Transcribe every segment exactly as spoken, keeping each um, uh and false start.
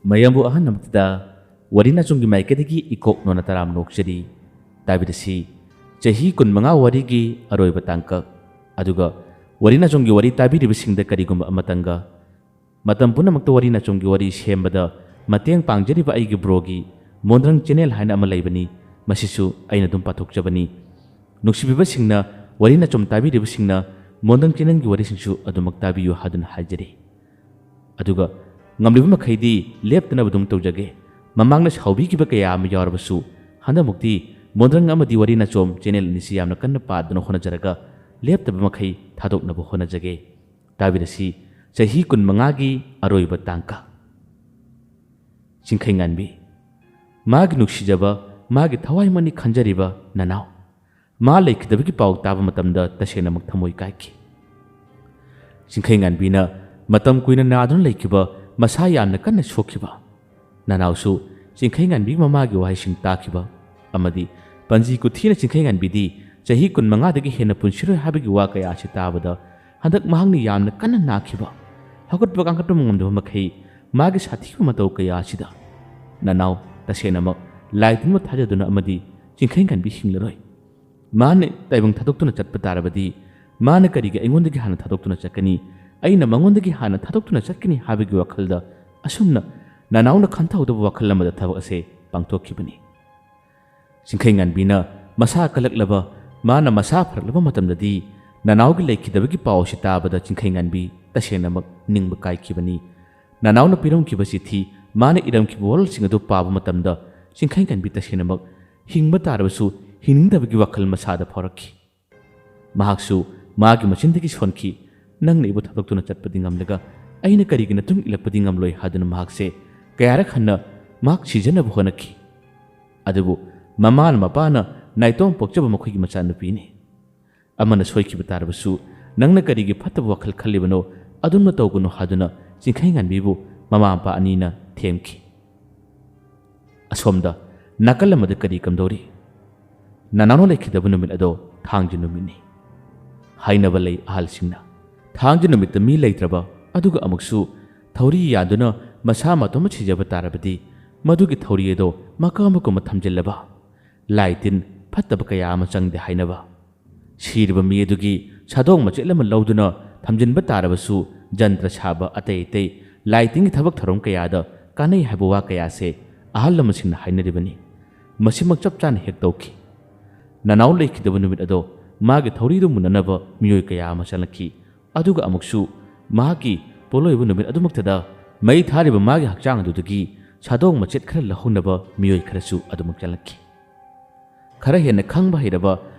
ꯃꯌꯥꯝꯕꯨ ꯑꯍꯥꯟꯕꯃꯛꯇꯗ ꯋꯥꯔꯤ ꯅꯥꯆꯣꯝꯒꯤ ꯃꯥꯏꯀꯩꯗꯒꯤ ꯏꯀꯣꯛ ꯅꯣꯟꯅ ꯇꯔꯥꯝꯅ ꯑꯣꯛꯆꯔꯤ꯫ ꯇꯥꯕꯤꯔꯁꯤ, ꯆꯍꯤ ꯀꯨꯟꯃꯉꯥ ꯋꯥꯔꯤꯒꯤ ꯑꯔꯣꯏꯕ ꯇꯥꯡꯀꯛ꯫ ꯑꯗꯨꯒ ꯋꯥꯔꯤ ꯅꯥꯆꯣꯝꯒꯤ ꯋꯥꯔꯤ ꯇꯥꯕꯤꯔꯤꯕꯁꯤꯡꯗ ꯀꯔꯤꯒꯨꯝꯕ ꯑꯃꯇꯪꯒ, ꯃꯇꯝ ꯄꯨꯝꯅꯃꯛꯇ ꯋꯥꯔꯤ ꯅꯥꯆꯣꯝꯒꯤ ꯋꯥꯔꯤ ꯁꯦꯝꯕꯗ ꯃꯇꯦꯡ ꯄꯥꯡꯖꯔꯤꯕ ꯑꯩꯒꯤ ꯕ꯭ꯔꯣꯒꯤ ꯃꯣꯟꯗ꯭ꯔꯪ ꯆꯦꯅꯦꯜ ꯍꯥꯏꯅ ꯑꯃ ꯂꯩꯕꯅꯤ, ꯃꯁꯤꯁꯨ ꯑꯩꯅ ꯑꯗꯨꯝ ꯄꯥꯊꯣꯛꯆꯕꯅꯤ꯫ ꯅꯨꯡꯁꯤꯕꯤꯕꯁꯤꯡꯅ, ꯋꯥꯔꯤ ꯅꯥꯆꯣꯝ ꯇꯥꯕꯤꯔꯤꯕꯁꯤꯡꯅ ꯃꯣꯟꯗ꯭ꯔꯪ ꯆꯦꯅꯦꯜꯒꯤ ꯋꯥꯔꯤꯁꯤꯡꯁꯨ ꯑꯗꯨꯃꯛ ꯇꯥꯕꯤꯌꯨ ꯍꯥꯏꯗꯨꯅ ꯍꯥꯏꯖꯔꯤ꯫ ꯑꯗꯨꯒ ꯉꯝꯂꯤꯕ ꯃꯈꯩꯗꯤ ꯂꯦꯞꯇꯅꯕ ꯑꯗꯨꯝ ꯇꯧꯖꯒꯦ꯫ ꯃꯃꯥꯡꯗ ꯁꯥꯎꯕꯤꯈꯤꯕ ꯀꯌꯥ ꯑꯃ ꯌꯥꯎꯔꯕꯁꯨ, ꯍꯟꯗꯛꯃꯨꯛꯇꯤ ꯃꯣꯟꯗ꯭ꯔꯪ ꯑꯃꯗꯤ ꯋꯥꯔꯤ ꯅꯥꯆꯣꯝ ꯆꯦꯅꯦꯜ ꯑꯅꯤꯁꯤ ꯌꯥꯝꯅ ꯀꯟꯅ ꯄꯥꯗꯨꯅ ꯍꯣꯠꯅꯖꯔꯒ, ꯂꯦꯞꯇꯕ ꯃꯈꯩ ꯊꯥꯗꯣꯛꯅꯕ ꯍꯣꯠꯅꯖꯒꯦ꯫ ꯇꯥꯕꯤꯔꯁꯤ, ꯆꯍꯤ ꯀꯨꯟꯃꯉꯥꯒꯤ ꯑꯔꯣꯏꯕ ꯇꯥꯡꯀꯛ꯫ ꯆꯤꯡꯈꯩꯉꯥꯟꯕꯤ꯫ ꯃꯥꯒꯤ ꯅꯨꯡꯁꯤꯖꯕ, ꯃꯥꯒꯤ ꯊꯋꯥꯏꯃꯛꯅꯤ ꯈꯟꯖꯔꯤꯕ ꯅꯅꯥꯎ꯫ ꯃꯥ ꯂꯩꯈꯤꯗꯕꯒꯤ ꯄꯥꯎ ꯇꯥꯕ ꯃꯇꯝꯗ ꯇꯁꯦꯡꯅꯃꯛ ꯊꯃꯣꯏ ꯀꯥꯏꯈꯤ꯫ ꯆꯤꯡꯈꯩꯉꯥꯟꯕꯤꯅ ꯃꯇꯝ ꯀꯨꯏꯅ ꯅꯥꯗꯨꯅ ꯂꯩꯈꯤꯕ, ꯃꯁꯥ ꯌꯥꯝꯅ ꯀꯟꯅ ꯁꯣꯛꯈꯤꯕ ꯅꯅꯥꯎꯁꯨ ꯆꯤꯡꯈꯩꯉꯥꯟꯕꯤꯒꯤ ꯃꯃꯥꯒꯤ ꯋꯥꯍꯩꯁꯤꯡ ꯇꯥꯈꯤꯕ ꯑꯃꯗꯤ ꯄꯟꯖꯤ ꯀꯨꯊꯤꯅ ꯆꯤꯡꯈꯩꯉꯥꯟꯕꯤꯗꯤ ꯆꯍꯤ ꯀꯨꯟꯃꯉꯥꯗꯒꯤ ꯍꯦꯟꯅ ꯄꯨꯟꯁꯤꯔꯣꯏ ꯍꯥꯏꯕꯒꯤ ꯋꯥ ꯀꯌꯥ ꯑꯁꯤ ꯇꯥꯕꯗ, ꯍꯟꯗꯛ ꯃꯍꯥꯛꯅ ꯌꯥꯝꯅ ꯀꯟꯅ ꯅꯥꯈꯤꯕ, ꯍꯧꯒꯠꯄ ꯀꯥꯡꯈꯠꯄ ꯉꯝꯗꯕ ꯃꯈꯩ ꯃꯥꯒꯤ ꯁꯥꯊꯤꯕ ꯃꯇꯧ ꯀꯌꯥ ꯑꯁꯤꯗ ꯅꯅꯥꯎ ꯇꯁꯦꯡꯅꯃꯛ ꯂꯥꯏ ꯇꯤꯟꯕ ꯊꯥꯖꯗꯨꯅ ꯑꯃꯗꯤ ꯆꯤꯡꯈꯩꯉꯥꯟꯕꯤ ꯍꯤꯡꯂꯔꯣꯏ꯫ ꯃꯥꯅ ꯇꯥꯏꯕꯪ ꯊꯥꯗꯣꯛꯇꯨꯅ ꯆꯠꯄ ꯇꯥꯔꯕꯗꯤ, ꯃꯥꯅ ꯀꯔꯤꯒꯤ ꯑꯩꯉꯣꯟꯗꯒꯤ ꯍꯥꯟꯅ ꯊꯥꯗꯣꯛꯇꯨꯅ ꯆꯠꯀꯅꯤ? ꯑꯩꯅ ꯃꯉꯣꯟꯗꯒꯤ ꯍꯥꯟꯅ ꯊꯥꯗꯣꯛꯇꯨꯅ ꯆꯠꯀꯅꯤ ꯍꯥꯏꯕꯒꯤ ꯋꯥꯈꯜꯗ ꯑꯁꯨꯝꯅ ꯅꯅꯥꯎꯅ ꯈꯟꯊꯍꯧꯗꯕ ꯋꯥꯈꯜ ꯑꯃꯗ ꯊꯕꯛ ꯑꯁꯦ ꯄꯥꯡꯊꯣꯛꯈꯤꯕꯅꯤ꯫ ꯆꯤꯡꯈꯩꯉꯥꯟꯕꯤꯅ ꯃꯁꯥ ꯀꯜꯂꯛꯂꯕ, ꯃꯥꯅ ꯃꯁꯥ ꯐꯔꯛꯂꯕ ꯃꯇꯝꯗꯗꯤ, ꯅꯅꯥꯎꯒꯤ ꯂꯩꯈꯤꯗꯕꯒꯤ ꯄꯥꯎ ꯑꯁꯤ ꯇꯥꯕꯗ ꯆꯤꯡꯈꯩꯉꯥꯟꯕꯤ ꯇꯁꯦꯡꯅꯃꯛ ꯅꯤꯡꯕ ꯀꯥꯏꯈꯤꯕꯅꯤ꯫ ꯅꯅꯥꯎꯅ ꯄꯤꯔꯝꯈꯤꯕ ꯆꯤꯊꯤ, ꯃꯥꯅ ꯏꯔꯝꯈꯤꯕ ꯋꯥꯔꯣꯜꯁꯤꯡ ꯑꯗꯨ ꯄꯥꯕ ꯃꯇꯝꯗ, ꯆꯤꯡꯈꯩꯉꯥꯟꯕꯤ ꯇꯁꯦꯡꯅꯃꯛ ꯍꯤꯡꯕ ꯇꯥꯔꯕꯁꯨ ꯍꯤꯡꯅꯤꯡꯗꯕꯒꯤ ꯋꯥꯈꯜ ꯃꯁꯥꯗ ꯐꯥꯎꯔꯛꯈꯤ꯫ ꯃꯍꯥꯛꯁꯨ ꯃꯥꯒꯤ ꯃꯆꯤꯟꯗꯒꯤ ꯁꯣꯟꯈꯤ, "ꯅꯪꯅ ꯑꯩꯕꯨ ꯊꯥꯗꯣꯛꯇꯨꯅ ꯆꯠꯄꯗꯤ ꯉꯝꯂꯒ ꯑꯩꯅ ꯀꯔꯤꯒꯤ ꯅꯇꯨꯡ ꯏꯜꯂꯛꯄꯗꯤ ꯉꯝꯂꯣꯏ?" ꯍꯥꯏꯗꯨꯅ ꯃꯍꯥꯛꯁꯦ ꯀꯌꯥꯔꯛ ꯍꯟꯅ ꯃꯍꯥꯛ ꯁꯤꯖꯅꯕ ꯍꯣꯠꯅꯈꯤ꯫ ꯑꯗꯨꯕꯨ ꯃꯃꯥꯅ ꯃꯄꯥꯅ ꯅꯥꯏꯇꯣꯝ ꯄꯣꯛꯆꯕ ꯃꯈꯣꯏꯒꯤ ꯃꯆꯥꯅꯨꯄꯤꯅꯤ꯫ ꯑꯃꯅ ꯁꯣꯏꯈꯤꯕ ꯇꯥꯔꯕꯁꯨ, "ꯅꯪꯅ ꯀꯔꯤꯒꯤ ꯐꯠꯇꯕ ꯋꯥꯈꯜ ꯈꯜꯂꯤꯕꯅꯣ? ꯑꯗꯨꯝꯅ ꯇꯧꯒꯅꯨ" ꯍꯥꯏꯗꯨꯅ ꯆꯤꯡꯈꯩꯉꯥꯟꯕꯤꯕꯨ ꯃꯃꯥ ꯃꯄꯥ ꯑꯅꯤꯅ ꯊꯦꯝꯈꯤ꯫ ꯑꯁꯣꯝꯗ ꯅꯥꯀꯜ ꯑꯃꯗ ꯀꯔꯤ ꯀꯝꯗꯧꯔꯤ? ꯅꯅꯥꯎꯅ ꯂꯩꯈꯤꯗꯕ ꯅꯨꯃꯤꯠ ꯑꯗꯣ ꯊꯥꯡꯖ ꯅꯨꯃꯤꯠꯅꯤ꯫ ꯍꯥꯏꯅꯕ ꯂꯩ ꯑꯍꯜꯁꯤꯡꯅ, ꯊꯥꯡꯖ ꯅꯨꯃꯤꯠꯇ ꯃꯤ ꯂꯩꯇ꯭ꯔꯕ, ꯑꯗꯨꯒ ꯑꯃꯨꯛꯁꯨ ꯊꯧꯔꯤ ꯌꯥꯟꯗꯨꯅ ꯃꯁꯥ ꯃꯇꯣꯝꯇ ꯁꯤꯖꯕ ꯇꯥꯔꯕꯗꯤ ꯃꯗꯨꯒꯤ ꯊꯧꯔꯤ ꯑꯗꯣ ꯃꯀꯛ ꯑꯃꯒꯨꯝꯕ ꯊꯝꯖꯤꯜꯂꯕ ꯂꯥꯏ ꯇꯤꯟ ꯐꯠꯇꯕ ꯀꯌꯥ ꯑꯃ ꯆꯪꯗꯦ ꯍꯥꯏꯅꯕ꯫ ꯁꯤꯔꯤꯕ ꯃꯤ ꯑꯗꯨꯒꯤ ꯁꯥꯗꯣꯡ ꯃꯆꯦꯠ ꯑꯃ ꯂꯧꯗꯨꯅ ꯊꯝꯖꯤꯟꯕ ꯇꯥꯔꯕꯁꯨ ꯖꯟꯇ꯭ꯔ ꯁꯥꯕ ꯑꯇꯩ ꯑꯇꯩ ꯂꯥꯏ ꯇꯤꯟꯒꯤ ꯊꯕꯛ ꯊꯧꯔꯝ ꯀꯌꯥꯗ ꯀꯥꯟꯅꯩ ꯍꯥꯏꯕ ꯋꯥ ꯀꯌꯥꯁꯦ ꯑꯍꯜ ꯂꯃꯟꯁꯤꯡꯅ ꯍꯥꯏꯅꯔꯤꯕꯅꯤ꯫ ꯃꯁꯤꯃꯛ ꯆꯞ ꯆꯥꯅ ꯍꯦꯛ ꯇꯧꯈꯤ꯫ ꯅꯅꯥꯎ ꯂꯩꯈꯤꯗꯕ ꯅꯨꯃꯤꯠ ꯑꯗꯣ ꯃꯥꯒꯤ ꯊꯧꯔꯤꯗꯨ ꯃꯨꯟꯅꯅꯕ ꯃꯤꯑꯣꯏ ꯀꯌꯥ ꯑꯃ ꯆꯪꯂꯛꯈꯤ꯫ ꯑꯗꯨꯒ ꯑꯃꯨꯛꯁꯨ ꯃꯍꯥꯛꯀꯤ ꯄꯣꯠꯂꯣꯏꯕ ꯅꯨꯃꯤꯠ ꯑꯗꯨꯃꯛꯇꯗ ꯃꯩ ꯊꯥꯔꯤꯕ ꯃꯥꯒꯤ ꯍꯛꯆꯥꯡ ꯑꯗꯨꯗꯒꯤ ꯁꯥꯗꯣꯡ ꯃꯆꯦꯠ ꯈꯔ ꯂꯧꯍꯧꯅꯕ ꯃꯤꯑꯣꯏ ꯈꯔꯁꯨ ꯑꯗꯨꯃꯛ ꯆꯪꯂꯛꯈꯤ꯫ ꯈꯔ ꯍꯦꯟꯅ ꯈꯪꯕ ꯍꯩꯔꯕ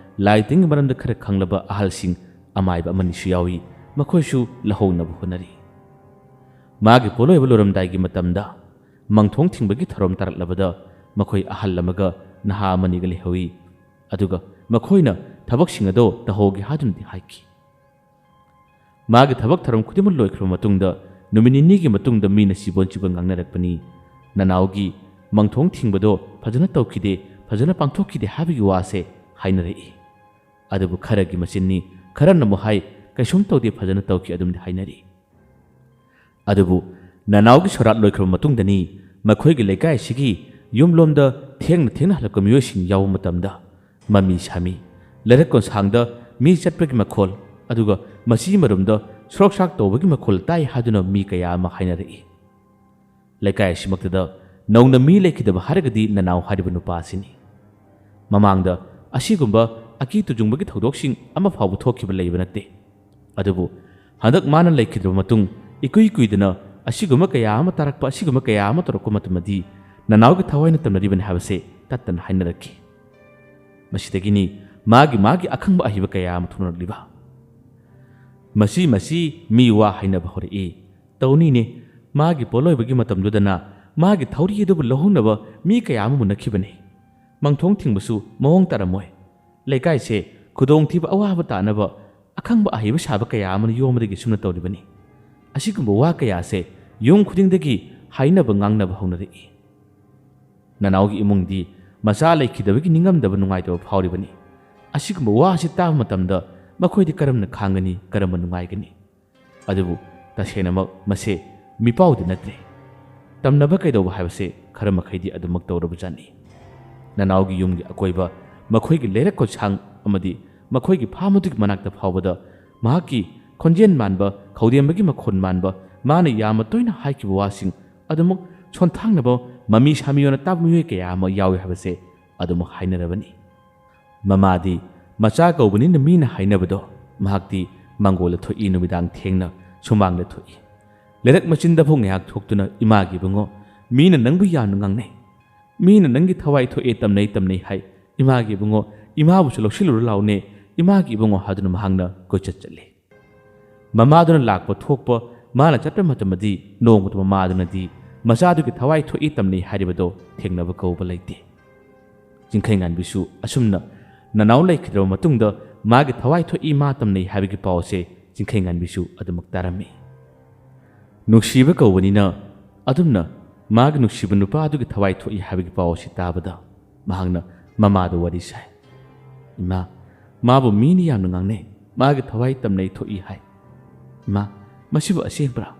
ꯂꯥꯏ ꯇꯤꯟꯒꯤ ꯃꯔꯝꯗ ꯈꯔ ꯈꯪꯂꯕ ꯑꯍꯜꯁꯤꯡ ꯑꯃꯥꯏꯕ ꯑꯃꯅꯤꯁꯨ ꯌꯥꯎꯏ, ꯃꯈꯣꯏꯁꯨ ꯂꯧꯍꯧꯅꯕ ꯍꯣꯠꯅꯔꯤ꯫ ꯃꯥꯒꯤ ꯄꯣꯠꯂꯣꯏꯕ ꯂꯣꯏꯔꯝꯗꯥꯏꯒꯤ ꯃꯇꯝꯗ ꯃꯪꯊꯣꯡ ꯊꯤꯡꯕꯒꯤ ꯊꯧꯔꯝ ꯇꯥꯔꯛꯂꯕꯗ ꯃꯈꯣꯏ ꯑꯍꯜ ꯑꯃꯒ ꯅꯍꯥ ꯑꯃꯅꯤꯒ ꯂꯩꯍꯧꯏ꯫ ꯑꯗꯨꯒ ꯃꯈꯣꯏꯅ ꯊꯕꯛꯁꯤꯡ ꯑꯗꯣ ꯇꯧꯍꯧꯒꯦ ꯍꯥꯏꯗꯨꯅꯗꯤ ꯍꯥꯏꯈꯤ꯫ ꯃꯥꯒꯤ ꯊꯕꯛ ꯊꯧꯔꯝ ꯈꯨꯗꯤꯡꯃꯛ ꯂꯣꯏꯈ꯭ꯔꯕ ꯃꯇꯨꯡꯗ ꯅꯨꯃꯤꯠ ꯅꯤꯅꯤꯒꯤ ꯃꯇꯨꯡꯗ ꯃꯤꯅ ꯁꯤꯕꯣꯟ ꯁꯤꯕꯣꯟ ꯉꯥꯡꯅꯔꯛꯄꯅꯤ꯫ ꯅꯅꯥꯎꯒꯤ ꯃꯪꯊꯣꯡ ꯊꯤꯡꯕꯗꯣ ꯐꯖꯅ ꯇꯧꯈꯤꯗꯦ, ꯐꯖꯅ ꯄꯥꯡꯊꯣꯛꯈꯤꯗꯦ ꯍꯥꯏꯕꯒꯤ ꯋꯥꯁꯦ ꯍꯥꯏꯅꯔꯛꯏ꯫ ꯑꯗꯨꯕꯨ ꯈꯔꯒꯤ ꯃꯆꯤꯟꯅꯤ, ꯈꯔꯅ ꯑꯃꯨꯛ ꯍꯥꯏ, ꯀꯩꯁꯨꯝ ꯇꯧꯗꯦ, ꯐꯖꯅ ꯇꯧꯈꯤ ꯑꯗꯨꯝꯗꯤ ꯍꯥꯏꯅꯔꯤ꯫ ꯑꯗꯨꯕꯨ ꯅꯅꯥꯎꯒꯤ ꯁꯣꯔꯥꯠ ꯂꯣꯏꯈ꯭ꯔꯕ ꯃꯇꯨꯡꯗꯅꯤ ꯃꯈꯣꯏꯒꯤ ꯂꯩꯀꯥꯏ ꯑꯁꯤꯒꯤ ꯌꯨꯝꯂꯣꯝꯗ ꯊꯦꯡꯅ ꯊꯦꯡꯅ ꯍꯜꯂꯛꯄ ꯃꯤꯑꯣꯏꯁꯤꯡ ꯌꯥꯎꯕ ꯃꯇꯝꯗ ꯃꯃꯤ ꯁꯥꯃꯤ, ꯂꯩꯔꯛ ꯀꯣꯟꯁꯥꯡꯗ ꯃꯤ ꯆꯠꯄꯒꯤ ꯃꯈꯣꯜ, ꯑꯗꯨꯒ ꯃꯁꯤꯒꯤ ꯃꯔꯨꯝꯗ ꯁ꯭ꯔꯣꯛ ꯁ꯭ꯔꯥꯛ ꯇꯧꯕꯒꯤ ꯃꯈꯣꯜ ꯇꯥꯏ ꯍꯥꯏꯗꯨꯅ ꯃꯤ ꯀꯌꯥ ꯑꯃ ꯍꯥꯏꯅꯔꯛꯏ꯫ ꯂꯩꯀꯥꯏ ꯑꯁꯤꯃꯛꯇꯗ ꯅꯧꯅ ꯃꯤ ꯂꯩꯈꯤꯗꯕ ꯍꯥꯏꯔꯒꯗꯤ ꯅꯅꯥꯎ ꯍꯥꯏꯔꯤꯕ ꯅꯨꯄꯥ ꯑꯁꯤꯅꯤ꯫ ꯃꯃꯥꯡꯗ ꯑꯁꯤꯒꯨꯝꯕ ꯑꯀꯤ ꯇꯨꯖꯨꯡꯕꯒꯤ ꯊꯧꯗꯣꯛꯁꯤꯡ ꯑꯃ ꯐꯥꯎꯕ ꯊꯣꯛꯈꯤꯕ ꯂꯩꯕ ꯅꯠꯇꯦ꯫ ꯑꯗꯨꯕꯨ ꯍꯟꯗꯛ ꯃꯥꯅ ꯂꯩꯈꯤꯗ꯭ꯔꯕ ꯃꯇꯨꯡ ꯏꯀꯨꯏ ꯀꯨꯏꯗꯅ ꯑꯁꯤꯒꯨꯝꯕ ꯀꯌꯥ ꯑꯃ ꯇꯥꯔꯛꯄ, ꯑꯁꯤꯒꯨꯝꯕ ꯀꯌꯥ ꯑꯃ ꯇꯧꯔꯛꯄ ꯃꯇꯝꯗꯗꯤ ꯅꯅꯥꯎꯒꯤ ꯊꯋꯥꯏꯅ ꯇꯝꯅꯔꯤꯕꯅꯤ ꯍꯥꯏꯕꯁꯦ ꯇꯠꯇꯅ ꯍꯥꯏꯅꯔꯛꯈꯤ꯫ ꯃꯁꯤꯗꯒꯤꯅꯤ ꯃꯥꯒꯤ ꯃꯥꯒꯤ ꯑꯈꯪꯕ ꯑꯍꯩꯕ ꯀꯌꯥ ꯑꯃ ꯊꯣꯛꯅꯔꯛꯂꯤꯕ꯫ ꯃꯁꯤ ꯃꯁꯤ ꯃꯤ ꯋꯥ ꯍꯥꯏꯅꯕ ꯍꯧꯔꯛꯏ꯫ ꯇꯧꯅꯤꯅꯦ, ꯃꯥꯒꯤ ꯄꯣꯠꯂꯣꯏꯕꯒꯤ ꯃꯇꯝꯗꯨꯗꯅ ꯃꯥꯒꯤ ꯊꯧꯔꯤ ꯑꯗꯨꯕꯨ ꯂꯧꯍꯧꯅꯕ ꯃꯤ ꯀꯌꯥ ꯑꯃ ꯃꯨꯟꯅꯈꯤꯕꯅꯤ꯫ ꯃꯪꯊꯣꯡ ꯊꯤꯡꯕꯁꯨ ꯃꯑꯣꯡ ꯇꯥꯔꯝꯃꯣꯏ꯫ ꯂꯩꯀꯥꯏꯁꯦ ꯈꯨꯗꯣꯡꯊꯤꯕ ꯑꯋꯥꯕ ꯇꯥꯅꯕ ꯑꯈꯪꯕ ꯑꯍꯩꯕ ꯁꯥꯕ ꯀꯌꯥ ꯑꯃꯅ ꯌꯣꯝꯕꯗꯒꯤ ꯁꯨꯝꯅ ꯇꯧꯔꯤꯕꯅꯤ꯫ ꯑꯁꯤꯒꯨꯝꯕ ꯋꯥ ꯀꯌꯥꯁꯦ ꯌꯨꯝ ꯈꯨꯗꯤꯡꯗꯒꯤ ꯍꯥꯏꯅꯕ ꯉꯥꯡꯅꯕ ꯍꯧꯅꯔꯛꯏ꯫ ꯅꯅꯥꯎꯒꯤ ꯏꯃꯨꯡꯗꯤ ꯃꯆꯥ ꯂꯩꯈꯤꯗꯕꯒꯤ ꯅꯤꯡꯉꯝꯗꯕ ꯅꯨꯡꯉꯥꯏꯇꯕ ꯐꯥꯎꯔꯤꯕꯅꯤ꯫ ꯑꯁꯤꯒꯨꯝꯕ ꯋꯥ ꯑꯁꯤ ꯇꯥꯕ ꯃꯇꯝꯗ ꯃꯈꯣꯏꯗꯤ ꯀꯔꯝꯅ ꯈꯥꯡꯒꯅꯤ, ꯀꯔꯝꯅ ꯅꯨꯡꯉꯥꯏꯒꯅꯤ? ꯑꯗꯨꯕꯨ ꯇꯁꯦꯡꯅꯃꯛ ꯃꯁꯦ ꯃꯤꯄꯥꯎꯗꯤ ꯅꯠꯇ꯭ꯔꯦ꯫ ꯇꯝꯅꯕ ꯀꯩꯗꯧꯕ ꯍꯥꯏꯕꯁꯦ ꯈꯔ ꯃꯈꯩꯗꯤ ꯑꯗꯨꯃꯛ ꯇꯧꯔꯕꯖꯥꯠꯅꯤ꯫ ꯅꯅꯥꯎꯒꯤ ꯌꯨꯝꯒꯤ ꯑꯀꯣꯏꯕ, ꯃꯈꯣꯏꯒꯤ ꯂꯩꯔꯛ ꯀꯣꯟꯁꯥꯡ ꯑꯃꯗꯤ ꯃꯈꯣꯏꯒꯤ ꯐꯥꯝ ꯑꯗꯨꯒꯤ ꯃꯅꯥꯛꯇ ꯐꯥꯎꯕꯗ ꯃꯍꯥꯛꯀꯤ ꯈꯣꯟꯖꯦꯜ ꯃꯥꯟꯕ, ꯈꯧꯗꯦꯝꯕꯒꯤ ꯃꯈꯣꯟ ꯃꯥꯟꯕ, ꯃꯥꯅ ꯌꯥꯝꯅ ꯇꯣꯏꯅ ꯍꯥꯏꯈꯤꯕ ꯋꯥꯁꯤꯡ ꯑꯗꯨꯃꯛ ꯁꯣꯟꯊꯥꯡꯅꯕ ꯃꯃꯤ ꯁꯥꯃꯤ ꯑꯣꯏꯅ ꯇꯥꯕ ꯃꯤꯑꯣꯏ ꯀꯌꯥ ꯑꯃ ꯌꯥꯎꯏ ꯍꯥꯏꯕꯁꯦ ꯑꯗꯨꯃꯛ ꯍꯥꯏꯅꯔꯕꯅꯤ꯫ ꯃꯃꯥꯗꯤ ꯃꯆꯥ ꯀꯧꯕꯅꯤꯅ ꯃꯤꯅ ꯍꯥꯏꯅꯕꯗꯣ, ꯃꯍꯥꯛꯇꯤ ꯃꯥꯡꯒꯣꯜꯗ ꯊꯣꯛꯏ, ꯅꯨꯃꯤꯗꯥꯡ ꯊꯦꯡꯅ ꯁꯨꯃꯥꯡꯗ ꯊꯣꯛꯏ꯫ ꯂꯩꯔꯛ ꯃꯆꯤꯟꯗꯐꯥꯎ ꯉꯥꯏꯍꯥꯛ ꯊꯣꯛꯇꯨꯅ "ꯏꯃꯥꯒꯤ ꯏꯕꯨꯡꯉꯣ, ꯃꯤꯅ ꯅꯪꯕꯨ ꯌꯥꯝꯅ ꯉꯥꯡꯅꯩ꯫ ꯃꯤꯅ ꯅꯪꯒꯤ ꯊꯋꯥꯏ ꯊꯣꯛꯑꯦ, ꯇꯝꯅꯩ, ꯇꯝꯅꯩ ꯍꯥꯏ꯫ ꯏꯃꯥꯒꯤ ꯏꯕꯨꯡꯉꯣ, ꯏꯃꯥꯕꯨꯁꯨ ꯂꯧꯁꯤꯜꯂꯨꯔ ꯂꯥꯎꯅꯦ, ꯏꯃꯥꯒꯤ ꯏꯕꯨꯡꯉꯣ" ꯍꯥꯏꯗꯨꯅ ꯃꯍꯥꯛꯅ ꯀꯣꯏꯆꯠ ꯆꯠꯂꯤ꯫ ꯃꯃꯥꯗꯨꯅ ꯂꯥꯛꯄ ꯊꯣꯛꯄ, ꯃꯥꯅ ꯆꯠꯄ ꯃꯇꯝꯗꯗꯤ ꯅꯣꯡꯃꯇ ꯃꯃꯥꯗꯨꯅꯗꯤ ꯃꯆꯥꯗꯨꯒꯤ ꯊꯋꯥꯏ ꯊꯣꯛꯏ, ꯇꯝꯅꯩ ꯍꯥꯏꯔꯤꯕꯗꯣ ꯊꯦꯡꯅꯕ ꯀꯧꯕ ꯂꯩꯇꯦ꯫ ꯆꯤꯡꯈꯩꯉꯥꯟꯕꯤꯁꯨ ꯑꯁꯨꯝꯅ ꯅꯅꯥꯎ ꯂꯩꯈꯤꯗ꯭ꯔꯕ ꯃꯇꯨꯡꯗ ꯃꯥꯒꯤ ꯊꯋꯥꯏ ꯊꯣꯛꯏ, ꯃꯥ ꯇꯝꯅꯩ ꯍꯥꯏꯕꯒꯤ ꯄꯥꯎ ꯑꯁꯦ ꯆꯤꯡꯈꯩꯉꯥꯟꯕꯤꯁꯨ ꯑꯗꯨꯃꯛ ꯇꯥꯔꯝꯃꯤ꯫ ꯅꯨꯡꯁꯤꯕ ꯀꯧꯕꯅꯤꯅ ꯑꯗꯨꯝꯅ ꯃꯥꯒꯤ ꯅꯨꯡꯁꯤꯕ ꯅꯨꯄꯥ ꯑꯗꯨꯒꯤ ꯊꯋꯥꯏ ꯊꯣꯛꯏ ꯍꯥꯏꯕꯒꯤ ꯄꯥꯎ ꯑꯁꯤ ꯇꯥꯕꯗ ꯃꯍꯥꯛꯅ ꯃꯃꯥꯗ ꯋꯥꯔꯤ ꯁꯥꯏ꯫ "ꯏꯃꯥ, ꯃꯥꯕꯨ ꯃꯤꯅ ꯌꯥꯝꯅ ꯉꯥꯡꯅꯩ, ꯃꯥꯒꯤ ꯊꯋꯥꯏ ꯇꯝꯅꯩ ꯊꯣꯛꯏ ꯍꯥꯏ꯫ ꯏꯃꯥ, ꯃꯁꯤꯕꯨ ꯑꯁꯦꯡꯕ꯭ꯔꯥ?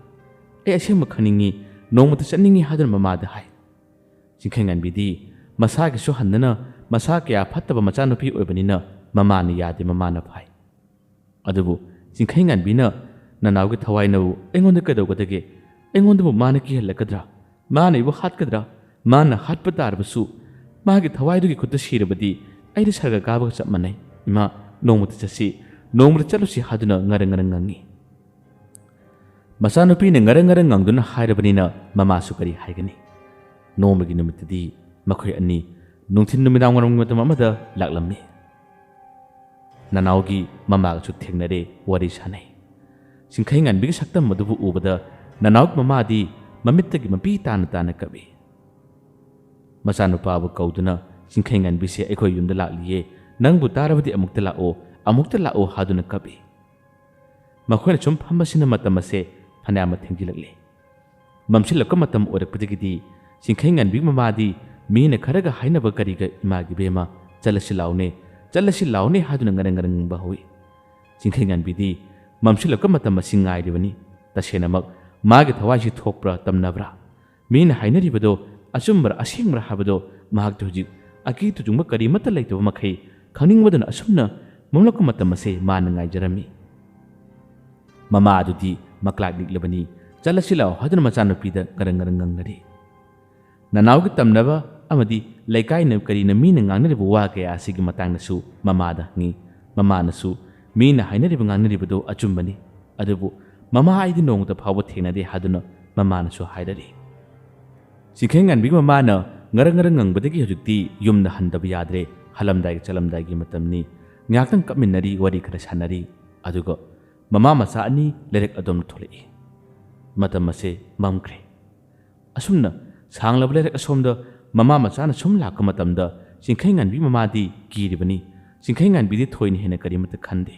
ꯑꯩ ꯑꯁꯦꯡꯕ ꯈꯪꯅꯤꯡꯉꯤ, ꯅꯣꯡꯃꯇ ꯆꯠꯅꯤꯡꯉꯤ" ꯍꯥꯏꯗꯨꯅ ꯃꯃꯥꯗ ꯍꯥꯏ꯫ ꯆꯤꯡꯈꯩꯉꯥꯟꯕꯤꯗꯤ ꯃꯁꯥꯒꯤꯁꯨ ꯍꯟꯗꯅ ꯃꯁꯥ ꯀꯌꯥ ꯐꯠꯇꯕ ꯃꯆꯥꯅꯨꯄꯤ ꯑꯣꯏꯕꯅꯤꯅ ꯃꯃꯥꯅ ꯌꯥꯗꯦ, ꯃꯃꯥꯅ ꯐꯥꯏ꯫ ꯑꯗꯨꯕꯨ ꯆꯤꯡꯈꯩꯉꯥꯟꯕꯤꯅ "ꯅꯅꯥꯎꯒꯤ ꯊꯋꯥꯏꯅꯕꯨ ꯑꯩꯉꯣꯟꯗ ꯀꯩꯗꯧꯒꯗꯒꯦ? ꯑꯩꯉꯣꯟꯗꯕꯨ ꯃꯥꯅ ꯀꯤꯍꯜꯂꯛꯀꯗ꯭ꯔꯥ? ꯃꯥꯅ ꯑꯩꯕꯨ ꯍꯥꯠꯀꯗ꯭ꯔꯥ? ꯃꯥꯅ ꯍꯥꯠꯄ ꯇꯥꯔꯕꯁꯨ ꯃꯥꯒꯤ ꯊꯋꯥꯏꯗꯨꯒꯤ ꯈꯨꯠꯇ ꯁꯤꯔꯕꯗꯤ ꯑꯩꯗꯤ ꯁꯔꯒ ꯀꯥꯕꯒ ꯆꯞ ꯃꯥꯟꯅꯩ꯫ ꯏꯃꯥ, ꯅꯣꯡꯃꯇ ꯆꯠꯁꯤ, ꯅꯣꯡꯃꯇ ꯆꯠꯂꯨꯁꯤ" ꯍꯥꯏꯗꯨꯅ ꯉꯔꯪ ꯉꯔꯪ ꯉꯪꯉꯤ꯫ ꯃꯆꯥꯅꯨꯄꯤꯅ ꯉꯔꯪ ꯉꯔꯪ ꯉꯪꯗꯨꯅ ꯍꯥꯏꯔꯕꯅꯤꯅ ꯃꯃꯥꯁꯨ ꯀꯔꯤ ꯍꯥꯏꯒꯅꯤ? ꯅꯣꯡꯃꯒꯤ ꯅꯨꯃꯤꯠꯇꯗꯤ ꯃꯈꯣꯏ ꯑꯅꯤ ꯅꯨꯡꯊꯤꯜ ꯅꯨꯃꯤꯗꯥꯡ ꯋꯥꯏꯔꯝꯒꯤ ꯃꯇꯝ ꯑꯃꯗ ꯂꯥꯛꯂꯝꯃꯤ꯫ ꯅꯅꯥꯎꯒꯤ ꯃꯃꯥꯒꯁꯨ ꯊꯦꯡꯅꯔꯦ, ꯋꯥꯔꯤ ꯁꯥꯟꯅꯩ꯫ ꯆꯤꯡꯈꯩꯉꯥꯟꯕꯤꯒꯤ ꯁꯛꯇꯝ ꯑꯗꯨꯕꯨ ꯎꯕꯗ ꯅꯅꯥꯎꯒꯤ ꯃꯃꯥꯗꯤ ꯃꯃꯤꯠꯇꯒꯤ ꯃꯄꯤ ꯇꯥꯅ ꯇꯥꯅ ꯀꯞꯏ꯫ ꯃꯆꯥꯅꯨꯄꯥꯕꯨ ꯀꯧꯗꯨꯅ "ꯆꯤꯡꯈꯩꯉꯥꯟꯕꯤꯁꯦ ꯑꯩꯈꯣꯏ ꯌꯨꯝꯗ ꯂꯥꯛꯂꯤꯌꯦ, ꯅꯪꯕꯨ ꯇꯥꯔꯕꯗꯤ ꯑꯃꯨꯛꯇ ꯂꯥꯛꯑꯣ, ꯑꯃꯨꯛꯇ ꯂꯥꯛꯑꯣ" ꯍꯥꯏꯗꯨꯅ ꯀꯞꯏ꯫ ꯃꯈꯣꯏꯅ ꯁꯨꯝ ꯐꯝꯕꯁꯤꯅ ꯃꯇꯝ ꯑꯁꯦ ꯐꯅꯌꯥꯝ ꯊꯦꯡꯖꯤꯜꯂꯛꯂꯦ꯫ ꯃꯝꯁꯤꯜꯂꯛꯄ ꯃꯇꯝ ꯑꯣꯏꯔꯛꯄꯗꯒꯤꯗꯤ ꯆꯤꯡꯈꯩꯉꯥꯟꯕꯤ ꯃꯃꯥꯗꯤ ꯃꯤꯅ ꯈꯔꯒ ꯍꯥꯏꯅꯕ ꯀꯔꯤꯒ "ꯏꯃꯥꯒꯤ ꯕꯦꯝꯃ, ꯆꯠꯂꯁꯤ ꯂꯥꯎꯅꯦ, ꯆꯠꯂꯁꯤ ꯂꯥꯎꯅꯦ" ꯍꯥꯏꯗꯨꯅ ꯉꯔꯪ ꯉꯔꯪ ꯉꯪꯕ ꯍꯧꯏ꯫ ꯆꯤꯡꯈꯩꯉꯥꯟꯕꯤꯗꯤ ꯃꯝꯁꯤꯜꯂꯛꯄ ꯃꯇꯝ ꯑꯁꯤ ꯉꯥꯏꯔꯤꯕꯅꯤ꯫ ꯇꯁꯦꯡꯅꯃꯛ ꯃꯥꯒꯤ ꯊꯋꯥꯏꯁꯤ ꯊꯣꯛꯄ꯭ꯔꯥ ꯇꯝꯅꯕ꯭ꯔꯥ? ꯃꯤꯅ ꯍꯥꯏꯅꯔꯤꯕꯗꯣ ꯑꯆꯨꯝꯕꯔ ꯑꯁꯦꯡꯕꯔ ꯍꯥꯏꯕꯗꯣ ꯃꯍꯥꯛꯇꯤ ꯍꯧꯖꯤꯛ ꯑꯀꯤ ꯇꯨꯖꯨꯡꯕ ꯀꯔꯤꯃꯠꯇ ꯂꯩꯇꯕ ꯃꯈꯩ ꯈꯪꯅꯤꯡꯕꯗꯨꯅ ꯑꯁꯨꯝꯅ ꯃꯝꯂꯛꯄ ꯃꯇꯝ ꯑꯁꯦ ꯃꯥꯅ ꯉꯥꯏꯖꯔꯝꯃꯤ꯫ ꯃꯃꯥ ꯑꯗꯨꯗꯤ ꯃꯀ꯭ꯂꯥꯛ ꯅꯤꯛꯂꯕꯅꯤ꯫ "ꯆꯠꯂꯁꯤ ꯂꯥꯛꯑꯣ" ꯍꯥꯏꯗꯨꯅ ꯃꯆꯥꯅꯨꯄꯤꯗ ꯉꯔꯪ ꯉꯔꯪ ꯉꯪꯅꯔꯤ꯫ ꯅꯅꯥꯎꯒꯤ ꯇꯝꯅꯕ ꯑꯃꯗꯤ ꯂꯩꯀꯥꯏꯅ ꯀꯔꯤꯅ ꯃꯤꯅ ꯉꯥꯡꯅꯔꯤꯕ ꯋꯥ ꯀꯌꯥ ꯑꯁꯤꯒꯤ ꯃꯇꯥꯡꯗꯁꯨ ꯃꯃꯥꯗ ꯍꯪꯉꯤ꯫ ꯃꯃꯥꯅꯁꯨ ꯃꯤꯅ ꯍꯥꯏꯅꯔꯤꯕ ꯉꯥꯡꯅꯔꯤꯕꯗꯨ ꯑꯆꯨꯝꯕꯅꯤ, ꯑꯗꯨꯕꯨ ꯃꯃꯥ ꯑꯩꯗꯤ ꯅꯣꯡꯃꯇ ꯐꯥꯎꯕ ꯊꯦꯡꯅꯗꯦ ꯍꯥꯏꯗꯨꯅ ꯃꯃꯥꯅꯁꯨ ꯍꯥꯏꯔꯔꯤ꯫ ꯆꯤꯡꯈꯩꯉꯥꯟꯕꯤꯒꯤ ꯃꯃꯥꯅ ꯉꯔꯪ ꯉꯔꯪ ꯉꯪꯕꯗꯒꯤ ꯍꯧꯖꯤꯛꯇꯤ ꯌꯨꯝꯗ ꯍꯟꯗꯕ ꯌꯥꯗ꯭ꯔꯦ꯫ ꯍꯜꯂꯝꯗꯥꯏꯒꯤ ꯆꯠꯂꯝꯗꯥꯏꯒꯤ ꯃꯇꯝꯅꯤ꯫ ꯉꯥꯏꯍꯥꯛꯇꯪ ꯀꯞꯃꯤꯟꯅꯔꯤ, ꯋꯥꯔꯤ ꯈꯔ ꯁꯥꯟꯅꯔꯤ꯫ ꯑꯗꯨꯒ ꯃꯃꯥ ꯃꯆꯥ ꯑꯅꯤ ꯂꯩꯔꯛ ꯑꯗꯣꯝꯗ ꯊꯣꯛꯂꯛꯏ꯫ ꯃꯇꯝ ꯑꯁꯦ ꯃꯝꯈ꯭ꯔꯦ꯫ ꯑꯁꯨꯝꯅ ꯁꯥꯡꯂꯕ ꯂꯩꯔꯛ ꯑꯁꯣꯝꯗ ꯃꯃꯥ ꯃꯆꯥꯅ ꯁꯨꯝ ꯂꯥꯛꯄ ꯃꯇꯝꯗ ꯆꯤꯡꯈꯩꯉꯥꯟꯕꯤ ꯃꯃꯥꯗꯤ ꯀꯤꯔꯤꯕꯅꯤ꯫ ꯆꯤꯡꯈꯩꯉꯥꯟꯕꯤꯗꯤ ꯊꯣꯏꯅ ꯍꯦꯟꯅ ꯀꯔꯤꯃꯠꯇ ꯈꯟꯗꯦ꯫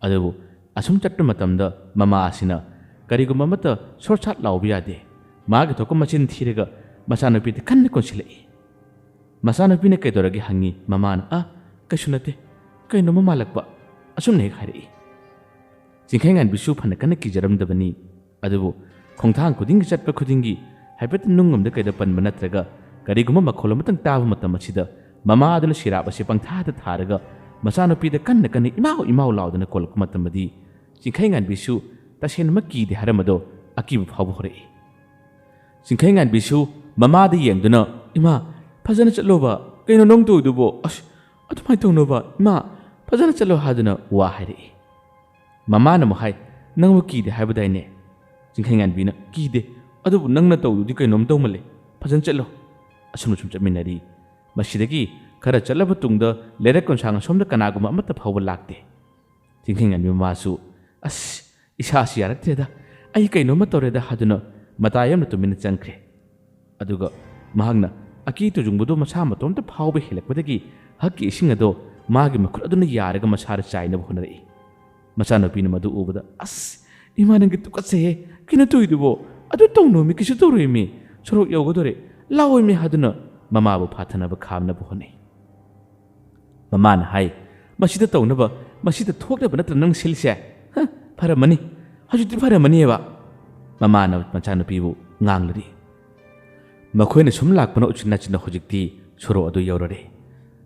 ꯑꯗꯨꯕꯨ ꯑꯁꯨꯝ ꯆꯠꯄ ꯃꯇꯝꯗ ꯃꯃꯥ ꯑꯁꯤꯅ ꯀꯔꯤꯒꯨꯝꯕ ꯑꯃꯠꯇ ꯁꯣꯔꯠ ꯁꯥꯠ ꯂꯥꯎꯕ ꯌꯥꯗꯦ꯫ ꯃꯥꯒꯤ ꯊꯣꯛꯄ ꯃꯆꯤꯟ ꯊꯤꯔꯒ ꯃꯆꯥꯅꯨꯄꯤꯗ ꯀꯟꯅ ꯀꯣꯟꯁꯤꯜꯂꯛꯏ꯫ ꯃꯆꯥꯅꯨꯄꯤꯅ ꯀꯩꯗꯧꯔꯒꯦ ꯍꯪꯉꯤ꯫ ꯃꯃꯥꯅ, "ꯑ, ꯀꯩꯁꯨ ꯅꯠꯇꯦ, ꯀꯩꯅꯣꯝꯃ ꯃꯥꯜꯂꯛꯄ", ꯑꯁꯨꯝꯅ ꯍꯦꯛ ꯍꯥꯏꯔꯛꯏ꯫ ꯆꯤꯡꯈꯩꯉꯥꯟꯕꯤꯁꯨ ꯐꯅ ꯀꯟꯅ ꯀꯤꯖꯔꯝꯗꯕꯅꯤ꯫ ꯑꯗꯨꯕꯨ ꯈꯣꯡꯊꯥꯡ ꯈꯨꯗꯤꯡꯒꯤ, ꯆꯠꯄ ꯈꯨꯗꯤꯡꯒꯤ ꯍꯥꯏꯐꯦꯠꯇ ꯅꯨꯡ ꯑꯃꯗ ꯀꯩꯗ ꯄꯟꯕ ꯅꯠꯇ꯭ꯔꯒ ꯀꯔꯤꯒꯨꯝꯕ ꯃꯈꯣꯜ ꯑꯃꯇꯪ ꯇꯥꯕ ꯃꯇꯝ ꯑꯁꯤꯗ ꯃꯃꯥ ꯑꯗꯨꯅ ꯁꯤꯔꯥꯞ ꯑꯁꯤ ꯄꯪꯊꯥꯗ ꯊꯥꯔꯒ ꯃꯆꯥꯅꯨꯄꯤꯗ ꯀꯟꯅ ꯀꯟꯅ "ꯏꯃꯥꯎ, ꯏꯃꯥꯎ" ꯂꯥꯎꯗꯨꯅ ꯀꯣꯜꯂꯛꯄ ꯃꯇꯝꯗꯗꯤ ꯆꯤꯡꯈꯩꯉꯥꯟꯕꯤꯁꯨ ꯇꯁꯦꯡꯅꯃꯛ ꯀꯤꯗꯦ ꯍꯥꯏꯔꯝꯕꯗꯣ ꯑꯀꯤꯕ ꯐꯥꯎꯕ ꯍꯧꯔꯛꯏ꯫ ꯆꯤꯡꯈꯩꯉꯥꯟꯕꯤꯁꯨ ꯃꯃꯥꯗ ꯌꯦꯡꯗꯨꯅ, "ꯏꯃꯥ, ꯐꯖꯅ ꯆꯠꯂꯣꯕ, ꯀꯩꯅꯣ ꯅꯪ ꯇꯧꯔꯤꯗꯨꯕꯣ? ꯑꯁ, ꯑꯗꯨꯃꯥꯏꯅ ꯇꯧꯅꯣꯕ, ꯏꯃꯥ, ꯐꯖꯅ ꯆꯠꯂꯣ" ꯍꯥꯏꯗꯨꯅ ꯋꯥ ꯍꯥꯏꯔꯛꯏ꯫ ꯃꯃꯥꯅ ꯑꯃꯨꯛ ꯍꯥꯏ, "ꯅꯪꯕꯨ ꯀꯤꯗꯦ ꯍꯥꯏꯕꯗꯥꯏꯅꯦ?" ꯆꯤꯡꯈꯩꯉꯥꯟꯕꯤꯅ, "ꯀꯤꯗꯦ, ꯑꯗꯨꯕꯨ ꯅꯪꯅ ꯇꯧꯗꯨꯗꯤ ꯀꯩꯅꯣꯝ ꯇꯧꯃꯜꯂꯦ, ꯐꯖꯅ ꯆꯠꯂꯣ"꯫ ꯑꯁꯨꯝꯅ ꯁꯨꯝ ꯆꯠꯃꯤꯟꯅꯔꯤ꯫ ꯃꯁꯤꯗꯒꯤ ꯈꯔ ꯆꯠꯂꯕ ꯇꯨꯡꯗ ꯂꯩꯔꯛ ꯀꯣꯟꯁꯥꯡ ꯑꯁꯣꯝꯗ ꯀꯅꯥꯒꯨꯝꯕ ꯑꯃꯠꯇ ꯐꯥꯎꯕ ꯂꯥꯛꯇꯦ꯫ ꯆꯤꯡꯈꯩꯉꯥꯟꯕꯤ ꯃꯃꯥꯁꯨ, "ꯑꯁ, ꯏꯁꯥꯁꯤ ꯌꯥꯔꯛꯇ꯭ꯔꯦꯗ, ꯑꯩ ꯀꯩꯅꯣꯝꯃ ꯇꯧꯔꯦꯗ" ꯍꯥꯏꯗꯨꯅ ꯃꯇꯥꯏ ꯑꯃꯗ ꯇꯨꯃꯤꯟꯅ ꯆꯪꯈ꯭ꯔꯦ꯫ ꯑꯗꯨꯒ ꯃꯍꯥꯛꯅ ꯑꯀꯤ ꯇꯨꯖꯨꯡꯕꯗꯨ ꯃꯁꯥ ꯃꯇꯣꯝꯇ ꯐꯥꯎꯕ ꯍꯦꯜꯂꯛꯄꯗꯒꯤ ꯍꯛꯀꯤ ꯏꯁꯤꯡ ꯑꯗꯣ ꯃꯥꯒꯤ ꯃꯈꯨꯠ ꯑꯗꯨꯅ ꯌꯥꯔꯒ ꯃꯁꯥꯗ ꯆꯥꯏꯅꯕ ꯍꯣꯠꯅꯔꯛꯏ꯫ ꯃꯆꯥꯅꯨꯄꯤꯅ ꯃꯗꯨ ꯎꯕꯗ, "ꯑꯁ, ꯏꯃꯥ, ꯅꯪꯒꯤ ꯇꯨꯀꯠꯆꯩꯍꯦ, ꯀꯩꯅꯣ ꯇꯧꯔꯤꯗꯨꯕꯣ? ꯑꯗꯨ ꯇꯧꯅꯣꯃꯤ, ꯀꯩꯁꯨ ꯇꯧꯔꯣꯏꯃꯤ, ꯁꯣꯔꯣꯛ ꯌꯧꯒꯗꯣꯔꯦ, ꯂꯥꯛꯑꯣꯏꯃꯤ" ꯍꯥꯏꯗꯨꯅ ꯃꯃꯥꯕꯨ ꯐꯥꯊꯅꯕ ꯈꯥꯝꯅꯕ ꯍꯣꯠꯅꯩ꯫ ꯃꯃꯥꯅ ꯍꯥꯏ, "ꯃꯁꯤꯗ ꯇꯧꯅꯕ, ꯃꯁꯤꯗ ꯊꯣꯛꯅꯕ ꯅꯠꯇ꯭ꯔ ꯅꯪ ꯁꯤꯜꯂꯤꯁꯦ? ꯍ, ꯐꯔꯝꯃꯅꯤ, ꯍꯧꯖꯤꯛꯇꯤ ꯐꯔꯝꯃꯅꯤꯕ"꯫ ꯃꯃꯥꯅ ꯃꯆꯥꯅꯨꯄꯤꯕꯨ ꯉꯥꯡꯂꯔꯤ꯫ ꯃꯈꯣꯏꯅ ꯁꯨꯝ ꯂꯥꯛꯄꯅ ꯎꯆꯤꯟ ꯅꯥꯆꯤꯟꯅ ꯍꯧꯖꯤꯛꯇꯤ ꯁꯣꯔꯣꯛ ꯑꯗꯨ ꯌꯧꯔꯔꯦ꯫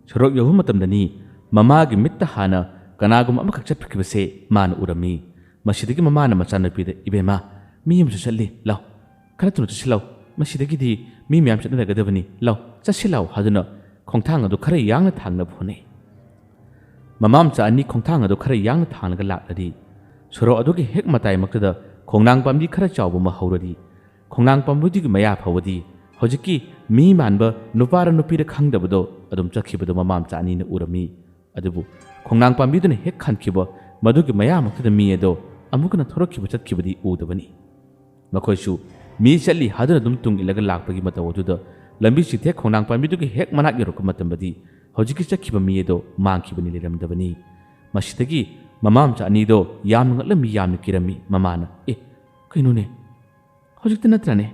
ꯁꯣꯔꯣꯛ ꯌꯧꯕ ꯃꯇꯝꯗꯅꯤ ꯃꯃꯥꯒꯤ ꯃꯤꯠꯇ ꯍꯥꯟꯅ ꯀꯅꯥꯒꯨꯝꯕ ꯑꯃꯈꯛ ꯆꯠꯈꯤꯕꯁꯦ ꯃꯥꯅ ꯎꯔꯝꯃꯤ꯫ ꯃꯁꯤꯗꯒꯤ ꯃꯃꯥꯅ ꯃꯆꯥꯅꯨꯄꯤꯗ, "ꯏꯕꯦꯝꯃ, ꯃꯤ ꯑꯃꯁꯨ ꯆꯠꯂꯤ, ꯂꯥꯎ, ꯈꯔ ꯊꯨꯅ ꯆꯠꯁꯤ ꯂꯥꯎ, ꯃꯁꯤꯗꯒꯤꯗꯤ ꯃꯤ ꯃꯌꯥꯝ ꯆꯠꯅꯔꯒꯗꯕꯅꯤ, ꯂꯥꯎ, ꯆꯠꯁꯤ ꯂꯥꯎ" ꯍꯥꯏꯗꯨꯅ ꯈꯣꯡꯊꯥꯡ ꯑꯗꯨ ꯈꯔ ꯌꯥꯡꯅ ꯊꯥꯡꯅꯕ ꯍꯣꯠꯅꯩ꯫ ꯃꯃꯥ ꯃꯆꯥ ꯑꯅꯤ ꯈꯣꯡꯊꯥꯡ ꯑꯗꯨ ꯈꯔ ꯌꯥꯡꯅ ꯊꯥꯡꯂꯒ ꯂꯥꯛꯂꯗꯤ, ꯁꯣꯔꯣꯛ ꯑꯗꯨꯒꯤ ꯍꯦꯛ ꯃꯇꯥꯏꯃꯛꯇꯗ ꯈꯣꯡꯅꯥꯡ ꯄꯥꯝꯕꯤ ꯈꯔ ꯆꯥꯎꯕ ꯑꯃ ꯍꯧꯔꯗꯤ, ꯈꯣꯡꯅꯥꯡ ꯄꯥꯝꯕꯤꯗꯨꯒꯤ ꯃꯌꯥ ꯐꯥꯎꯕꯗꯤ ꯍꯧꯖꯤꯛꯀꯤ ꯃꯤ ꯃꯥꯟꯕ ꯅꯨꯄꯥꯔ ꯅꯨꯄꯤꯔ ꯈꯪꯗꯕꯗꯣ ꯑꯗꯨꯝ ꯆꯠꯈꯤꯕꯗꯣ ꯃꯃꯥ ꯃꯆꯥ ꯑꯅꯤꯅ ꯎꯔꯝꯃꯤ꯫ ꯑꯗꯨꯕꯨ ꯈꯣꯡꯅꯥꯡ ꯄꯥꯝꯕꯤꯗꯨꯅ ꯍꯦꯛ ꯈꯟꯈꯤꯕ ꯃꯗꯨꯒꯤ ꯃꯌꯥꯃꯛꯇꯨꯗ ꯃꯤ ꯑꯗꯣ ꯑꯃꯨꯛ ꯍꯟꯅ ꯊꯣꯔꯛꯈꯤꯕ ꯆꯠꯈꯤꯕꯗꯤ ꯎꯗꯕꯅꯤ꯫ ꯃꯈꯣꯏꯁꯨ ꯃꯤ ꯆꯠꯂꯤ ꯍꯥꯏꯗꯨꯅ ꯑꯗꯨꯝ ꯇꯨꯡ ꯏꯜꯂꯒ ꯂꯥꯛꯄꯒꯤ ꯃꯇꯧ ꯑꯗꯨꯗ ꯂꯝꯕꯤ ꯆꯤꯡꯊꯦꯛ ꯈꯣꯡꯅꯥꯡ ꯄꯥꯝꯕꯤꯗꯨꯒꯤ ꯍꯦꯛ ꯃꯅꯥꯛ ꯌꯧꯔꯛꯄ ꯃꯇꯝꯗꯗꯤ ꯍꯧꯖꯤꯛꯀꯤ ꯆꯠꯈꯤꯕ ꯃꯤ ꯑꯗꯣ ꯃꯥꯡꯈꯤꯕꯅꯤ, ꯂꯩꯔꯝꯗꯕꯅꯤ꯫ ꯃꯁꯤꯗꯒꯤ ꯃꯃꯥ ꯃꯆꯥ ꯑꯅꯤꯗꯣ ꯌꯥꯝꯅ ꯉꯛꯂꯝꯃꯤ, ꯌꯥꯝꯅ ꯀꯤꯔꯝꯃꯤ꯫ ꯃꯃꯥꯅ, "ꯑꯦ, ꯀꯩꯅꯣꯅꯦ? ꯍꯧꯖꯤꯛꯇꯤ ꯅꯠꯇ꯭ꯔꯅꯦ?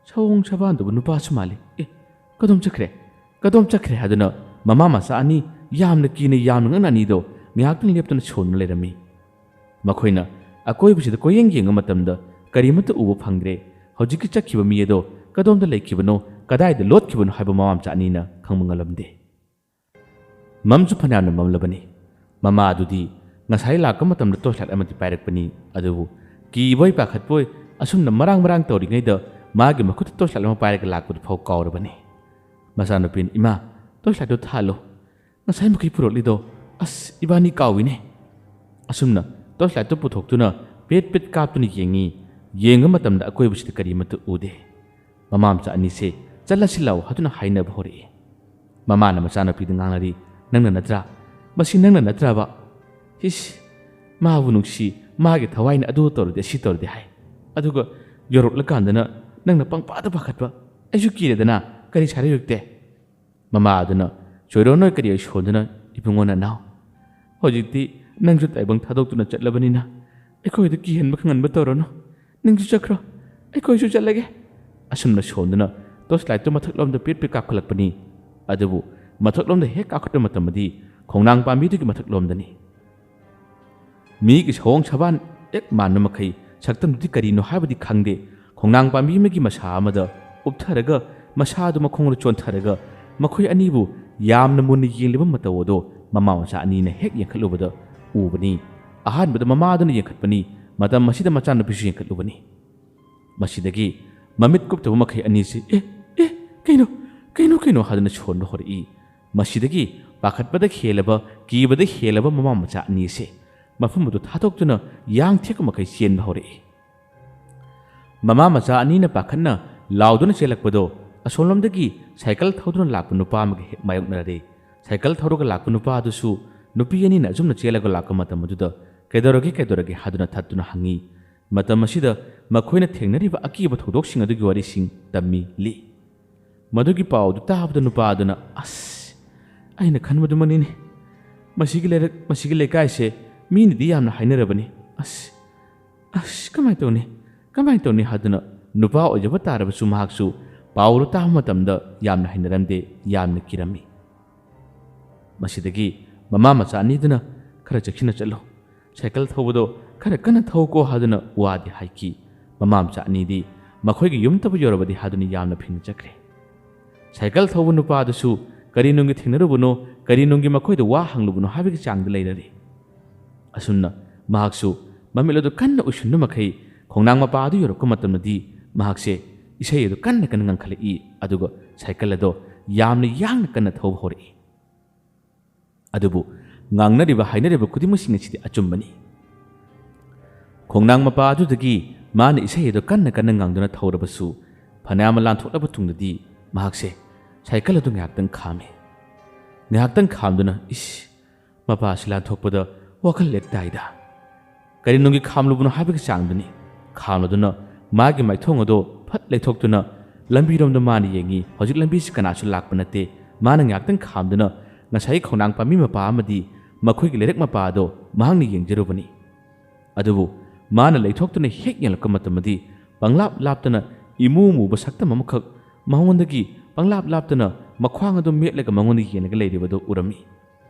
ꯁꯑꯣꯡ ꯁꯕꯥꯟꯗꯨꯕꯨ ꯅꯨꯄꯥꯁꯨ ꯃꯥꯜꯂꯤ꯫ ꯑꯦ, ꯀꯗꯣꯝ ꯆꯠꯈ꯭ꯔꯦ? ꯀꯗꯣꯝ ꯆꯠꯈ꯭ꯔꯦ?" ꯍꯥꯏꯗꯨꯅ ꯃꯃꯥ ꯃꯆꯥ ꯑꯅꯤ ꯌꯥꯝꯅ ꯀꯤꯅ, ꯌꯥꯝꯅ ꯉꯛꯅ ꯑꯅꯤꯗꯣ ꯉꯥꯏꯍꯥꯛꯇꯪ ꯂꯦꯞꯇꯅ ꯁꯣꯟꯗꯨꯅ ꯂꯩꯔꯝꯃꯤ꯫ ꯃꯈꯣꯏꯅ ꯑꯀꯣꯏꯕꯁꯤꯗ ꯀꯣꯏꯌꯦꯡ ꯌꯦꯡꯕ ꯃꯇꯝꯗ ꯀꯔꯤꯃꯠꯇ ꯎꯕ ꯐꯪꯗ꯭ꯔꯦ꯫ ꯍꯧꯖꯤꯛꯀꯤ ꯆꯠꯈꯤꯕ ꯃꯤ ꯑꯗꯣ ꯀꯗꯣꯝꯗ ꯂꯩꯈꯤꯕꯅꯣ, ꯀꯗꯥꯏꯗ ꯂꯣꯠꯈꯤꯕꯅꯣ ꯍꯥꯏꯕ ꯃꯃꯥ ꯃꯆꯥ ꯑꯅꯤꯅ ꯈꯪꯕ ꯉꯝꯂꯝꯗꯦ꯫ ꯃꯝꯁꯨ ꯐꯅꯌꯥꯝꯅ ꯃꯝꯂꯕꯅꯤ꯫ ꯃꯃꯥ ꯑꯗꯨꯗꯤ ꯉꯁꯥꯏ ꯂꯥꯛꯄ ꯃꯇꯝꯗ torch light ꯑꯃꯗꯤ ꯄꯥꯏꯔꯛꯄꯅꯤ, ꯑꯗꯨꯕꯨ ꯀꯤꯕꯣꯏ ꯄꯥꯈꯠꯄꯣꯏ ꯑꯁꯨꯝꯅ ꯃꯔꯥꯡ ꯃꯔꯥꯡ ꯇꯧꯔꯤꯉꯩꯗ ꯃꯥꯒꯤ ꯃꯈꯨꯠꯇ torch light ꯑꯃ ꯄꯥꯏꯔꯒ ꯂꯥꯛꯄꯗꯨ ꯐꯥꯎ ꯀꯥꯎꯔꯕꯅꯤ꯫ ꯃꯆꯥꯅꯨꯄꯤꯅ, "ꯏꯃꯥ, torch lightꯇꯨ ꯊꯥꯜꯂꯨ꯫ ꯉꯁꯥꯏ ꯃꯈꯩ ꯄꯨꯔꯛꯂꯤꯗꯣ, ꯑꯁ, ꯏꯕꯥꯅꯤ ꯀꯥꯎꯏꯅꯦ꯫" ꯑꯁꯨꯝꯅ torch lightꯇꯨ ꯄꯨꯊꯣꯛꯇꯨꯅ ꯄꯦꯠ ꯄꯦꯠ ꯀꯥꯞꯇꯨꯅ ꯌꯦꯡꯉꯤ꯫ ꯌꯦꯡꯕ ꯃꯇꯝꯗ ꯑꯀꯣꯏꯕꯁꯤꯗ ꯀꯔꯤꯃꯠꯇ ꯎꯗꯦ꯫ ꯃꯃꯥ ꯃꯆꯥ ꯑꯅꯤꯁꯦ ꯆꯠꯂꯁꯤ ꯂꯥꯎ ꯍꯥꯏꯗꯨꯅ ꯍꯥꯏꯅꯕ ꯍꯧꯔꯛꯏ꯫ ꯃꯃꯥꯅ ꯃꯆꯥꯅꯨꯄꯤꯗ ꯉꯥꯡꯅꯔꯤ, "ꯅꯪꯅ ꯅꯠꯇ꯭ꯔꯥ? ꯃꯁꯤ ꯅꯪꯅ ꯅꯠꯇ꯭ꯔꯕ? ꯏꯁ, ꯃꯥꯕꯨ ꯅꯨꯡꯁꯤ, ꯃꯥꯒꯤ ꯊꯋꯥꯏꯅ ꯑꯗꯨ ꯇꯧꯔꯗꯤ, ꯑꯁꯤ ꯇꯧꯔꯗꯤ ꯍꯥꯏ꯫ ꯑꯗꯨꯒ ꯌꯧꯔꯛꯂꯀꯥꯟꯗꯅ ꯅꯪꯅ ꯄꯪꯄꯥꯗ ꯄꯥꯈꯠꯄ꯫ ꯑꯩꯁꯨ ꯀꯤꯔꯦꯗꯅ, ꯀꯔꯤ ꯁꯥꯔ ꯌꯧꯔꯛꯇꯦ?" ꯃꯃꯥ ꯑꯗꯨꯅ ꯆꯣꯏꯔꯣꯟ ꯑꯣꯏ ꯀꯔꯤ ꯑꯣꯏ ꯁꯣꯟꯗꯨꯅ, "ꯏꯕꯨꯡꯉꯣ ꯅꯅꯥꯎ, ꯍꯧꯖꯤꯛꯇꯤ ꯅꯪꯁꯨ ꯇꯥꯏꯕꯪ ꯊꯥꯗꯣꯛꯇꯨꯅ ꯆꯠꯂꯕꯅꯤꯅ ꯑꯩꯈꯣꯏꯗ ꯀꯤꯍꯟꯕ ꯈꯪꯍꯟꯕ ꯇꯧꯔꯅꯨ꯫ ꯅꯪꯁꯨ ꯆꯠꯈ꯭ꯔꯣ, ꯑꯩꯈꯣꯏꯁꯨ ꯆꯠꯂꯒꯦ꯫" ꯑꯁꯨꯝꯅ ꯁꯣꯟꯗꯨꯅ torch lightꯇꯨ ꯃꯊꯛꯂꯣꯝꯗ ꯄꯦꯠ ꯄꯦꯠ ꯀꯥꯞꯈꯠꯂꯛꯄꯅꯤ꯫ ꯑꯗꯨꯕꯨ ꯃꯊꯛꯂꯣꯝꯗ ꯍꯦꯛ ꯀꯥꯞꯈꯠꯄ ꯃꯇꯝꯗꯗꯤ ꯈꯣꯡꯅꯥꯡ ꯄꯥꯝꯕꯤꯗꯨꯒꯤ ꯃꯊꯛꯂꯣꯝꯗꯅꯤ꯫ ꯃꯤꯒꯤ ꯁꯑꯣꯡ ꯁꯕꯥꯟ ꯍꯦꯛ ꯃꯥꯟꯕ ꯃꯈꯩ ꯁꯛꯇꯝꯗꯨꯗꯤ ꯀꯔꯤꯅꯣ ꯍꯥꯏꯕꯗꯤ ꯈꯪꯗꯦ꯫ ꯈꯣꯡꯅꯥꯡ ꯄꯥꯝꯕꯤ ꯑꯃꯒꯤ ꯃꯁꯥ ꯑꯃꯗ ꯎꯞꯊꯔꯒ ꯃꯁꯥꯗꯨ ꯃꯈꯣꯡꯗ ꯆꯣꯟꯊꯔꯒ ꯃꯈꯣꯏ ꯑꯅꯤꯕꯨ ꯌꯥꯝꯅ ꯃꯨꯟꯅ ꯌꯦꯡꯂꯤꯕ ꯃꯇꯧ ꯑꯗꯨ ꯃꯃꯥ ꯃꯆꯥ ꯑꯅꯤꯅ ꯍꯦꯛ ꯌꯦꯡꯈꯠꯂꯨꯕꯗ ꯎꯕꯅꯤ꯫ ꯑꯍꯥꯟꯕꯗ ꯃꯃꯥꯗꯨꯅ ꯌꯦꯡꯈꯠꯄꯅꯤ, ꯃꯇꯝ ꯑꯁꯤꯗ ꯃꯆꯥꯅꯨꯄꯤꯁꯨ ꯌꯦꯡꯈꯠꯂꯨꯕꯅꯤ꯫ ꯃꯁꯤꯗꯒꯤ ꯃꯃꯤꯠ ꯀꯨꯞꯇꯕ ꯃꯈꯩ ꯑꯅꯤꯁꯤ "ꯑꯦ, ꯑꯦ, ꯀꯩꯅꯣ, ꯀꯩꯅꯣ, ꯀꯩꯅꯣ?" ꯍꯥꯏꯗꯨꯅ ꯁꯣꯟꯕ ꯍꯧꯔꯛꯏ꯫ ꯃꯁꯤꯗꯒꯤ ꯄꯥꯈꯠꯄꯗ ꯍꯦꯜꯂꯕ, ꯀꯤꯕꯗ ꯍꯦꯜꯂꯕ ꯃꯃꯥ ꯃꯆꯥ ꯑꯅꯤꯁꯦ ꯃꯐꯝ ꯑꯗꯨ ꯊꯥꯗꯣꯛꯇꯨꯅ ꯌꯥꯡ ꯊꯦꯛꯄ ꯃꯈꯩ ꯆꯦꯟꯕ ꯍꯧꯔꯛꯏ꯫ ꯃꯃꯥ ꯃꯆꯥ ꯑꯅꯤꯅ ꯄꯥꯈꯠꯅ ꯂꯥꯎꯗꯨꯅ ꯆꯦꯜꯂꯛꯄꯗꯣ ꯑꯁꯣꯝꯂꯣꯝꯗꯒꯤ ꯁꯥꯏꯀꯜ ꯊꯧꯗꯨꯅ ꯂꯥꯛꯄ ꯅꯨꯄꯥ ꯑꯃꯒ ꯍꯦꯛ ꯃꯥꯌꯣꯛꯅꯔꯦ꯫ ꯁꯥꯏꯀꯜ ꯊꯧꯔꯒ ꯂꯥꯛꯄ ꯅꯨꯄꯥ ꯑꯗꯨꯁꯨ ꯅꯨꯄꯤ ꯑꯅꯤꯅ ꯑꯆꯨꯝꯅ ꯆꯦꯜꯂꯒ ꯂꯥꯛꯄ ꯃꯇꯝ ꯑꯗꯨꯗ "ꯀꯩꯗꯧꯔꯒꯦ, ꯀꯩꯗꯧꯔꯒꯦ?" ꯍꯥꯏꯗꯨꯅ ꯊꯠꯇꯨꯅ ꯍꯪꯉꯤ꯫ ꯃꯇꯝ ꯑꯁꯤꯗ ꯃꯈꯣꯏꯅ ꯊꯦꯡꯅꯔꯤꯕ ꯑꯀꯤꯕ ꯊꯧꯗꯣꯛꯁꯤꯡ ꯑꯗꯨꯒꯤ ꯋꯥꯔꯤꯁꯤꯡ ꯇꯝꯃꯤ ꯂꯤ꯫ ꯃꯗꯨꯒꯤ ꯄꯥꯎ ꯑꯗꯨ ꯇꯥꯕꯗ ꯅꯨꯄꯥ ꯑꯗꯨꯅ, "ꯑꯁ, ꯑꯩꯅ ꯈꯟꯕꯗꯨꯃꯛꯅꯤꯅꯦ꯫ ꯃꯁꯤꯒꯤ ꯂꯩꯔꯛ, ꯃꯁꯤꯒꯤ ꯂꯩꯀꯥꯏꯁꯦ ꯃꯤꯅꯗꯤ ꯌꯥꯝꯅ ꯍꯥꯏꯅꯔꯕꯅꯤ꯫ ꯑꯁ, ꯑꯁ, ꯀꯃꯥꯏꯅ ꯇꯧꯅꯤ? ꯀꯃꯥꯏꯅ ꯇꯧꯅꯤ?" ꯍꯥꯏꯗꯨꯅ ꯅꯨꯄꯥ ꯑꯣꯏꯖꯕ ꯇꯥꯔꯕꯁꯨ ꯃꯍꯥꯛꯁꯨ ꯄꯥꯎ ꯑꯗꯨ ꯇꯥꯕ ꯃꯇꯝꯗ ꯌꯥꯝꯅ ꯍꯩꯅꯔꯝꯗꯦ, ꯌꯥꯝꯅ ꯀꯤꯔꯝꯃꯤ꯫ ꯃꯁꯤꯗꯒꯤ ꯃꯃꯥ ꯃꯆꯥ ꯑꯅꯤꯗꯨꯅ, "ꯈꯔ ꯆꯦꯛꯁꯤꯟꯅ ꯆꯠꯂꯨ꯫ ꯁꯥꯏꯀꯜ ꯊꯧꯕꯗꯣ ꯈꯔ ꯀꯟꯅ ꯊꯧꯀꯣ" ꯍꯥꯏꯗꯨꯅ ꯋꯥꯗꯤ ꯍꯥꯏꯈꯤ꯫ ꯃꯃꯥ ꯃꯆꯥ ꯑꯅꯤꯗꯤ ꯃꯈꯣꯏꯒꯤ ꯌꯨꯝꯇꯕꯨ ꯌꯧꯔꯕꯗꯤ ꯍꯥꯏꯗꯨꯅ ꯌꯥꯝꯅ ꯐꯤꯡꯅ ꯆꯠꯈ꯭ꯔꯦ꯫ ꯁꯥꯏꯀꯜ ꯊꯧꯕ ꯅꯨꯄꯥ ꯑꯗꯨꯁꯨ ꯀꯔꯤ ꯅꯨꯡꯒꯤ ꯊꯦꯡꯅꯔꯨꯕꯅꯣ, ꯀꯔꯤ ꯅꯨꯡꯒꯤ ꯃꯈꯣꯏꯗ ꯋꯥ ꯍꯪꯂꯨꯕꯅꯣ ꯍꯥꯏꯕꯒꯤ ꯆꯥꯡꯗ ꯂꯩꯔꯔꯦ꯫ ꯑꯁꯨꯝꯅ ꯃꯍꯥꯛꯁꯨ ꯃꯃꯤꯠ ꯑꯗꯨ ꯀꯟꯅ ꯎꯏꯁꯤꯟꯕ ꯃꯈꯩ ꯈꯣꯡꯅꯥꯡ ꯃꯄꯥ ꯑꯗꯨ ꯌꯧꯔꯛꯄ ꯃꯇꯝꯗꯗꯤ ꯃꯍꯥꯛꯁꯦ ꯏꯁꯩ ꯑꯗꯨ ꯀꯟꯅ ꯀꯟꯅ ꯉꯪꯈꯠꯂꯛꯏ, ꯑꯗꯨꯒ ꯁꯥꯏꯀꯜ ꯑꯗꯣ ꯌꯥꯝꯅ ꯌꯥꯡꯅ ꯀꯟꯅ ꯊꯧꯕ ꯍꯧꯔꯛꯏ꯫ ꯑꯗꯨꯕꯨ ꯉꯥꯡꯅꯔꯤꯕ ꯍꯥꯏꯅꯔꯤꯕ ꯈꯨꯗꯤꯡꯃꯛꯁꯤꯡ ꯑꯁꯤꯗꯤ ꯑꯆꯨꯝꯕꯅꯤ꯫ ꯈꯣꯡꯅꯥꯡ ꯃꯄꯥ ꯑꯗꯨꯗꯒꯤ ꯃꯥꯅ ꯏꯁꯩ ꯑꯗꯨ ꯀꯟꯅ ꯀꯟꯅ ꯉꯥꯡꯗꯨꯅ ꯊꯧꯔꯕꯁꯨ, ꯐꯅꯌꯥꯝ ꯂꯥꯟꯊꯣꯛꯂꯕ ꯇꯨꯡꯗꯗꯤ ꯃꯍꯥꯛꯁꯦ ꯁꯥꯏꯀꯜ ꯑꯗꯨ ꯉꯥꯏꯍꯥꯛꯇꯪ ꯈꯥꯝꯃꯤ꯫ ꯉꯥꯏꯍꯥꯛꯇꯪ ꯈꯥꯝꯗꯨꯅ, "ꯏꯁ, ꯃꯄꯥꯁꯤ ꯂꯥꯟꯊꯣꯛꯄꯗ ꯋꯥꯈꯜ ꯂꯦꯛ ꯇꯥꯏꯗ꯫ ꯀꯔꯤ ꯅꯨꯡꯒꯤ ꯈꯥꯝꯂꯨꯕꯅꯣ?" ꯍꯥꯏꯕꯒꯤ ꯆꯥꯡꯗꯨꯅꯤ꯫ ꯈꯥꯝꯂꯗꯨꯅ ꯃꯥꯒꯤ ꯃꯥꯏꯊꯣꯡ ꯑꯗꯨ ꯐꯠ ꯂꯩꯊꯣꯛꯇꯨꯅ ꯂꯝꯕꯤꯔꯣꯝꯗ ꯃꯥꯅ ꯌꯦꯡꯉꯤ꯫ ꯍꯧꯖꯤꯛ ꯂꯝꯕꯤꯁꯤ ꯀꯅꯥꯁꯨ ꯂꯥꯛꯄ ꯅꯠꯇꯦ꯫ ꯃꯥꯅ ꯉꯥꯏꯍꯥꯛꯇꯪ ꯈꯥꯝꯗꯨꯅ ꯉꯁꯥꯏꯒꯤ ꯈꯣꯡꯅꯥꯡ ꯄꯥꯝꯕꯤ ꯃꯄꯥ ꯑꯃꯗꯤ ꯃꯈꯣꯏꯒꯤ ꯂꯩꯔꯛ ꯃꯄꯥ ꯑꯗꯣ ꯃꯍꯥꯛꯅ ꯌꯦꯡꯖꯔꯨꯕꯅꯤ꯫ ꯑꯗꯨꯕꯨ ꯃꯥꯅ ꯂꯩꯊꯣꯛꯇꯨꯅ ꯍꯦꯛ ꯌꯦꯡꯂꯛꯄ ꯃꯇꯝꯗꯗꯤ ꯄꯪꯂꯥꯞ ꯂꯥꯞꯇꯅ ꯏꯃꯨ ꯃꯨꯕ ꯁꯛꯇꯝ ꯑꯃꯈꯛ ꯃꯉꯣꯟꯗꯒꯤ ꯄꯪꯂꯥꯞ ꯂꯥꯞꯇꯅ ꯃꯈ꯭ꯋꯥꯡ ꯑꯗꯨ ꯃꯦꯠꯂꯒ ꯃꯉꯣꯟꯗ ꯌꯦꯡꯂꯒ ꯂꯩꯔꯤꯕꯗꯨ ꯎꯔꯝꯃꯤ꯫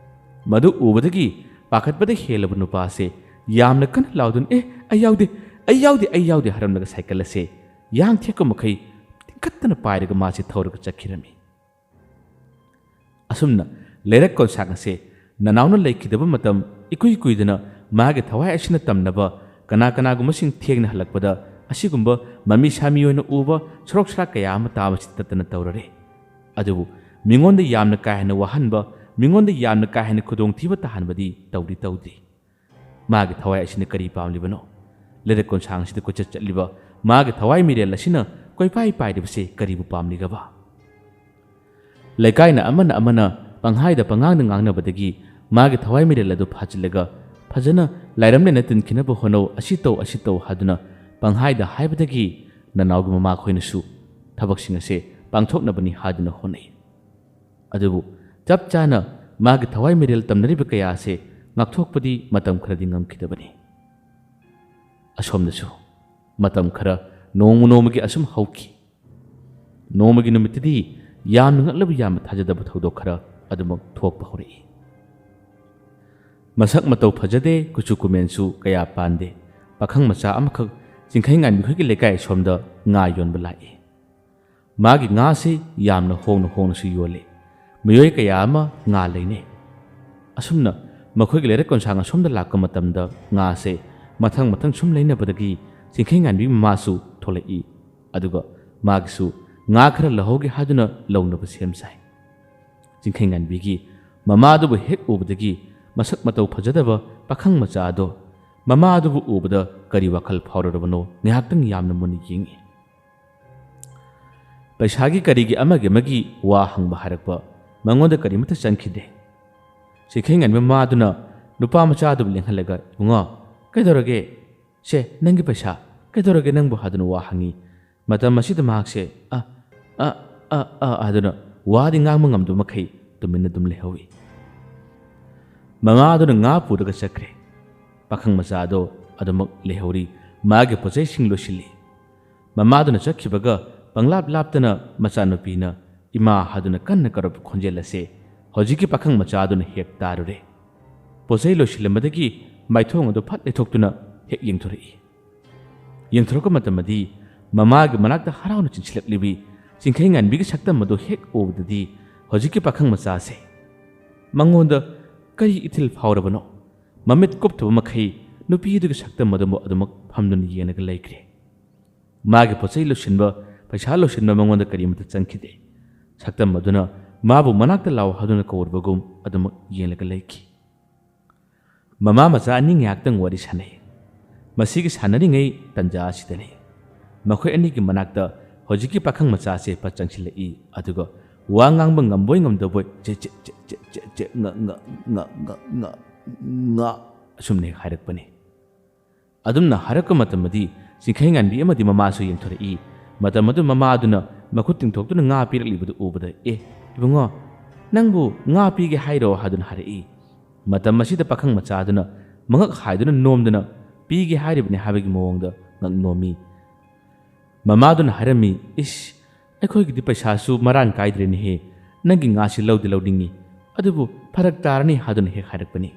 ꯃꯗꯨ ꯎꯕꯗꯒꯤ ꯄꯥꯈꯠꯄꯗ ꯍꯦꯜꯂꯕ ꯅꯨꯄꯥ ꯑꯁꯦ ꯌꯥꯝꯅ ꯀꯟꯅ ꯂꯥꯎꯗꯨꯅ, "ꯑꯦ, ꯑꯩ ꯌꯥꯎꯗꯦ, ꯑꯩ ꯌꯥꯎꯗꯦ, ꯑꯩ ꯌꯥꯎꯗꯦ" ꯍꯥꯏꯔꯝꯂꯒ ꯁꯥꯏꯀꯜ ꯑꯁꯦ ꯌꯥꯡ ꯊꯦꯛꯄ ꯃꯈꯩ ꯇꯤꯡꯈꯠ ꯇꯠꯇꯅ ꯄꯥꯏꯔꯒ ꯃꯥꯁꯤ ꯊꯧꯔꯒ ꯆꯠꯈꯤꯔꯝꯃꯤ꯫ ꯑꯁꯨꯝꯅ ꯂꯩꯔꯛ ꯀꯣꯟꯁꯥꯡ ꯑꯁꯦ ꯅꯅꯥꯎꯅ ꯂꯩꯈꯤꯗꯕ ꯃꯇꯝ ꯏꯀꯨꯏ ꯀꯨꯏꯗꯅ ꯃꯥꯒꯤ ꯊꯋꯥꯏ ꯑꯁꯤꯅ ꯇꯝꯅꯕ ꯀꯅꯥ ꯀꯅꯥꯒꯨꯝꯕꯁꯤꯡ ꯊꯦꯡꯅ ꯍꯜꯂꯛꯄꯗ ꯑꯁꯤꯒꯨꯝꯕ ꯃꯃꯤ ꯁꯥꯃꯤ ꯑꯣꯏꯅ ꯎꯕ ꯁꯣꯔꯣꯛ ꯁꯔꯥꯛ ꯀꯌꯥ ꯑꯃ ꯇꯥꯕꯁꯤ ꯇꯠꯇꯅ ꯇꯧꯔꯔꯦ꯫ ꯑꯗꯨꯕꯨ ꯃꯤꯉꯣꯟꯗ ꯌꯥꯝꯅ ꯀꯥ ꯍꯦꯟꯅ ꯋꯥꯍꯟꯕ, ꯃꯤꯉꯣꯟꯗ ꯌꯥꯝꯅ ꯀꯥ ꯍꯦꯟꯅ ꯈꯨꯗꯣꯡꯊꯤꯕ ꯇꯥꯍꯟꯕꯗꯤ ꯇꯧꯗꯤ ꯇꯧꯗ꯭ꯔꯤ꯫ ꯃꯥꯒꯤ ꯊꯋꯥꯏ ꯑꯁꯤꯅ ꯀꯔꯤ ꯄꯥꯝꯂꯤꯕꯅꯣ? ꯂꯩꯔꯛ ꯀꯣꯟꯁꯥꯡ ꯑꯁꯤꯗ ꯀꯣꯏꯆꯠ ꯆꯠꯂꯤꯕ ꯃꯥꯒꯤ ꯊꯋꯥꯏ ꯃꯤꯔꯦꯜ ꯑꯁꯤꯅ ꯀꯣꯏꯄꯥꯏ ꯄꯥꯏꯔꯤꯕꯁꯦ ꯀꯔꯤꯕꯨ ꯄꯥꯝꯂꯤꯒꯕ? ꯂꯩꯀꯥꯏꯅ ꯑꯃꯅ ꯑꯃꯅ ꯄꯪꯍꯥꯏꯗ ꯄꯉꯥꯡꯗ ꯉꯥꯡꯅꯕꯗꯒꯤ ꯃꯥꯒꯤ ꯊꯋꯥꯏ ꯃꯤꯔꯦꯜ ꯑꯗꯨ ꯐꯥꯖꯤꯜꯂꯒ ꯐꯖꯅ ꯂꯥꯏꯔꯝ ꯂꯩꯅ ꯇꯤꯟꯈꯤꯅꯕ ꯍꯣꯠꯅꯧ, ꯑꯁꯤ ꯇꯧ, ꯑꯁꯤ ꯇꯧ ꯍꯥꯏꯗꯨꯅ ꯄꯪꯍꯥꯏꯗ ꯍꯥꯏꯕꯗꯒꯤ ꯅꯅꯥꯎꯒꯤ ꯃꯃꯥꯈꯣꯏꯅꯁꯨ ꯊꯕꯛꯁꯤꯡ ꯑꯁꯦ ꯄꯥꯡꯊꯣꯛꯅꯕꯅꯤ ꯍꯥꯏꯗꯨꯅ ꯍꯣꯠꯅꯩ꯫ ꯑꯗꯨꯕꯨ ꯆꯞ ꯆꯥꯅ ꯃꯥꯒꯤ ꯊꯋꯥꯏ ꯃꯤꯔꯦꯜ ꯇꯝꯅꯔꯤꯕ ꯀꯌꯥ ꯑꯁꯦ ꯉꯥꯛꯊꯣꯛꯄꯗꯤ ꯃꯇꯝ ꯈꯔꯗꯤ ꯉꯝꯈꯤꯗꯕꯅꯤ꯫ ꯑꯁꯣꯝꯗꯁꯨ ꯃꯇꯝ ꯈꯔ ꯅꯣꯡꯃ ꯅꯣꯡꯃꯒꯤ ꯑꯁꯨꯝ ꯍꯧꯈꯤ꯫ ꯅꯣꯡꯃꯒꯤ ꯅꯨꯃꯤꯠꯇꯗꯤ ꯌꯥꯝꯅ ꯉꯛꯂꯕ ꯌꯥꯝꯅ ꯊꯥꯖꯗꯕ ꯊꯧꯗꯣꯛ ꯈꯔ ꯑꯗꯨꯃꯛ ꯊꯣꯛꯄ ꯍꯧꯔꯛꯏ꯫ ꯃꯁꯛ ꯃꯇꯧ ꯐꯖꯗꯦ, ꯀꯨꯆꯨ ꯀꯨꯃꯦꯟꯁꯨ ꯀꯌꯥ ꯄꯥꯟꯗꯦ꯫ ꯄꯥꯈꯪ ꯃꯆꯥ ꯑꯃꯈꯛ ꯆꯤꯡꯈꯩ ꯉꯥꯟꯕꯤ ꯈꯣꯏꯒꯤ ꯂꯩꯀꯥꯏ ꯑꯁꯣꯝꯗ ꯉꯥ ꯌꯣꯟꯕ ꯂꯥꯛꯏ꯫ ꯃꯥꯒꯤ ꯉꯥꯁꯤ ꯌꯥꯝꯅ ꯍꯣꯡꯅ ꯍꯣꯡꯅꯁꯨ ꯌꯣꯜꯂꯤ꯫ ꯃꯤꯑꯣꯏ ꯀꯌꯥ ꯑꯃ ꯉꯥ ꯂꯩꯅꯩ꯫ ꯑꯁꯨꯝꯅ ꯃꯈꯣꯏꯒꯤ ꯂꯩꯔꯛ ꯀꯣꯟꯁꯥꯡ ꯑꯁꯣꯝꯗ ꯂꯥꯛꯄ ꯃꯇꯝꯗ ꯉꯥꯁꯦ ꯃꯊꯪ ꯃꯊꯪ ꯁꯨꯝ ꯂꯩꯅꯕꯗꯒꯤ ꯆꯤꯡꯈꯩ ꯉꯥꯟꯕꯤ ꯃꯃꯥꯁꯨ ꯊꯣꯛꯂꯛꯏ꯫ ꯑꯗꯨꯒ ꯃꯥꯒꯤꯁꯨ ꯉꯥ ꯈꯔ ꯂꯧꯍꯧꯒꯦ ꯍꯥꯏꯗꯨꯅ ꯂꯧꯅꯕ ꯁꯦꯝ ꯁꯥꯏ꯫ ꯆꯤꯡꯈꯩ ꯉꯥꯟꯕꯤꯒꯤ ꯃꯃꯥꯗꯨꯕꯨ ꯍꯦꯛ ꯎꯕꯗꯒꯤ ꯃꯁꯛ ꯃꯇꯧ ꯐꯖꯗꯕ ꯄꯥꯈꯪ ꯃꯆꯥ ꯑꯗꯣ ꯃꯃꯥ ꯑꯗꯨꯕꯨ ꯎꯕꯗ ꯀꯔꯤ ꯋꯥꯈꯜ ꯐꯥꯎꯔꯨꯔꯕꯅꯣ ꯉꯥꯏꯍꯥꯛꯇꯪ ꯌꯥꯝꯅ ꯃꯨꯟꯅ ꯌꯦꯡꯉꯤ꯫ ꯄꯩꯁꯥꯒꯤ ꯀꯔꯤꯒꯤ ꯑꯃꯒꯤ ꯑꯃꯒꯤ ꯋꯥ ꯍꯪꯕ ꯍꯥꯏꯔꯛꯄ ꯃꯉꯣꯟꯗ ꯀꯔꯤꯃꯠꯇ ꯆꯪꯈꯤꯗꯦ꯫ ꯆꯤꯡꯈꯩ ꯉꯥꯟꯕꯤ ꯃꯃꯥꯗꯨꯅ ꯅꯨꯄꯥ ꯃꯆꯥ ꯑꯗꯨꯕꯨ ꯂꯦꯡꯍꯜꯂꯒ, "ꯏꯕꯨꯡꯉꯣ, ꯀꯩꯗꯧꯔꯒꯦ? ꯁꯦ, ꯅꯪꯒꯤ ꯄꯩꯁꯥ꯫ ꯀꯩꯗꯧꯔꯒꯦ ꯅꯪꯕꯨ?" ꯍꯥꯏꯗꯨꯅ ꯋꯥ ꯍꯪꯉꯤ꯫ ꯃꯇꯝ ꯑꯁꯤꯗ ꯃꯍꯥꯛꯁꯦ "ꯑ, ꯑ, ꯑ, ꯑ" ꯍꯥꯏꯗꯨꯅ ꯋꯥꯗꯤ ꯉꯥꯡꯕ ꯉꯝꯗꯕ ꯃꯈꯩ ꯇꯨꯃꯤꯟꯅ ꯑꯗꯨꯝ ꯂꯩꯍꯧꯏ꯫ ꯃꯃꯥꯗꯨꯅ ꯉꯥ ꯄꯨꯔꯒ ꯆꯠꯈ꯭ꯔꯦ꯫ ꯄꯥꯈꯪ ꯃꯆꯥ ꯑꯗꯣ ꯑꯗꯨꯃꯛ ꯂꯩꯍꯧꯔꯤ꯫ ꯃꯥꯒꯤ ꯄꯣꯠꯆꯩꯁꯤꯡ ꯂꯣꯏꯁꯤꯜꯂꯤ꯫ ꯃꯃꯥꯗꯨꯅ ꯆꯠꯈꯤꯕꯒ ꯄꯪꯂꯥꯞ ꯂꯥꯞꯇꯅ ꯃꯆꯥꯅꯨꯄꯤꯅ "ꯏꯃꯥ" ꯍꯥꯏꯗꯨꯅ ꯀꯟꯅ ꯀꯧꯔꯛꯄ ꯈꯣꯟꯖꯦꯜ ꯑꯁꯦ ꯍꯧꯖꯤꯛꯀꯤ ꯄꯥꯈꯪ ꯃꯆꯥꯗꯨꯅ ꯍꯦꯛ ꯇꯥꯔꯨꯔꯦ꯫ ꯄꯣꯠꯆꯩ ꯂꯣꯏꯁꯤꯜꯂꯝꯕꯗꯒꯤ ꯃꯥꯏꯊꯣꯡ ꯑꯗꯨ ꯐꯠ ꯂꯩꯊꯣꯛꯇꯨꯅ ꯍꯦꯛ ꯌꯦꯡꯊꯣꯔꯛꯏ꯫ ꯌꯦꯡꯊꯣꯔꯛꯄ ꯃꯇꯝꯗꯗꯤ ꯃꯃꯥꯒꯤ ꯃꯅꯥꯛꯇ ꯍꯔꯥꯎꯅ ꯆꯦꯟꯁꯤꯜꯂꯛꯂꯤꯕꯤ ꯆꯤꯡꯈꯩꯉꯥꯟꯕꯤꯒꯤ ꯁꯛꯇꯝ ꯑꯗꯨ ꯍꯦꯛ ꯎꯕꯗꯗꯤ ꯍꯧꯖꯤꯛꯀꯤ ꯄꯥꯈꯪ ꯃꯆꯥꯁꯦ ꯃꯉꯣꯟꯗ ꯀꯔꯤ ꯏꯊꯤꯜ ꯐꯥꯎꯔꯕꯅꯣ? ꯃꯃꯤꯠ ꯀꯨꯞꯇꯕ ꯃꯈꯩ ꯅꯨꯄꯤ ꯑꯗꯨꯒꯤ ꯁꯛꯇꯝ ꯑꯗꯨꯕꯨ ꯑꯗꯨꯃꯛ ꯐꯝꯗꯨꯅ ꯌꯦꯡꯂꯒ ꯂꯩꯈ꯭ꯔꯦ꯫ ꯃꯥꯒꯤ ꯄꯣꯠꯆꯩ ꯂꯣꯏꯁꯤꯟꯕ, ꯄꯩꯁꯥ ꯂꯣꯏꯁꯤꯟꯕ ꯃꯉꯣꯟꯗ ꯀꯔꯤꯃꯠꯇ ꯆꯪꯈꯤꯗꯦ꯫ ꯁꯛꯇꯝ ꯑꯗꯨꯅ ꯃꯥꯕꯨ ꯃꯅꯥꯛꯇ ꯂꯥꯛꯑꯣ ꯍꯥꯏꯗꯨꯅ ꯀꯧꯔꯕꯒꯨꯝ ꯑꯗꯨꯃꯛ ꯌꯦꯡꯂꯒ ꯂꯩꯈꯤ꯫ ꯃꯃꯥ ꯃꯆꯥ ꯑꯅꯤ ꯉꯥꯏꯍꯥꯛꯇꯪ ꯋꯥꯔꯤ ꯁꯥꯟꯅꯩ꯫ ꯃꯁꯤꯒꯤ ꯁꯥꯟꯅꯔꯤꯉꯩ ꯇꯟꯖꯥ ꯑꯁꯤꯗꯅꯤ ꯃꯈꯣꯏ ꯑꯅꯤꯒꯤ ꯃꯅꯥꯛꯇ ꯍꯧꯖꯤꯛꯀꯤ ꯄꯥꯈꯪ ꯃꯆꯥꯁꯦ ꯄꯠ ꯆꯪꯁꯤꯜꯂꯛꯏ꯫ ꯑꯗꯨꯒ ꯋꯥ ꯉꯥꯡꯕ ꯉꯝꯕꯣꯏ ꯉꯝꯗꯕꯣꯏ ꯆꯦ ꯆꯦ ꯆꯦ ꯆꯦ ꯆꯦ ꯉ ꯉ ꯉ ꯉ ꯉ ꯉ ꯑꯁꯨꯝꯅ ꯍꯦꯛ ꯍꯥꯏꯔꯛꯄꯅꯤ꯫ ꯑꯗꯨꯝꯅ ꯍꯥꯏꯔꯛꯄ ꯃꯇꯝꯗꯗꯤ ꯆꯤꯡꯈꯩꯉꯥꯟꯕꯤ ꯑꯃꯗꯤ ꯃꯃꯥꯁꯨ ꯌꯦꯡꯊꯣꯔꯛꯏ꯫ ꯃꯇꯝ ꯑꯗꯨ ꯃꯃꯥ ꯑꯗꯨꯅ ꯃꯈꯨꯠ ꯇꯤꯡꯊꯣꯛꯇꯨꯅ ꯉꯥ ꯄꯤꯔꯛꯂꯤꯕꯗꯨ ꯎꯕꯗ, "ꯑꯦ, ꯏꯕꯨꯡꯉꯣ, ꯅꯪꯕꯨ ꯉꯥ ꯄꯤꯒꯦ ꯍꯥꯏꯔꯣ?" ꯍꯥꯏꯗꯨꯅ ꯍꯥꯏꯔꯛꯏ꯫ ꯃꯇꯝ ꯑꯁꯤꯗ ꯄꯥꯈꯪ ꯃꯆꯥꯗꯨꯅ ꯃꯉꯛ ꯍꯥꯏꯗꯨꯅ ꯅꯣꯝꯗꯨꯅ ꯄꯤꯒꯦ ꯍꯥꯏꯔꯤꯕꯅꯤ ꯍꯥꯏꯕꯒꯤ ꯃꯑꯣꯡꯗ ꯉꯛ ꯅꯣꯝꯃꯤ꯫ ꯃꯃꯥꯗꯨꯅ ꯍꯥꯏꯔꯝꯃꯤ, "ꯏꯁ, ꯑꯩꯈꯣꯏꯒꯤꯗꯤ ꯄꯩꯁꯥꯁꯨ ꯃꯔꯥꯡ ꯀꯥꯏꯗ꯭ꯔꯦꯅꯦꯍꯦ, ꯅꯪꯒꯤ ꯉꯥꯁꯤ ꯂꯧꯗꯤ ꯂꯧꯅꯤꯡꯉꯤ, ꯑꯗꯨꯕꯨ ꯐꯔꯛ ꯇꯥꯔꯅꯤ" ꯍꯥꯏꯗꯨꯅ ꯍꯦꯛ ꯍꯥꯏꯔꯛꯄꯅꯤ꯫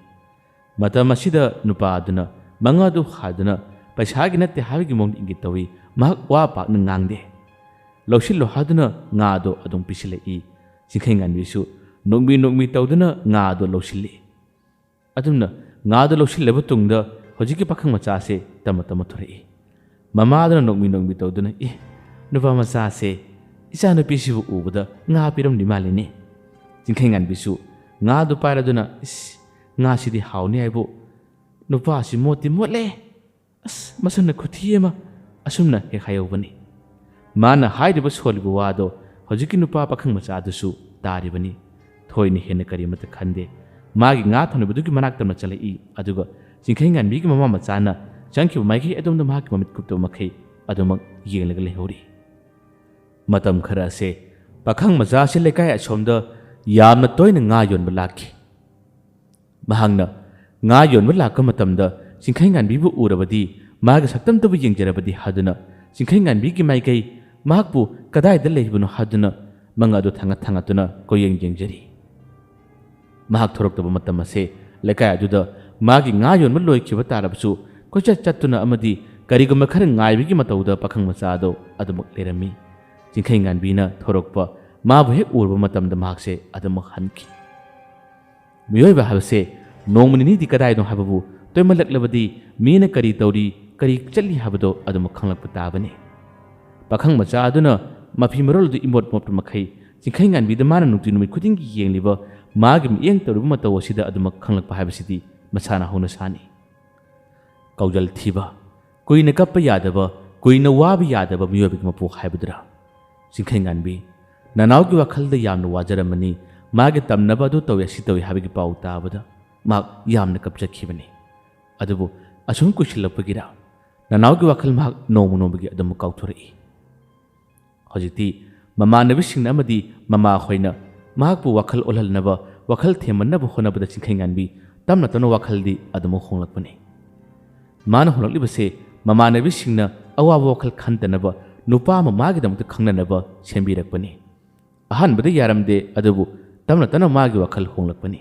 ꯃꯇꯝ ꯑꯁꯤꯗ ꯅꯨꯄꯥ ꯑꯗꯨꯅ ꯃꯉꯥꯗꯨ ꯍꯥꯏꯗꯨꯅ ꯄꯩꯁꯥꯒꯤ ꯅꯠꯇꯦ ꯍꯥꯏꯕꯒꯤ ꯃꯑꯣꯡꯗ ꯏꯪꯒꯤꯠ ꯇꯧꯏ꯫ ꯃꯍꯥꯛ ꯋꯥ ꯄꯥꯛꯅ ꯉꯥꯡꯗꯦ꯫ ꯂꯧꯁꯤꯜꯂꯣ ꯍꯥꯏꯗꯨꯅ ꯉꯥ ꯑꯗꯨ ꯑꯗꯨꯝ ꯄꯤꯁꯤꯜꯂꯛꯏ꯫ ꯆꯤꯡꯈꯩꯉꯥꯟꯕꯤꯁꯨ ꯅꯣꯛꯃꯤ ꯅꯣꯛꯃꯤ ꯇꯧꯗꯨꯅ ꯉꯥ ꯑꯗꯨ ꯂꯧꯁꯤꯜꯂꯤ꯫ ꯑꯗꯨꯝꯅ ꯉꯥ ꯑꯗꯨ ꯂꯧꯁꯤꯜꯂꯕ ꯇꯨꯡꯗ ꯍꯧꯖꯤꯛꯀꯤ ꯄꯥꯈꯪ ꯃꯆꯥꯁꯦ ꯇꯞꯅ ꯇꯞꯅ ꯊꯣꯔꯛꯏ꯫ ꯃꯃꯥꯗꯨꯅ ꯅꯣꯛꯃꯤ ꯅꯣꯛꯃꯤ ꯇꯧꯗꯨꯅ, "ꯑꯦ, ꯅꯨꯄꯥ ꯃꯆꯥꯁꯦ ꯏꯆꯥꯅꯨꯄꯤꯁꯤꯕꯨ ꯎꯕꯗ ꯉꯥ ꯄꯤꯔꯝꯂꯤ ꯃꯥꯜꯂꯤꯅꯦ"꯫ ꯆꯤꯡꯈꯩꯉꯥꯟꯕꯤꯁꯨ ꯉꯥꯗꯨ ꯄꯥꯏꯔꯗꯨꯅ, "ꯏꯁ, ꯉꯥꯁꯤꯗꯤ ꯍꯥꯎꯅꯤ ꯍꯥꯏꯕꯨ, ꯅꯨꯄꯥꯁꯤ ꯃꯣꯠꯇꯤ ꯃꯣꯠꯂꯦ꯫ ꯑꯁ, ꯃꯁꯛꯅ ꯈꯨꯊꯤ ꯑꯃ"꯫ ꯑꯁꯨꯝꯅ ꯍꯦꯛ ꯍꯥꯏꯍꯧꯕꯅꯤ꯫ ꯃꯥꯅ ꯍꯥꯏꯔꯤꯕ ꯁꯣꯜꯂꯤꯕ ꯋꯥꯗꯣ ꯍꯧꯖꯤꯛꯀꯤ ꯅꯨꯄꯥ ꯄꯥꯈꯪ ꯃꯆꯥꯗꯨꯁꯨ ꯇꯥꯔꯤꯕꯅꯤ꯫ ꯊꯣꯏꯅ ꯍꯦꯟꯅ ꯀꯔꯤꯃꯠꯇ ꯈꯟꯗꯦ꯫ ꯃꯥꯒꯤ ꯉꯥ ꯊꯝꯂꯤꯕꯗꯨꯒꯤ ꯃꯅꯥꯛꯇ ꯑꯃ ꯆꯠꯂꯛꯏ, ꯑꯗꯨꯒ ꯆꯤꯡꯈꯩꯉꯥꯟꯕꯤꯒꯤ ꯃꯃꯥ ꯃꯆꯥꯅ ꯆꯪꯈꯤꯕ ꯃꯥꯏꯀꯩ ꯑꯗꯣꯝꯗ ꯃꯍꯥꯛꯀꯤ ꯃꯃꯤꯠ ꯀꯨꯞꯇꯕ ꯃꯈꯩ ꯑꯗꯨꯃꯛ ꯌꯦꯡꯂꯒ ꯂꯩꯍꯧꯔꯤ꯫ ꯃꯇꯝ ꯈꯔ ꯑꯁꯦ ꯄꯥꯈꯪ ꯃꯆꯥ ꯑꯁꯤ ꯂꯩꯀꯥꯏ ꯑꯁꯣꯝꯗ ꯌꯥꯝꯅ ꯇꯣꯏꯅ ꯉꯥ ꯌꯣꯟꯕ ꯂꯥꯛꯈꯤ꯫ ꯃꯍꯥꯛꯅ ꯉꯥ ꯌꯣꯟꯕ ꯂꯥꯛꯄ ꯃꯇꯝꯗ ꯆꯤꯡꯈꯩꯉꯥꯟꯕꯤꯕꯨ ꯎꯔꯕꯗꯤ ꯃꯥꯒꯤ ꯁꯛꯇꯝꯇꯕꯨ ꯌꯦꯡꯖꯔꯕꯗꯤ ꯍꯥꯏꯗꯨꯅ ꯆꯤꯡꯈꯩꯉꯥꯟꯕꯤꯒꯤ ꯃꯥꯏꯀꯩ, ꯃꯍꯥꯛꯄꯨ ꯀꯗꯥꯏꯗ ꯂꯩꯕꯅꯣ ꯍꯥꯏꯗꯨꯅ ꯃꯉꯥ ꯑꯗꯨ ꯊꯥꯡꯒꯠ ꯊꯥꯡꯒꯠꯇꯨꯅ ꯀꯣꯏꯌꯦꯡ ꯌꯦꯡꯖꯔꯤ꯫ ꯃꯍꯥꯛ ꯊꯣꯔꯛꯇꯕ ꯃꯇꯝ ꯑꯁꯦ ꯂꯩꯀꯥꯏ ꯑꯗꯨꯗ ꯃꯥꯒꯤ ꯉꯥ ꯌꯣꯟꯕ ꯂꯣꯏꯈꯤꯕ ꯇꯥꯔꯕꯁꯨ ꯀꯣꯏꯆꯠ ꯆꯠꯇꯨꯅ ꯑꯃꯗꯤ ꯀꯔꯤꯒꯨꯝꯕ ꯈꯔ ꯉꯥꯏꯕꯒꯤ ꯃꯇꯧꯗ ꯄꯥꯈꯪ ꯃꯆꯥ ꯑꯗꯨ ꯑꯗꯨꯃꯛ ꯂꯩꯔꯝꯃꯤ꯫ ꯆꯤꯡꯈꯩꯉꯥꯟꯕꯤꯅ ꯊꯣꯔꯛꯄ ꯃꯥꯕꯨ ꯍꯦꯛ ꯎꯔꯕ ꯃꯇꯝꯗ ꯃꯍꯥꯛꯁꯦ ꯑꯗꯨꯃꯛ ꯍꯟꯈꯤ꯫ ꯃꯤꯑꯣꯏꯕ ꯍꯥꯏꯕꯁꯦ ꯅꯣꯡꯃ ꯅꯤꯅꯤꯗꯤ ꯀꯗꯥꯏꯅꯣ ꯍꯥꯏꯕꯕꯨ ꯇꯣꯏꯃꯜꯂꯛꯂꯕꯗꯤ ꯃꯤꯅ ꯀꯔꯤ ꯇꯧꯔꯤ, ꯀꯔꯤ ꯆꯠꯂꯤ ꯍꯥꯏꯕꯗꯣ ꯑꯗꯨꯃꯛ ꯈꯪꯂꯛꯄ ꯇꯥꯕꯅꯤ꯫ ꯄꯥꯈꯪ ꯃꯆꯥ ꯑꯗꯨꯅ ꯃꯐꯤ ꯃꯔꯣꯜ ꯑꯗꯨ ꯏꯃꯣꯠ ꯃꯣꯠꯄ ꯃꯈꯩ ꯆꯤꯡꯈꯩꯉꯥꯟꯕꯤꯗ ꯃꯥꯅ ꯅꯨꯡꯇꯤ ꯅꯨꯃꯤꯠ ꯈꯨꯗꯤꯡꯒꯤ ꯌꯦꯡꯂꯤꯕ ꯃꯥꯒꯤ ꯃꯤꯠꯌꯦꯡ ꯇꯧꯔꯤꯕ ꯃꯇꯧ ꯑꯁꯤꯗ ꯑꯗꯨꯃꯛ ꯈꯪꯂꯛꯄ ꯍꯥꯏꯕꯁꯤꯗꯤ ꯃꯁꯥꯅ ꯍꯧꯅ ꯁꯥꯅꯤ꯫ ꯀꯧꯖꯜ ꯊꯤꯕ, ꯀꯨꯏꯅ ꯀꯞꯄ ꯌꯥꯗꯕ, ꯀꯨꯏꯅ ꯋꯥꯕ ꯌꯥꯗꯕ ꯃꯤꯑꯣꯏꯕꯒꯤ ꯃꯄꯣꯛ ꯍꯥꯏꯕꯗꯨꯔꯥ? ꯆꯤꯡꯈꯩꯉꯥꯟꯕꯤ, ꯅꯅꯥꯎꯒꯤ ꯋꯥꯈꯜꯗ ꯌꯥꯝꯅ ꯋꯥꯖꯔꯝꯃꯅꯤ, ꯃꯥꯒꯤ ꯇꯝꯅꯕ ꯑꯗꯨ ꯇꯧꯏ ꯑꯁꯤ ꯇꯧꯏ ꯍꯥꯏꯕꯒꯤ ꯄꯥꯎ ꯇꯥꯕꯗ ꯃꯍꯥꯛ ꯌꯥꯝꯅ ꯀꯞꯆꯈꯤꯕꯅꯤ꯫ ꯑꯗꯨꯕꯨ ꯑꯁꯨꯝ ꯀꯨꯏꯁꯤꯜꯂꯛꯄꯒꯤꯔꯥ ꯅꯅꯥꯎꯒꯤ ꯋꯥꯈꯜ ꯃꯍꯥꯛ ꯅꯣꯡꯃ ꯅꯣꯡꯃꯒꯤ ꯑꯗꯨꯝ ꯀꯥꯎꯊꯣꯔꯛꯏ꯫ ꯍꯧꯖꯤꯛꯇꯤ ꯃꯃꯥꯟꯅꯕꯤꯁꯤꯡꯅ ꯑꯃꯗꯤ ꯃꯃꯥꯍꯣꯏꯅ ꯃꯍꯥꯛꯄꯨ ꯋꯥꯈꯜ ꯑꯣꯜꯍꯟꯅꯕ, ꯋꯥꯈꯜ ꯊꯦꯝꯃꯟꯅꯕ ꯍꯣꯠꯅꯕꯗ ꯆꯤꯡꯈꯩꯉꯥꯟꯕꯤ ꯇꯞꯅ ꯇꯞꯅ ꯋꯥꯈꯜꯗꯤ ꯑꯗꯨꯃꯛ ꯍꯣꯡꯂꯛꯄꯅꯤ꯫ ꯃꯥꯅ ꯍꯣꯡꯂꯛꯂꯤꯕꯁꯦ ꯃꯃꯥꯟꯅꯕꯤꯁꯤꯡꯅ ꯑꯋꯥꯕ ꯋꯥꯈꯜ ꯈꯟꯗꯅꯕ ꯅꯨꯄꯥ ꯑꯃ ꯃꯥꯒꯤꯗꯃꯛꯇ ꯈꯪꯅꯅꯕ ꯁꯦꯝꯕꯤꯔꯛꯄꯅꯤ꯫ ꯑꯍꯥꯟꯕꯗ ꯌꯥꯔꯝꯗꯦ, ꯑꯗꯨꯕꯨ ꯇꯞꯅ ꯇꯞꯅ ꯃꯥꯒꯤ ꯋꯥꯈꯜ ꯍꯣꯡꯂꯛꯄꯅꯤ꯫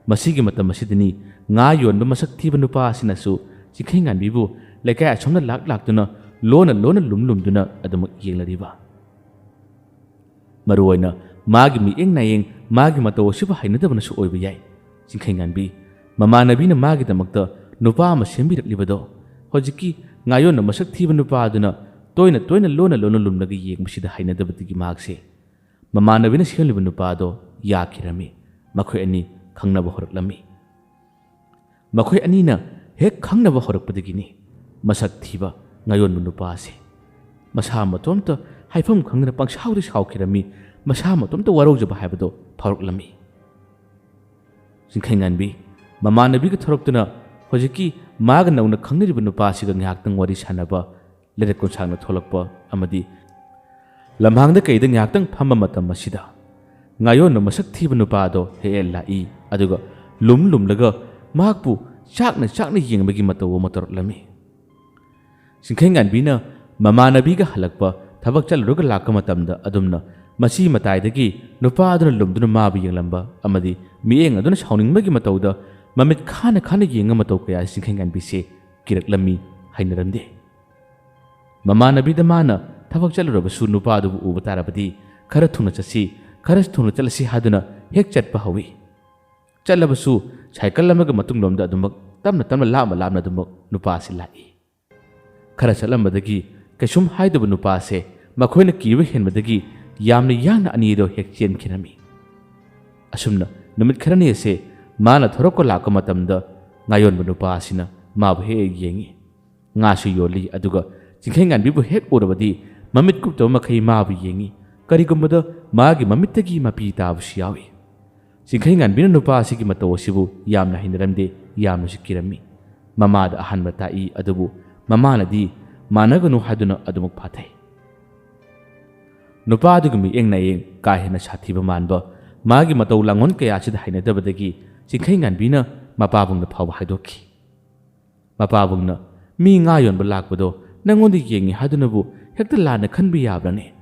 ꯃꯁꯤꯒꯤ ꯃꯇꯝ ꯑꯁꯤꯗꯅꯤ ꯉꯥ ꯌꯣꯟꯕ ꯃꯁꯛ ꯊꯤꯕ ꯅꯨꯄꯥ ꯑꯁꯤꯅꯁꯨ ꯆꯤꯡꯈꯩꯉꯥꯟꯕꯤꯕꯨ ꯂꯩꯀꯥꯏ ꯑꯁꯣꯝꯗ ꯂꯥꯛ ꯂꯥꯛꯇꯨꯅ ꯂꯣꯟꯅ ꯂꯣꯟꯅ ꯂꯨꯝ ꯂꯨꯝꯗꯨꯅ ꯑꯗꯨꯃꯛ ꯌꯦꯡꯂꯔꯤꯕ꯫ ꯃꯔꯨꯑꯣꯏꯅ ꯃꯥꯒꯤ ꯃꯤꯠꯌꯦꯡ ꯅꯥꯌꯦꯡ, ꯃꯥꯒꯤ ꯃꯇꯧ ꯑꯁꯤꯕꯨ ꯍꯩꯅꯗꯕꯅꯁꯨ ꯑꯣꯏꯕ ꯌꯥꯏ꯫ ꯆꯤꯡꯈꯩꯉꯥꯟꯕꯤ, ꯃꯃꯥꯟꯅꯕꯤꯅ ꯃꯥꯒꯤꯗꯃꯛꯇ ꯅꯨꯄꯥ ꯑꯃ ꯁꯦꯝꯕꯤꯔꯛꯂꯤꯕꯗꯣ ꯍꯧꯖꯤꯛꯀꯤ ꯉꯥꯌꯣꯟꯕ ꯃꯁꯛ ꯊꯤꯕ ꯅꯨꯄꯥ ꯑꯗꯨꯅ ꯇꯣꯏꯅ ꯇꯣꯏꯅ ꯂꯣꯟꯅ ꯂꯣꯟꯅ ꯂꯨꯝꯂꯒ ꯌꯦꯡꯕꯁꯤꯗ ꯍꯩꯅꯗꯕꯗꯒꯤ ꯃꯍꯥꯛꯁꯦ ꯃꯃꯥꯟꯅꯕꯤꯅ ꯁꯦꯝꯂꯤꯕ ꯅꯨꯄꯥ ꯑꯗꯣ ꯌꯥꯈꯤꯔꯝꯃꯤ꯫ ꯃꯈꯣꯏ ꯑꯅꯤ ꯈꯪꯅꯕ ꯍꯧꯔꯛꯂꯝꯃꯤ꯫ ꯃꯈꯣꯏ ꯑꯅꯤꯅ ꯍꯦꯛ ꯈꯪꯅꯕ ꯍꯧꯔꯛꯄꯗꯒꯤꯅꯤ ꯃꯁꯛ ꯊꯤꯕ ꯉꯥꯌꯣꯟꯕ ꯅꯨꯄꯥ ꯑꯁꯦ ꯃꯁꯥ ꯃꯇꯣꯝꯇ ꯍꯥꯏꯐꯝ ꯈꯪꯗꯅ ꯄꯪꯁꯥꯎꯗ ꯁꯥꯎꯈꯤꯔꯝꯃꯤ, ꯃꯁꯥ ꯃꯇꯣꯝꯇ ꯋꯥꯔꯧꯖꯕ ꯍꯥꯏꯕꯗꯣ ꯐꯥꯎꯔꯛꯂꯝꯃꯤ꯫ ꯆꯤꯡꯈꯩꯉꯥꯟꯕꯤ ꯃꯃꯥꯟꯅꯕꯤꯒ ꯊꯣꯔꯛꯇꯨꯅ ꯍꯧꯖꯤꯛꯀꯤ ꯃꯥꯒ ꯅꯧꯅ ꯈꯪꯅꯔꯤꯕ ꯅꯨꯄꯥꯁꯤꯒ ꯉꯥꯏꯍꯥꯛꯇꯪ ꯋꯥꯔꯤ ꯁꯥꯟꯅꯕ, ꯂꯩꯔꯛ ꯀꯣꯟꯁꯥꯡꯅ ꯊꯣꯛꯂꯛꯄ ꯑꯃꯗꯤ ꯂꯝꯍꯥꯡꯗ ꯀꯩꯗ ꯉꯥꯏꯍꯥꯛꯇꯪ ꯐꯝꯕ ꯃꯇꯝ ꯑꯁꯤꯗ ꯉꯥꯌꯣꯟꯕ ꯃꯁꯛ ꯊꯤꯕ ꯅꯨꯄꯥ ꯑꯗꯣ ꯍꯦꯛ ꯍꯦꯛ ꯂꯥꯛꯏ, ꯑꯗꯨꯒ ꯂꯨꯝ ꯂꯨꯝꯂꯒ ꯃꯍꯥꯛꯄꯨ ꯆꯥꯛꯅ ꯆꯥꯛꯅ ꯌꯦꯡꯕꯒꯤ ꯃꯇꯧ ꯑꯃ ꯇꯧꯔꯛꯂꯝꯃꯤ꯫ ꯆꯤꯡꯈꯩꯉꯥꯟꯕꯤꯅ ꯃꯃꯥꯟꯅꯕꯤꯒ ꯍꯜꯂꯛꯄ, ꯊꯕꯛ ꯆꯠꯂꯨꯔꯒ ꯂꯥꯛꯄ ꯃꯇꯝꯗ ꯑꯗꯨꯝꯅ ꯃꯁꯤ ꯃꯇꯥꯏꯗꯒꯤ ꯅꯨꯄꯥ ꯑꯗꯨꯅ ꯂꯨꯝꯗꯨꯅ ꯃꯥꯕꯨ ꯌꯦꯡꯂꯝꯕ ꯑꯃꯗꯤ ꯃꯤꯠꯌꯦꯡ ꯑꯗꯨꯅ ꯁꯥꯎꯅꯤꯡꯕꯒꯤ ꯃꯇꯧꯗ ꯃꯃꯤꯠ ꯈꯥꯅ ꯈꯥꯅ ꯌꯦꯡꯉ ꯃꯇꯧ ꯀꯌꯥ ꯆꯤꯡꯈꯩꯉꯥꯟꯕꯤꯁꯦ ꯀꯤꯔꯛꯂꯝꯃꯤ, ꯍꯩꯅꯔꯝꯗꯦ꯫ ꯃꯃꯥꯟꯅꯕꯤꯗ ꯃꯥꯅ ꯊꯕꯛ ꯆꯠꯂꯨꯔꯕꯁꯨ ꯅꯨꯄꯥꯗꯨꯕꯨ ꯎꯕ ꯇꯥꯔꯕꯗꯤ ꯈꯔ ꯊꯨꯅ ꯆꯠꯁꯤ, ꯈꯔ ꯊꯨꯅ ꯆꯠꯂꯁꯤ ꯍꯥꯏꯗꯨꯅ ꯍꯦꯛ ꯆꯠꯄ ꯍꯧꯏ꯫ ꯆꯠꯂꯕꯁꯨ ꯁꯥꯏꯀꯜ ꯑꯃꯒ ꯃꯇꯨꯡꯂꯣꯝꯗ ꯑꯗꯨꯃꯛ ꯇꯞꯅ ꯇꯞꯅ ꯂꯥꯞꯅ ꯂꯥꯞꯅ ꯑꯗꯨꯃꯛ ꯅꯨꯄꯥ ꯑꯁꯤ ꯂꯥꯛꯏ꯫ ꯈꯔ ꯆꯠꯂꯝꯕꯗꯒꯤ ꯀꯩꯁꯨꯝ ꯍꯥꯏꯗꯕ ꯅꯨꯄꯥ ꯑꯁꯦ ꯃꯈꯣꯏꯅ ꯀꯤꯕ ꯍꯦꯟꯕꯗꯒꯤ ꯌꯥꯝꯅ ꯌꯥꯡꯅ ꯑꯅꯤꯗꯣ ꯍꯦꯛ ꯆꯦꯟꯈꯤꯔꯝꯃꯤ꯫ ꯑꯁꯨꯝꯅ ꯅꯨꯃꯤꯠ ꯈꯔꯅꯤ ꯑꯁꯦ ꯃꯥꯅ ꯊꯣꯔꯛꯄ ꯂꯥꯛꯄ ꯃꯇꯝꯗ ꯉꯥꯌꯣꯟꯕ ꯅꯨꯄꯥ ꯑꯁꯤꯅ ꯃꯥꯕꯨ ꯍꯦꯛ ꯍꯦꯛ ꯌꯦꯡꯏ꯫ ꯉꯥꯁꯨ ꯌꯣꯜꯂꯤ, ꯑꯗꯨꯒ ꯆꯤꯡꯈꯩꯉꯥꯟꯕꯤꯕꯨ ꯍꯦꯛ ꯎꯔꯕꯗꯤ ꯃꯃꯤꯠ ꯀꯨꯞꯇꯕ ꯃꯈꯩ ꯃꯥꯕꯨ ꯌꯦꯡꯏ꯫ ꯀꯔꯤꯒꯨꯝꯕꯗ ꯃꯥꯒꯤ ꯃꯃꯤꯠꯇꯒꯤ ꯃꯄꯤ ꯇꯥꯕꯁꯨ ꯌꯥꯎꯏ꯫ ꯆꯤꯡꯈꯩꯉꯥꯟꯕꯤꯅ ꯅꯨꯄꯥ ꯑꯁꯤꯒꯤ ꯃꯇꯧ ꯑꯁꯤꯕꯨ ꯌꯥꯝꯅ ꯍꯩꯅꯔꯝꯗꯦ, ꯌꯥꯝꯅꯁꯨ ꯀꯤꯔꯝꯃꯤ꯫ ꯃꯃꯥꯗ ꯑꯍꯥꯟꯕ ꯇꯥꯛꯏ, ꯑꯗꯨꯕꯨ ꯃꯃꯥꯅꯗꯤ ꯃꯥꯟꯅꯒꯅꯨ ꯍꯥꯏꯗꯨꯅ ꯑꯗꯨꯃꯛ ꯐꯥꯊꯩ꯫ ꯅꯨꯄꯥ ꯑꯗꯨꯒꯤ ꯃꯤꯠꯌꯦꯡ ꯅꯥꯌꯦꯡ ꯀꯥ ꯍꯦꯟꯅ ꯁꯥꯊꯤꯕ ꯃꯥꯟꯕ, ꯃꯥꯒꯤ ꯃꯇꯧ ꯂꯥꯡꯑꯣꯟ ꯀꯌꯥ ꯑꯁꯤꯗ ꯍꯩꯅꯗꯕꯗꯒꯤ ꯆꯤꯡꯈꯩꯉꯥꯟꯕꯤꯅ ꯃꯄꯥꯕꯨꯡꯗ ꯐꯥꯎꯕ ꯍꯥꯏꯗꯣꯛꯈꯤ꯫ ꯃꯄꯥꯕꯨꯡꯅ, "ꯃꯤ ꯉꯥ ꯌꯣꯟꯕ ꯂꯥꯛꯄꯗꯣ ꯅꯪꯉꯣꯟꯗ ꯌꯦꯡꯉꯤ ꯍꯥꯏꯗꯨꯅꯕꯨ ꯍꯦꯛꯇ ꯂꯥꯟꯅ ꯈꯟꯕ ꯌꯥꯕ꯭ꯔꯅꯦ?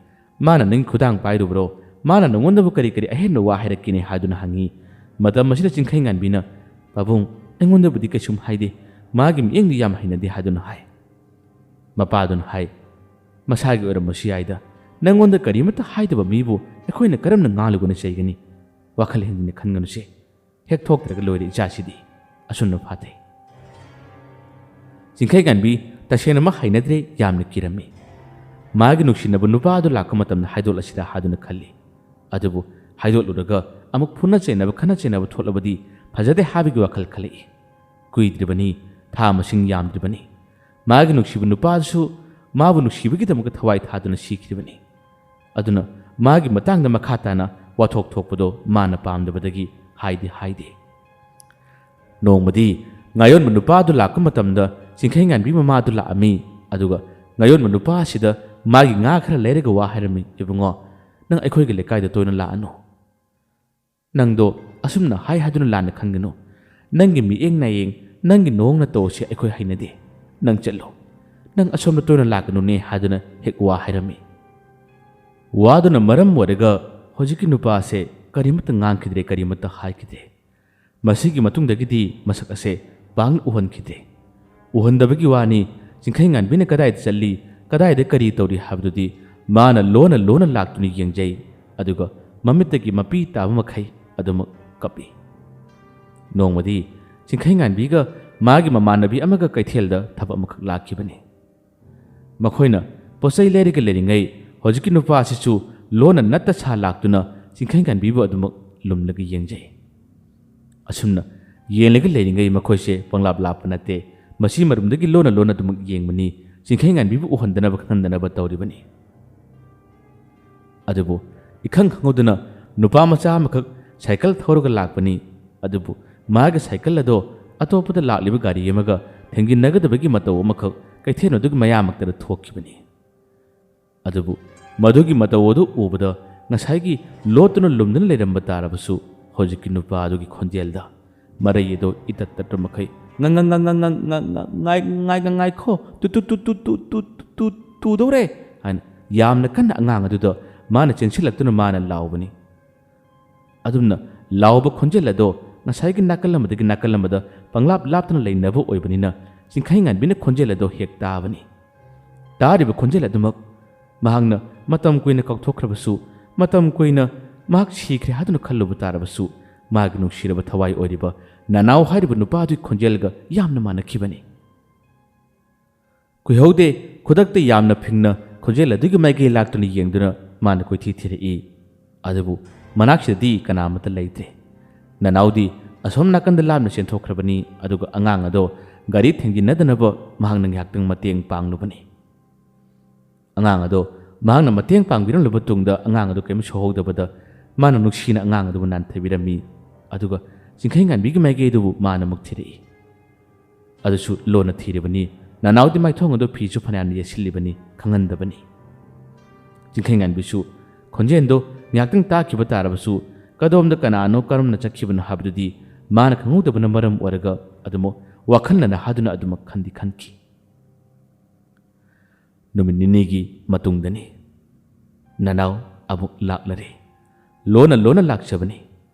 ꯃꯥꯅ ꯅꯪ ꯈꯨꯗꯥꯡ ꯄꯥꯏꯔꯨꯕ꯭ꯔꯣ? ꯃꯥꯅ ꯅꯉꯣꯟꯗꯕꯨ ꯀꯔꯤ ꯀꯔꯤ ꯑꯍꯦꯟꯕ ꯋꯥ ꯍꯥꯏꯔꯛꯀꯦꯅꯦ?" ꯍꯥꯏꯗꯨꯅ ꯍꯪꯉꯤ꯫ ꯃꯇꯝ ꯑꯁꯤꯗ ꯆꯤꯡꯈꯩꯉꯥꯟꯕꯤꯅ, "ꯄꯥꯕꯨꯡ, ꯑꯩꯉꯣꯟꯗꯕꯨꯗꯤ ꯀꯩꯁꯨꯝ ꯍꯥꯏꯗꯦ, ꯃꯥꯒꯤ ꯃꯤꯠꯌꯦꯡꯗꯤ ꯌꯥꯝ ꯍꯩꯅꯗꯦ" ꯍꯥꯏꯗꯨꯅ ꯍꯥꯏ꯫ ꯃꯄꯥꯗꯨꯅ ꯍꯥꯏ, "ꯃꯁꯥꯒꯤ ꯑꯣꯏꯔꯝꯕꯁꯨ ꯌꯥꯏꯗ, ꯅꯪꯉꯣꯟꯗ ꯀꯔꯤꯃꯠꯇ ꯍꯥꯏꯗꯕ ꯃꯤꯕꯨ ꯑꯩꯈꯣꯏꯅ ꯀꯔꯝꯅ ꯉꯥꯡꯂꯨꯒꯅ ꯆꯩꯒꯅꯤ? ꯋꯥꯈꯜ ꯍꯦꯟꯖꯤꯟꯅ ꯈꯟꯒꯅꯨꯁꯦ꯫ ꯍꯦꯛ ꯊꯣꯛꯇ꯭ꯔꯒ ꯂꯣꯏꯔꯦ ꯏꯆꯥꯁꯤꯗꯤ"꯫ ꯑꯁꯨꯝꯅ ꯐꯥꯊꯩ꯫ ꯆꯤꯡꯈꯩꯉꯥꯟꯕꯤ ꯇꯁꯦꯡꯅꯃꯛ ꯍꯩꯅꯗ꯭ꯔꯦ, ꯌꯥꯝꯅ ꯀꯤꯔꯝꯃꯤ꯫ ꯃꯥꯒꯤ ꯅꯨꯡꯁꯤꯅꯕ ꯅꯨꯄꯥ ꯑꯗꯨ ꯂꯥꯛꯄ ꯃꯇꯝꯗ ꯍꯥꯏꯗꯣꯛꯂꯁꯤꯔꯥ ꯍꯥꯏꯗꯨꯅ ꯈꯜꯂꯤ꯫ ꯑꯗꯨꯕꯨ ꯍꯥꯏꯗꯣꯛꯂꯨꯔꯒ ꯑꯃꯨꯛ ꯐꯨꯅ ꯆꯩꯅꯕ, ꯈꯠꯅ ꯆꯩꯅꯕ ꯊꯣꯛꯂꯕꯗꯤ ꯐꯖꯗꯦ ꯍꯥꯏꯕꯒꯤ ꯋꯥꯈꯜ ꯈꯜꯂꯛꯏ꯫ ꯀꯨꯏꯗ꯭ꯔꯤꯕꯅꯤ, ꯊꯥ ꯃꯁꯤꯡ ꯌꯥꯝꯗ꯭ꯔꯤꯕꯅꯤ꯫ ꯃꯥꯒꯤ ꯅꯨꯡꯁꯤꯕ ꯅꯨꯄꯥꯗꯨꯁꯨ ꯃꯥꯕꯨ ꯅꯨꯡꯁꯤꯕꯒꯤꯗꯃꯛꯇ ꯊꯋꯥꯏ ꯊꯥꯗꯨꯅ ꯁꯤꯈ꯭ꯔꯤꯕꯅꯤ꯫ ꯑꯗꯨꯅ ꯃꯥꯒꯤ ꯃꯇꯥꯡꯗ ꯃꯈꯥ ꯇꯥꯅ ꯋꯥꯊꯣꯛ ꯊꯣꯛꯄꯗꯣ ꯃꯥꯅ ꯄꯥꯝꯗꯕꯗꯒꯤ ꯍꯥꯏꯗꯤ ꯍꯥꯏꯗꯦ꯫ ꯅꯣꯡꯃꯗꯤ ꯉꯥꯌꯣꯟꯕ ꯅꯨꯄꯥꯗꯨ ꯂꯥꯛꯄ ꯃꯇꯝꯗ ꯆꯤꯡꯈꯩꯉꯥꯟꯕꯤ ꯃꯃꯥꯗꯨ ꯂꯥꯛꯑꯝꯃꯤ꯫ ꯑꯗꯨꯒ ꯉꯥꯌꯣꯟꯕ ꯅꯨꯄꯥ ꯑꯁꯤꯗ ꯃꯥꯒꯤ ꯉꯥ ꯈꯔ ꯂꯩꯔꯒ ꯋꯥ ꯍꯥꯏꯔꯝꯃꯤ, "ꯏꯕꯨꯡꯉꯣ, ꯅꯪ ꯑꯩꯈꯣꯏꯒꯤ ꯂꯩꯀꯥꯏꯗ ꯇꯣꯏꯅ ꯂꯥꯛꯑꯅꯨ꯫ ꯅꯪꯗꯣ ꯑꯁꯨꯝꯅ ꯍꯥꯏ ꯍꯥꯏꯗꯨꯅ ꯂꯥꯟꯅ ꯈꯟꯒꯅꯨ꯫ ꯅꯪꯒꯤ ꯃꯤꯠꯌꯦꯡ ꯅꯥꯌꯦꯡ, ꯅꯪꯒꯤ ꯅꯣꯡ ꯅꯇꯧ ꯑꯁꯤ ꯑꯩꯈꯣꯏ ꯍꯩꯅꯗꯦ꯫ ꯅꯪ ꯆꯠꯂꯣ꯫ ꯅꯪ ꯑꯁꯣꯝꯗ ꯇꯣꯏꯅ ꯂꯥꯛꯀꯅꯨꯅꯦ" ꯍꯥꯏꯗꯨꯅ ꯍꯦꯛ ꯋꯥ ꯍꯥꯏꯔꯝꯃꯤ꯫ ꯋꯥꯗꯨꯅ ꯃꯔꯝ ꯑꯣꯏꯔꯒ ꯍꯧꯖꯤꯛꯀꯤ ꯅꯨꯄꯥ ꯑꯁꯦ ꯀꯔꯤꯃꯠꯇ ꯉꯥꯡꯈꯤꯗ꯭ꯔꯦ, ꯀꯔꯤꯃꯠꯇ ꯍꯥꯏꯈꯤꯗ꯭ꯔꯦ꯫ ꯃꯁꯤꯒꯤ ꯃꯇꯨꯡꯗꯒꯤꯗꯤ ꯃꯁꯛ ꯑꯁꯦ ꯄꯥꯛꯅ ꯎꯍꯟꯈꯤꯗꯦ꯫ ꯎꯍꯟꯗꯕꯒꯤ ꯋꯥꯅꯤ, ꯆꯤꯡꯈꯩꯉꯥꯟꯕꯤꯅ ꯀꯗꯥꯏꯗ ꯆꯠꯂꯤ, ꯀꯗꯥꯏꯗ ꯀꯔꯤ ꯇꯧꯔꯤ ꯍꯥꯏꯕꯗꯨꯗꯤ ꯃꯥꯅ ꯂꯣꯟꯅ ꯂꯣꯟꯅ ꯂꯥꯛꯇꯨꯅ ꯌꯦꯡꯖꯩ, ꯑꯗꯨꯒ ꯃꯃꯤꯠꯇꯒꯤ ꯃꯄꯤ ꯇꯥꯕ ꯃꯈꯩ ꯑꯗꯨꯃꯛ ꯀꯞꯄꯤ꯫ ꯅꯣꯡꯃꯗꯤ ꯆꯤꯡꯈꯩꯉꯥꯟꯕꯤꯒ ꯃꯥꯒꯤ ꯃꯃꯥꯟꯅꯕꯤ ꯑꯃꯒ ꯀꯩꯊꯦꯜꯗ ꯊꯕꯛ ꯑꯃꯈꯛ ꯂꯥꯛꯈꯤꯕꯅꯤ꯫ ꯃꯈꯣꯏꯅ ꯄꯣꯠꯆꯩ ꯂꯩꯔꯒ ꯂꯩꯔꯤꯉꯩ ꯍꯧꯖꯤꯛꯀꯤ ꯅꯨꯄꯥ ꯑꯁꯤꯁꯨ ꯂꯣꯟꯅ ꯅꯠꯇ ꯁꯥ ꯂꯥꯛꯇꯨꯅ ꯆꯤꯡꯈꯩꯉꯥꯟꯕꯤꯕꯨ ꯑꯗꯨꯃꯛ ꯂꯨꯝꯂꯒ ꯌꯦꯡꯖꯩ꯫ ꯑꯁꯨꯝꯅ ꯌꯦꯡꯂꯒ ꯂꯩꯔꯤꯉꯩ ꯃꯈꯣꯏꯁꯦ ꯄꯪꯂꯥꯞ ꯂꯥꯞꯄ ꯅꯠꯇꯦ, ꯃꯁꯤ ꯃꯔꯨꯝꯗꯒꯤ ꯂꯣꯟꯅ ꯂꯣꯟꯅ ꯑꯗꯨꯃꯛ ꯌꯦꯡꯕꯅꯤ, ꯆꯤꯡꯈꯩꯉꯥꯟꯕꯤꯕꯨ ꯎꯍꯟꯗꯅꯕ ꯈꯪꯍꯟꯗꯅꯕ ꯇꯧꯔꯤꯕꯅꯤ꯫ ꯑꯗꯨꯕꯨ ꯏꯈꯪ ꯈꯪꯍꯧꯗꯅ ꯅꯨꯄꯥ ꯃꯆꯥ ꯑꯃꯈꯛ ꯁꯥꯏꯀꯜ ꯊꯧꯔꯒ ꯂꯥꯛꯄꯅꯤ꯫ ꯑꯗꯨꯕꯨ ꯃꯥꯒꯤ ꯁꯥꯏꯀꯜ ꯑꯗꯣ ꯑꯇꯣꯞꯄꯗ ꯂꯥꯛꯂꯤꯕ ꯒꯥꯔꯤ ꯑꯃꯒ ꯊꯦꯡꯖꯤꯟꯅꯒꯗꯕꯒꯤ ꯃꯇꯧ ꯑꯃꯈꯛ ꯀꯩꯊꯦꯜ ꯑꯗꯨꯒꯤ ꯃꯌꯥꯃꯛꯇꯗ ꯊꯣꯛꯈꯤꯕꯅꯤ꯫ ꯑꯗꯨꯕꯨ ꯃꯗꯨꯒꯤ ꯃꯇꯧ ꯑꯗꯨ ꯎꯕꯗ ꯉꯁꯥꯏꯒꯤ ꯂꯣꯠꯇꯨꯅ ꯂꯨꯝꯗꯨꯅ ꯂꯩꯔꯝꯕ ꯇꯥꯔꯕꯁꯨ, ꯍꯧꯖꯤꯛꯀꯤ ꯅꯨꯄꯥ ꯑꯗꯨꯒꯤ ꯈꯣꯟꯖꯦꯜꯗ ꯃꯔꯩ ꯑꯗꯣ ꯏꯇꯠ ꯇꯠꯄ ꯃꯈꯩ, "ꯉ-, ꯉ-, ꯉ-, ꯉ-, ꯉ-, ꯉ-, ꯉꯥꯏ-, ꯉꯥꯏ-, ꯉ-, ꯉꯥꯏꯈꯣ, ꯇꯨ, ꯇꯨ, ꯇꯨ, ꯇꯨ, ꯇꯨ, ꯇꯨ, ꯇꯨ, ꯇꯨꯗꯧꯔꯦ" ꯍꯥꯏꯅ ꯌꯥꯝꯅ ꯀꯟꯅ ꯑꯉꯥꯡ ꯑꯗꯨꯗ ꯃꯥꯅ ꯆꯦꯟꯁꯤꯜꯂꯛꯇꯨꯅ ꯃꯥꯅ ꯂꯥꯎꯕꯅꯤ꯫ ꯑꯗꯨꯝꯅ ꯂꯥꯎꯕ ꯈꯣꯟꯖꯦꯜ ꯑꯗꯣ ꯉꯁꯥꯏꯒꯤ ꯅꯥꯀꯜ ꯑꯃꯗꯒꯤ ꯅꯥꯀꯜ ꯑꯃꯗ ꯄꯪꯂꯥꯞ ꯂꯥꯞꯇꯨꯅ ꯂꯩꯅꯕ ꯑꯣꯏꯕꯅꯤꯅ, ꯆꯤꯡꯈꯩꯉꯥꯟꯕꯤꯅ ꯈꯣꯟꯖꯦꯜ ꯑꯗꯣ ꯍꯦꯛ ꯇꯥꯕꯅꯤ꯫ ꯇꯥꯔꯤꯕ ꯈꯣꯟꯖꯦꯜ ꯑꯗꯨꯃꯛ ꯃꯍꯥꯛꯅ ꯃꯇꯝ ꯀꯨꯏꯅ ꯀꯥꯎꯊꯣꯛꯈ꯭ꯔꯕꯁꯨ, ꯃꯇꯝ ꯀꯨꯏꯅ ꯃꯍꯥꯛ ꯁꯤꯈ꯭ꯔꯦ ꯍꯥꯏꯗꯨꯅ ꯈꯜꯂꯨꯕ ꯇꯥꯔꯕꯁꯨ, ꯃꯥꯒꯤ ꯅꯨꯡꯁꯤꯔꯕ ꯊꯋꯥꯏ ꯑꯣꯏꯔꯤꯕ ꯅꯅꯥꯎ ꯍꯥꯏꯔꯤꯕ ꯅꯨꯄꯥ ꯑꯗꯨꯒꯤ ꯈꯣꯟꯖꯦꯜꯒ ꯌꯥꯝꯅ ꯃꯥꯟꯅꯈꯤꯕꯅꯤ꯫ ꯀꯨꯏꯍꯧꯗꯦ, ꯈꯨꯗꯛꯇ ꯌꯥꯝꯅ ꯐꯤꯡꯅ ꯈꯣꯟꯖꯦꯜ ꯑꯗꯨꯒꯤ ꯃꯥꯏꯀꯩ ꯂꯥꯛꯇꯨꯅ ꯌꯦꯡꯗꯨꯅ ꯃꯥꯅ ꯀꯣꯏꯊꯤ ꯊꯤꯔꯛꯏ꯫ ꯑꯗꯨꯕꯨ ꯃꯅꯥꯛꯁꯤꯗꯗꯤ ꯀꯅꯥ ꯑꯃꯠꯇ ꯂꯩꯇ꯭ꯔꯦ꯫ ꯅꯅꯥꯎꯗꯤ ꯑꯁꯣꯝ ꯅꯥꯀꯟꯗ ꯂꯥꯞꯅ ꯆꯦꯟꯊꯣꯛꯈ꯭ꯔꯕꯅꯤ, ꯑꯗꯨꯒ ꯑꯉꯥꯡ ꯑꯗꯣ ꯒꯥꯔꯤ ꯊꯦꯡꯖꯤꯟꯅꯗꯅꯕ ꯃꯍꯥꯛꯅ ꯉꯥꯏꯍꯥꯛꯇꯪ ꯃꯇꯦꯡ ꯄꯥꯡꯂꯨꯕꯅꯤ꯫ ꯑꯉꯥꯡ ꯑꯗꯣ ꯃꯍꯥꯛꯅ ꯃꯇꯦꯡ ꯄꯥꯡꯕꯤꯔꯝꯂꯕ ꯇꯨꯡꯗ, ꯑꯉꯥꯡ ꯑꯗꯨ ꯀꯔꯤꯝ ꯁꯣꯛꯍꯧꯗꯕꯗ, ꯃꯥꯅ ꯅꯨꯡꯁꯤꯅ ꯑꯉꯥꯡ ꯑꯗꯨꯕꯨ ꯅꯥꯟꯊꯕꯤꯔꯝꯃꯤ꯫ ꯑꯗꯨꯒ ꯆꯤꯡꯈꯩꯉꯥꯟꯕꯤꯒꯤ ꯃꯥꯏꯀꯩ ꯑꯗꯨꯕꯨ ꯃꯥꯅ ꯑꯃꯨꯛ ꯊꯤꯔꯛꯏ꯫ ꯑꯗꯨꯁꯨ ꯂꯣꯟꯅ ꯊꯤꯔꯤꯕꯅꯤ꯫ ꯅꯅꯥꯎꯗꯤ ꯃꯥꯏꯊꯣꯡ ꯑꯗꯨ ꯐꯤꯁꯨ ꯐꯅꯌꯥꯝ ꯌꯦꯠꯁꯤꯜꯂꯤꯕꯅꯤ, ꯈꯪꯍꯟꯗꯕꯅꯤ꯫ ꯆꯤꯡꯈꯩꯉꯥꯟꯕꯤꯁꯨ ꯈꯣꯟꯖꯦꯜꯗꯣ ꯉꯥꯏꯍꯥꯛꯇꯪ ꯇꯥꯈꯤꯕ ꯇꯥꯔꯕꯁꯨ, ꯀꯗꯣꯝꯗ ꯀꯅꯥꯅꯣ, ꯀꯔꯝꯅ ꯆꯠꯈꯤꯕꯅꯣ ꯍꯥꯏꯕꯗꯨꯗꯤ ꯃꯥꯅ ꯈꯪꯍꯧꯗꯕꯅ ꯃꯔꯝ ꯑꯣꯏꯔꯒ, ꯑꯗꯨꯃꯛ ꯋꯥꯈꯜꯅ ꯍꯥꯗꯨꯅ ꯑꯗꯨꯃꯛ ꯈꯟꯗꯤ ꯈꯟꯈꯤ꯫ ꯅꯨꯃꯤꯠ ꯅꯤꯅꯤꯒꯤ ꯃꯇꯨꯡꯗꯅꯤ꯫ ꯅꯅꯥꯎ ꯑꯃꯨꯛ ꯂꯥꯛꯂꯔꯦ꯫ ꯂꯣꯟꯅ ꯂꯣꯟꯅ ꯂꯥꯛꯆꯕꯅꯤ꯫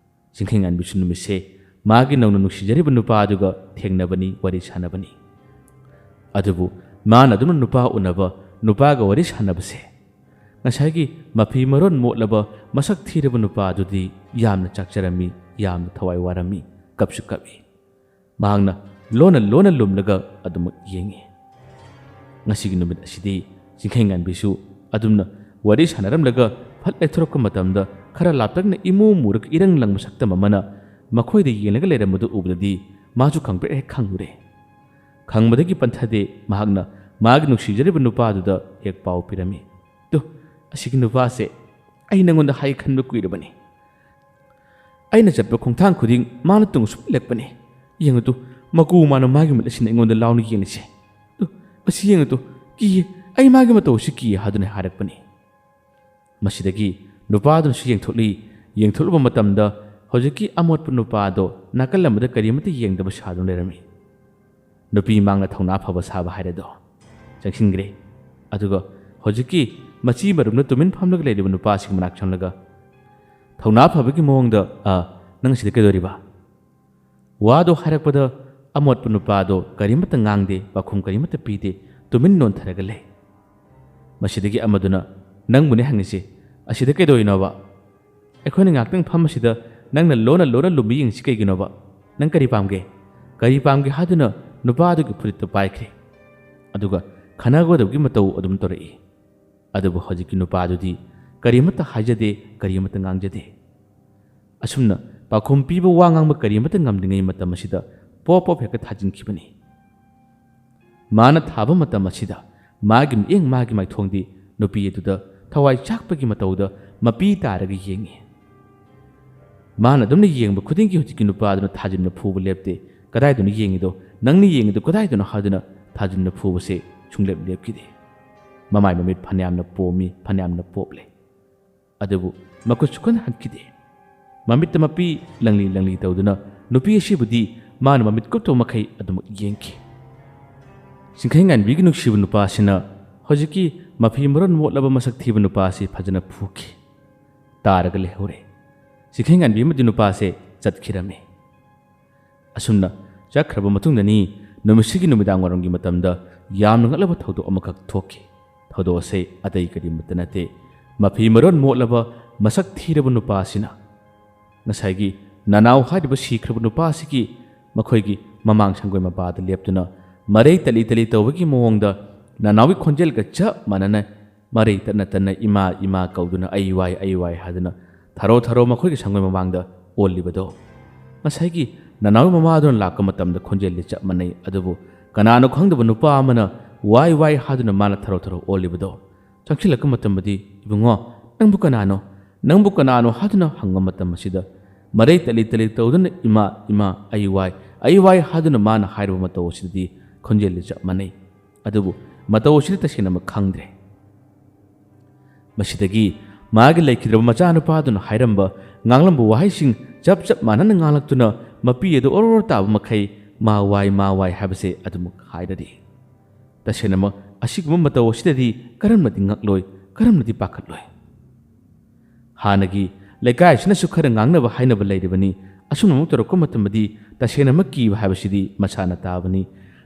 ꯆꯤꯡꯈꯩꯉꯥꯟꯕꯤꯁꯨ ꯅꯨꯃꯤꯠꯁꯦ ꯃꯥꯒꯤ ꯅꯧꯅ ꯅꯨꯡꯁꯤꯖꯔꯤꯕ ꯅꯨꯄꯥ ꯑꯗꯨꯒ ꯊꯦꯡꯅꯕꯅꯤ, ꯋꯥꯔꯤ ꯁꯥꯟꯅꯕꯅꯤ꯫ ꯑꯗꯨꯕꯨ ꯃꯥꯅ ꯑꯗꯨꯝꯅ ꯅꯨꯄꯥ ꯎꯅꯕ ꯅꯨꯄꯥꯒ ꯋꯥꯔꯤ ꯁꯥꯟꯅꯕꯁꯦ꯫ ꯉꯁꯥꯏꯒꯤ ꯃꯐꯤ ꯃꯔꯣꯟ ꯃꯣꯠꯂꯕ ꯃꯁꯛ ꯊꯤꯔꯕ ꯅꯨꯄꯥ ꯑꯗꯨꯗꯤ ꯌꯥꯝꯅ ꯆꯥꯛꯆꯔꯝꯃꯤ, ꯌꯥꯝꯅ ꯊꯋꯥꯏ ꯋꯥꯔꯝꯃꯤ, ꯀꯞꯁꯨ ꯀꯞꯏ꯫ ꯃꯍꯥꯛꯅ ꯂꯣꯟꯅ ꯂꯣꯟꯅ ꯂꯨꯝꯂꯒ ꯑꯗꯨꯃꯛ ꯌꯦꯡꯏ꯫ ꯉꯁꯤꯒꯤ ꯅꯨꯃꯤꯠ ꯑꯁꯤꯗꯤ ꯆꯤꯡꯈꯩꯉꯥꯟꯕꯤꯁꯨ ꯑꯗꯨꯝꯅ ꯋꯥꯔꯤ ꯁꯥꯟꯅꯔꯝꯂꯒ ꯐꯠ ꯂꯩꯊꯣꯔꯛꯄ ꯃꯇꯝꯗ ꯈꯔ ꯂꯥꯞꯇꯛꯅ ꯏꯃꯨ ꯃꯨꯔꯒ ꯏꯔꯪ ꯂꯪꯕ ꯁꯛꯇꯝ ꯑꯃꯅ ꯃꯈꯣꯏꯗ ꯌꯦꯡꯂꯒ ꯂꯩꯔꯝꯕꯗꯨ ꯎꯕꯗꯗꯤ ꯃꯥꯁꯨ ꯈꯪꯄ꯭ꯔꯦꯛ ꯍꯦꯛ ꯈꯪꯉꯨꯔꯦ꯫ ꯈꯪꯕꯗꯒꯤ ꯄꯟꯊꯗꯦ ꯃꯍꯥꯛꯅ ꯃꯥꯒꯤ ꯅꯨꯡꯁꯤꯖꯔꯤꯕ ꯅꯨꯄꯥꯗꯨꯗ ꯍꯦꯛ ꯄꯥꯎ ꯄꯤꯔꯝꯃꯤ꯫ "ꯇꯨ, ꯑꯁꯤꯒꯤ ꯅꯨꯄꯥꯁꯦ ꯑꯩ ꯅꯪꯉꯣꯟꯗ ꯍꯥꯏ ꯈꯟꯕ ꯀꯨꯏꯔꯕꯅꯤ꯫ ꯑꯩꯅ ꯆꯠꯄ ꯈꯣꯡꯊꯥꯡ ꯈꯨꯗꯤꯡ ꯃꯥꯅ ꯇꯨꯡ ꯁꯨꯝ ꯏꯜꯂꯛꯄꯅꯤ꯫ ꯌꯦꯡꯉꯨ ꯇꯨ, ꯃꯀꯨ ꯃꯥꯅ ꯃꯥꯒꯤ ꯃꯤꯠ ꯑꯁꯤꯅ ꯑꯩꯉꯣꯟꯗ ꯂꯥꯎꯅ ꯌꯦꯡꯂꯤꯁꯦ꯫ ꯇꯨ, ꯑꯁꯤ ꯌꯦꯡꯉꯨ ꯇꯨ, ꯀꯤꯌꯦ, ꯑꯩ ꯃꯥꯒꯤ ꯃꯇꯧ ꯑꯁꯤ ꯀꯤꯌꯦ" ꯍꯥꯏꯗꯨꯅ ꯍꯥꯏꯔꯛꯄꯅꯤ꯫ ꯃꯁꯤꯗꯒꯤ ꯅꯨꯄꯥꯗꯨꯅꯁꯨ ꯌꯦꯡꯊꯣꯛꯂꯤ꯫ ꯌꯦꯡꯊꯣꯛꯂꯨꯕ ꯃꯇꯝꯗ ꯍꯧꯖꯤꯛꯀꯤ ꯑꯃꯣꯠꯄ ꯅꯨꯄꯥꯗꯣ ꯅꯥꯀꯜ ꯑꯃꯗ ꯀꯔꯤꯃꯠꯇ ꯌꯦꯡꯗꯕ ꯁꯥꯗꯨꯅ ꯂꯩꯔꯝꯃꯤ꯫ ꯅꯨꯄꯤ ꯃꯥꯡꯅ ꯊꯧꯅꯥ ꯐꯕ ꯁꯥꯕ ꯍꯥꯏꯔꯦꯗꯣ꯫ ꯆꯪꯁꯤꯟꯈ꯭ꯔꯦ꯫ ꯑꯗꯨꯒ ꯍꯧꯖꯤꯛꯀꯤ ꯃꯆꯤ ꯃꯔꯨꯝꯅ ꯇꯨꯃꯤꯟ ꯐꯝꯂꯒ ꯂꯩꯔꯤꯕ ꯅꯨꯄꯥꯁꯤꯒꯤ ꯃꯅꯥꯛ ꯆꯪꯂꯒ, "ꯊꯧꯅꯥ ꯐꯕꯒꯤ ꯃꯑꯣꯡꯗ, ꯑ, ꯅꯪ ꯁꯤꯗ ꯀꯩꯗꯧꯔꯤꯕ?" ꯋꯥꯗꯣ ꯍꯥꯏꯔꯛꯄꯗ ꯑꯃꯣꯠꯄ ꯅꯨꯄꯥꯗꯣ ꯀꯔꯤꯃꯠꯇ ꯉꯥꯡꯗꯦ, ꯄꯥꯎꯈꯨꯝ ꯀꯔꯤꯃꯠꯇ ꯄꯤꯗꯦ, ꯇꯨꯃꯤꯟ ꯅꯣꯟꯊꯔꯒ ꯂꯩ꯫ ꯃꯁꯤꯗꯒꯤ ꯑꯃꯗꯨꯅ, "ꯅꯪꯕꯨꯅꯦ ꯍꯪꯉꯤꯁꯦ, ꯑꯁꯤꯗ ꯀꯩꯗꯧꯔꯤꯅꯣꯕ? ꯑꯩꯈꯣꯏꯅ ꯉꯥꯛꯇꯪ ꯐꯝꯕꯁꯤꯗ ꯅꯪꯅ ꯂꯣꯟꯅ ꯂꯣꯟꯅ ꯂꯨꯝꯕ ꯌꯦꯡꯉꯤꯁꯤ ꯀꯩꯒꯤꯅꯣꯕ? ꯅꯪ ꯀꯔꯤ ꯄꯥꯝꯒꯦ? ꯀꯔꯤ ꯄꯥꯝꯒꯦ?" ꯍꯥꯏꯗꯨꯅ ꯅꯨꯄꯥꯗꯨꯒꯤ ꯐꯨꯔꯤꯠꯇꯨ ꯄꯥꯏꯈ꯭ꯔꯦ꯫ ꯑꯗꯨꯒ ꯈꯠꯅꯒꯗꯕꯒꯤ ꯃꯇꯧ ꯑꯗꯨꯝ ꯇꯧꯔꯛꯏ꯫ ꯑꯗꯨꯕꯨ ꯍꯧꯖꯤꯛꯀꯤ ꯅꯨꯄꯥꯗꯨꯗꯤ ꯀꯔꯤꯃꯠꯇ ꯍꯥꯏꯖꯗꯦ, ꯀꯔꯤꯃꯠꯇ ꯉꯥꯡꯖꯗꯦ꯫ ꯑꯁꯨꯝꯅ ꯄꯥꯎꯈꯨꯝ ꯄꯤꯕ, ꯋꯥ ꯉꯥꯡꯕ ꯀꯔꯤꯃꯠꯇ ꯉꯝꯗ꯭ꯔꯤꯉꯩ ꯃꯇꯝ ꯑꯁꯤꯗ ꯄꯣꯞ ꯄꯣꯞ ꯍꯦꯛꯇ ꯊꯥꯖꯤꯟꯈꯤꯕꯅꯤ꯫ ꯃꯥꯅ ꯊꯥꯕ ꯃꯇꯝ ꯑꯁꯤꯗ ꯃꯥꯒꯤ ꯃꯤꯠꯌꯦꯡ, ꯃꯥꯒꯤ ꯃꯥꯏꯊꯣꯡꯗꯤ ꯅꯨꯄꯤ ꯑꯗꯨꯗ ꯊꯋꯥꯏ ꯆꯥꯛꯄꯒꯤ ꯃꯇꯧꯗ ꯃꯄꯤ ꯇꯥꯔꯒ ꯌꯦꯡꯉꯤ꯫ ꯃꯥꯅ ꯑꯗꯨꯝꯅ ꯌꯦꯡꯕ ꯈꯨꯗꯤꯡꯒꯤ ꯍꯧꯖꯤꯛꯀꯤ ꯅꯨꯄꯥꯗꯨꯅ ꯊꯥꯖꯤꯟꯅ ꯐꯨꯕ ꯂꯦꯞꯇꯦ꯫ "ꯀꯗꯥꯏꯗꯅꯣ ꯌꯦꯡꯉꯤꯗꯣ? ꯅꯪꯅ ꯌꯦꯡꯉꯤꯗꯣ ꯀꯗꯥꯏꯗꯅꯣ?" ꯍꯥꯏꯗꯨꯅ ꯊꯥꯖꯤꯟꯅ ꯐꯨꯕꯁꯦ ꯁꯨꯡꯂꯦꯞ ꯂꯦꯞꯈꯤꯗꯦ꯫ ꯃꯃꯥꯏ ꯃꯃꯤꯠ ꯐꯅꯌꯥꯝꯅ ꯄꯣꯝꯃꯤ, ꯐꯅꯌꯥꯝꯅ ꯄꯣꯞꯂꯦ꯫ ꯑꯗꯨꯕꯨ ꯃꯈꯨꯠ ꯁꯨꯛꯍꯟ ꯍꯟꯈꯤꯗꯦ꯫ ꯃꯃꯤꯠꯇ ꯃꯄꯤ ꯂꯪꯂꯤ ꯂꯪꯂꯤ ꯇꯧꯗꯨꯅ ꯅꯨꯄꯤ ꯑꯁꯤꯕꯨꯗꯤ ꯃꯥꯅ ꯃꯃꯤꯠ ꯀꯨꯞꯇꯕ ꯃꯈꯩ ꯑꯗꯨꯃꯛ ꯌꯦꯡꯈꯤ꯫ ꯆꯤꯡꯈꯩꯉꯥꯟꯕꯤꯒꯤ ꯅꯨꯡꯁꯤꯕ ꯅꯨꯄꯥꯁꯤꯅ ꯍꯧꯖꯤꯛꯀꯤ ꯃꯐꯤ ꯃꯔꯣꯟ ꯃꯣꯠꯂꯕ ꯃꯁꯛ ꯊꯤꯕ ꯅꯨꯄꯥ ꯑꯁꯤ ꯐꯖꯅ ꯐꯨꯈꯤ꯫ ꯇꯥꯔꯒ ꯂꯩꯍꯧꯔꯦ꯫ ꯆꯤꯡꯈꯩꯉꯥꯟꯕꯤ ꯑꯃꯗꯤ ꯅꯨꯄꯥꯁꯦ ꯆꯠꯈꯤꯔꯝꯃꯤ꯫ ꯑꯁꯨꯝꯅ ꯆꯠꯈ꯭ꯔꯕ ꯃꯇꯨꯡꯗꯅꯤ ꯅꯨꯃꯤꯠꯁꯤꯒꯤ ꯅꯨꯃꯤꯗꯥꯡ ꯋꯥꯏꯔꯝꯒꯤ ꯃꯇꯝꯗ ꯌꯥꯝꯅ ꯉꯛꯂꯕ ꯊꯧꯗꯣꯛ ꯑꯃꯈꯛ ꯊꯣꯛꯈꯤ꯫ ꯊꯧꯗꯣꯛ ꯑꯁꯤ ꯑꯇꯩ ꯀꯔꯤꯃꯠꯇ ꯅꯠꯇꯦ, ꯃꯐꯤ ꯃꯔꯣꯟ ꯃꯣꯠꯂꯕ ꯃꯁꯛ ꯊꯤꯔꯕ ꯅꯨꯄꯥ ꯑꯁꯤꯅ ꯉꯁꯥꯏꯒꯤ ꯅꯅꯥꯎ ꯍꯥꯏꯔꯤꯕ ꯁꯤꯈ꯭ꯔꯕ ꯅꯨꯄꯥ ꯑꯁꯤꯒꯤ ꯃꯈꯣꯏꯒꯤ ꯃꯃꯥꯡ ꯁꯪꯒꯣꯏ ꯃꯄꯥꯗ ꯂꯦꯞꯇꯨꯅ ꯃꯔꯩ ꯇꯠꯂꯤ ꯇꯠꯂꯤ ꯇꯧꯕꯒꯤ ꯃꯑꯣꯡꯗ ꯅꯅꯥꯎꯒꯤ ꯈꯣꯟꯖꯦꯜꯒ ꯆꯞ ꯃꯥꯟꯅꯅ ꯃꯔꯩ ꯇꯠꯅ ꯇꯠꯅ "ꯏꯃꯥ, ꯏꯃꯥ" ꯀꯧꯗꯨꯅ "ꯑꯩ ꯋꯥꯏ, ꯑꯩ ꯋꯥꯏ" ꯍꯥꯏꯗꯨꯅ ꯊꯔꯣ ꯊꯔꯣ ꯃꯈꯣꯏꯒꯤ ꯁꯪꯒꯣꯏ ꯃꯃꯥꯡꯗ ꯑꯣꯜꯂꯤꯕꯗꯣ꯫ ꯉꯁꯥꯏꯒꯤ ꯅꯅꯥꯎꯒꯤ ꯃꯃꯥꯗꯨꯅ ꯂꯥꯛꯄ ꯃꯇꯝꯗ ꯈꯣꯟꯖꯦꯜꯗꯤ ꯆꯞ ꯃꯥꯟꯅꯩ, ꯑꯗꯨꯕꯨ ꯀꯅꯥꯅꯣ ꯈꯪꯗꯕ ꯅꯨꯄꯥ ꯑꯃꯅ "ꯋꯥꯏ, ꯋꯥꯏ" ꯍꯥꯏꯗꯨꯅ ꯃꯥꯅ ꯊꯔꯣ ꯊꯔꯣ ꯑꯣꯜꯂꯤꯕꯗꯣ꯫ ꯆꯪꯁꯤꯜꯂꯛꯄ ꯃꯇꯝꯗꯗꯤ, "ꯏꯕꯨꯡꯉꯣ, ꯅꯪꯕꯨ ꯀꯅꯥꯅꯣ? ꯅꯪꯕꯨ ꯀꯅꯥꯅꯣ?" ꯍꯥꯏꯗꯨꯅ ꯍꯪꯕ ꯃꯇꯝ ꯑꯁꯤꯗ ꯃꯔꯩ ꯇꯠꯂꯤ ꯇꯠꯂꯤ ꯇꯧꯗꯨꯅ "ꯏꯃꯥ, ꯏꯃꯥ, ꯑꯩ ꯋꯥꯏ, ꯑꯩ ꯋꯥꯏ" ꯍꯥꯏꯗꯨꯅ ꯃꯥꯅ ꯍꯥꯏꯔꯕ ꯃꯇꯧ ꯑꯁꯤꯗꯗꯤ ꯈꯣꯟꯖꯦꯜꯗꯤ ꯆꯞ ꯃꯥꯟꯅꯩ꯫ ꯑꯗꯨꯕꯨ ꯃꯇꯧ ꯑꯁꯤꯗꯤ ꯇꯁꯦꯡꯅꯃꯛ ꯈꯪꯗ꯭ꯔꯦ꯫ ꯃꯁꯤꯗꯒꯤ ꯃꯥꯒꯤ ꯂꯩꯈꯤꯗ꯭ꯔꯕ ꯃꯆꯥꯅꯨꯄꯥꯗꯨꯅ ꯍꯥꯏꯔꯝꯕ, ꯉꯥꯡꯂꯝꯕ ꯋꯥꯍꯩꯁꯤꯡ ꯆꯞ ꯆꯞ ꯃꯥꯟꯅꯅ ꯉꯥꯡꯂꯛꯇꯨꯅ ꯃꯄꯤ ꯑꯗꯨ ꯑꯣꯔꯣꯔꯣ ꯇꯥꯕ ꯃꯈꯩ "ꯃꯥ ꯋꯥꯏ, ꯃꯥ ꯋꯥꯏ" ꯍꯥꯏꯕꯁꯦ ꯑꯗꯨꯃꯛ ꯍꯥꯏꯔꯔꯤ꯫ ꯇꯁꯦꯡꯅꯃꯛ ꯑꯁꯤꯒꯨꯝꯕ ꯃꯇꯧ ꯑꯁꯤꯗꯗꯤ ꯀꯔꯝꯅꯗꯤ ꯉꯛꯂꯣꯏ, ꯀꯔꯝꯅꯗꯤ ꯄꯥꯈꯠꯂꯣꯏ? ꯍꯥꯟꯅꯒꯤ ꯂꯩꯀꯥꯏꯁꯤꯅꯁꯨ ꯈꯔ ꯉꯥꯡꯅꯕ ꯍꯥꯏꯅꯕ ꯂꯩꯔꯤꯕꯅꯤ꯫ ꯑꯁꯨꯝꯅ ꯑꯃꯨꯛ ꯇꯧꯔꯛꯄ ꯃꯇꯝꯗꯗꯤ ꯇꯁꯦꯡꯅꯃꯛ ꯀꯤꯕ ꯍꯥꯏꯕꯁꯤꯗꯤ ꯃꯁꯥꯅ ꯇꯥꯕꯅꯤ꯫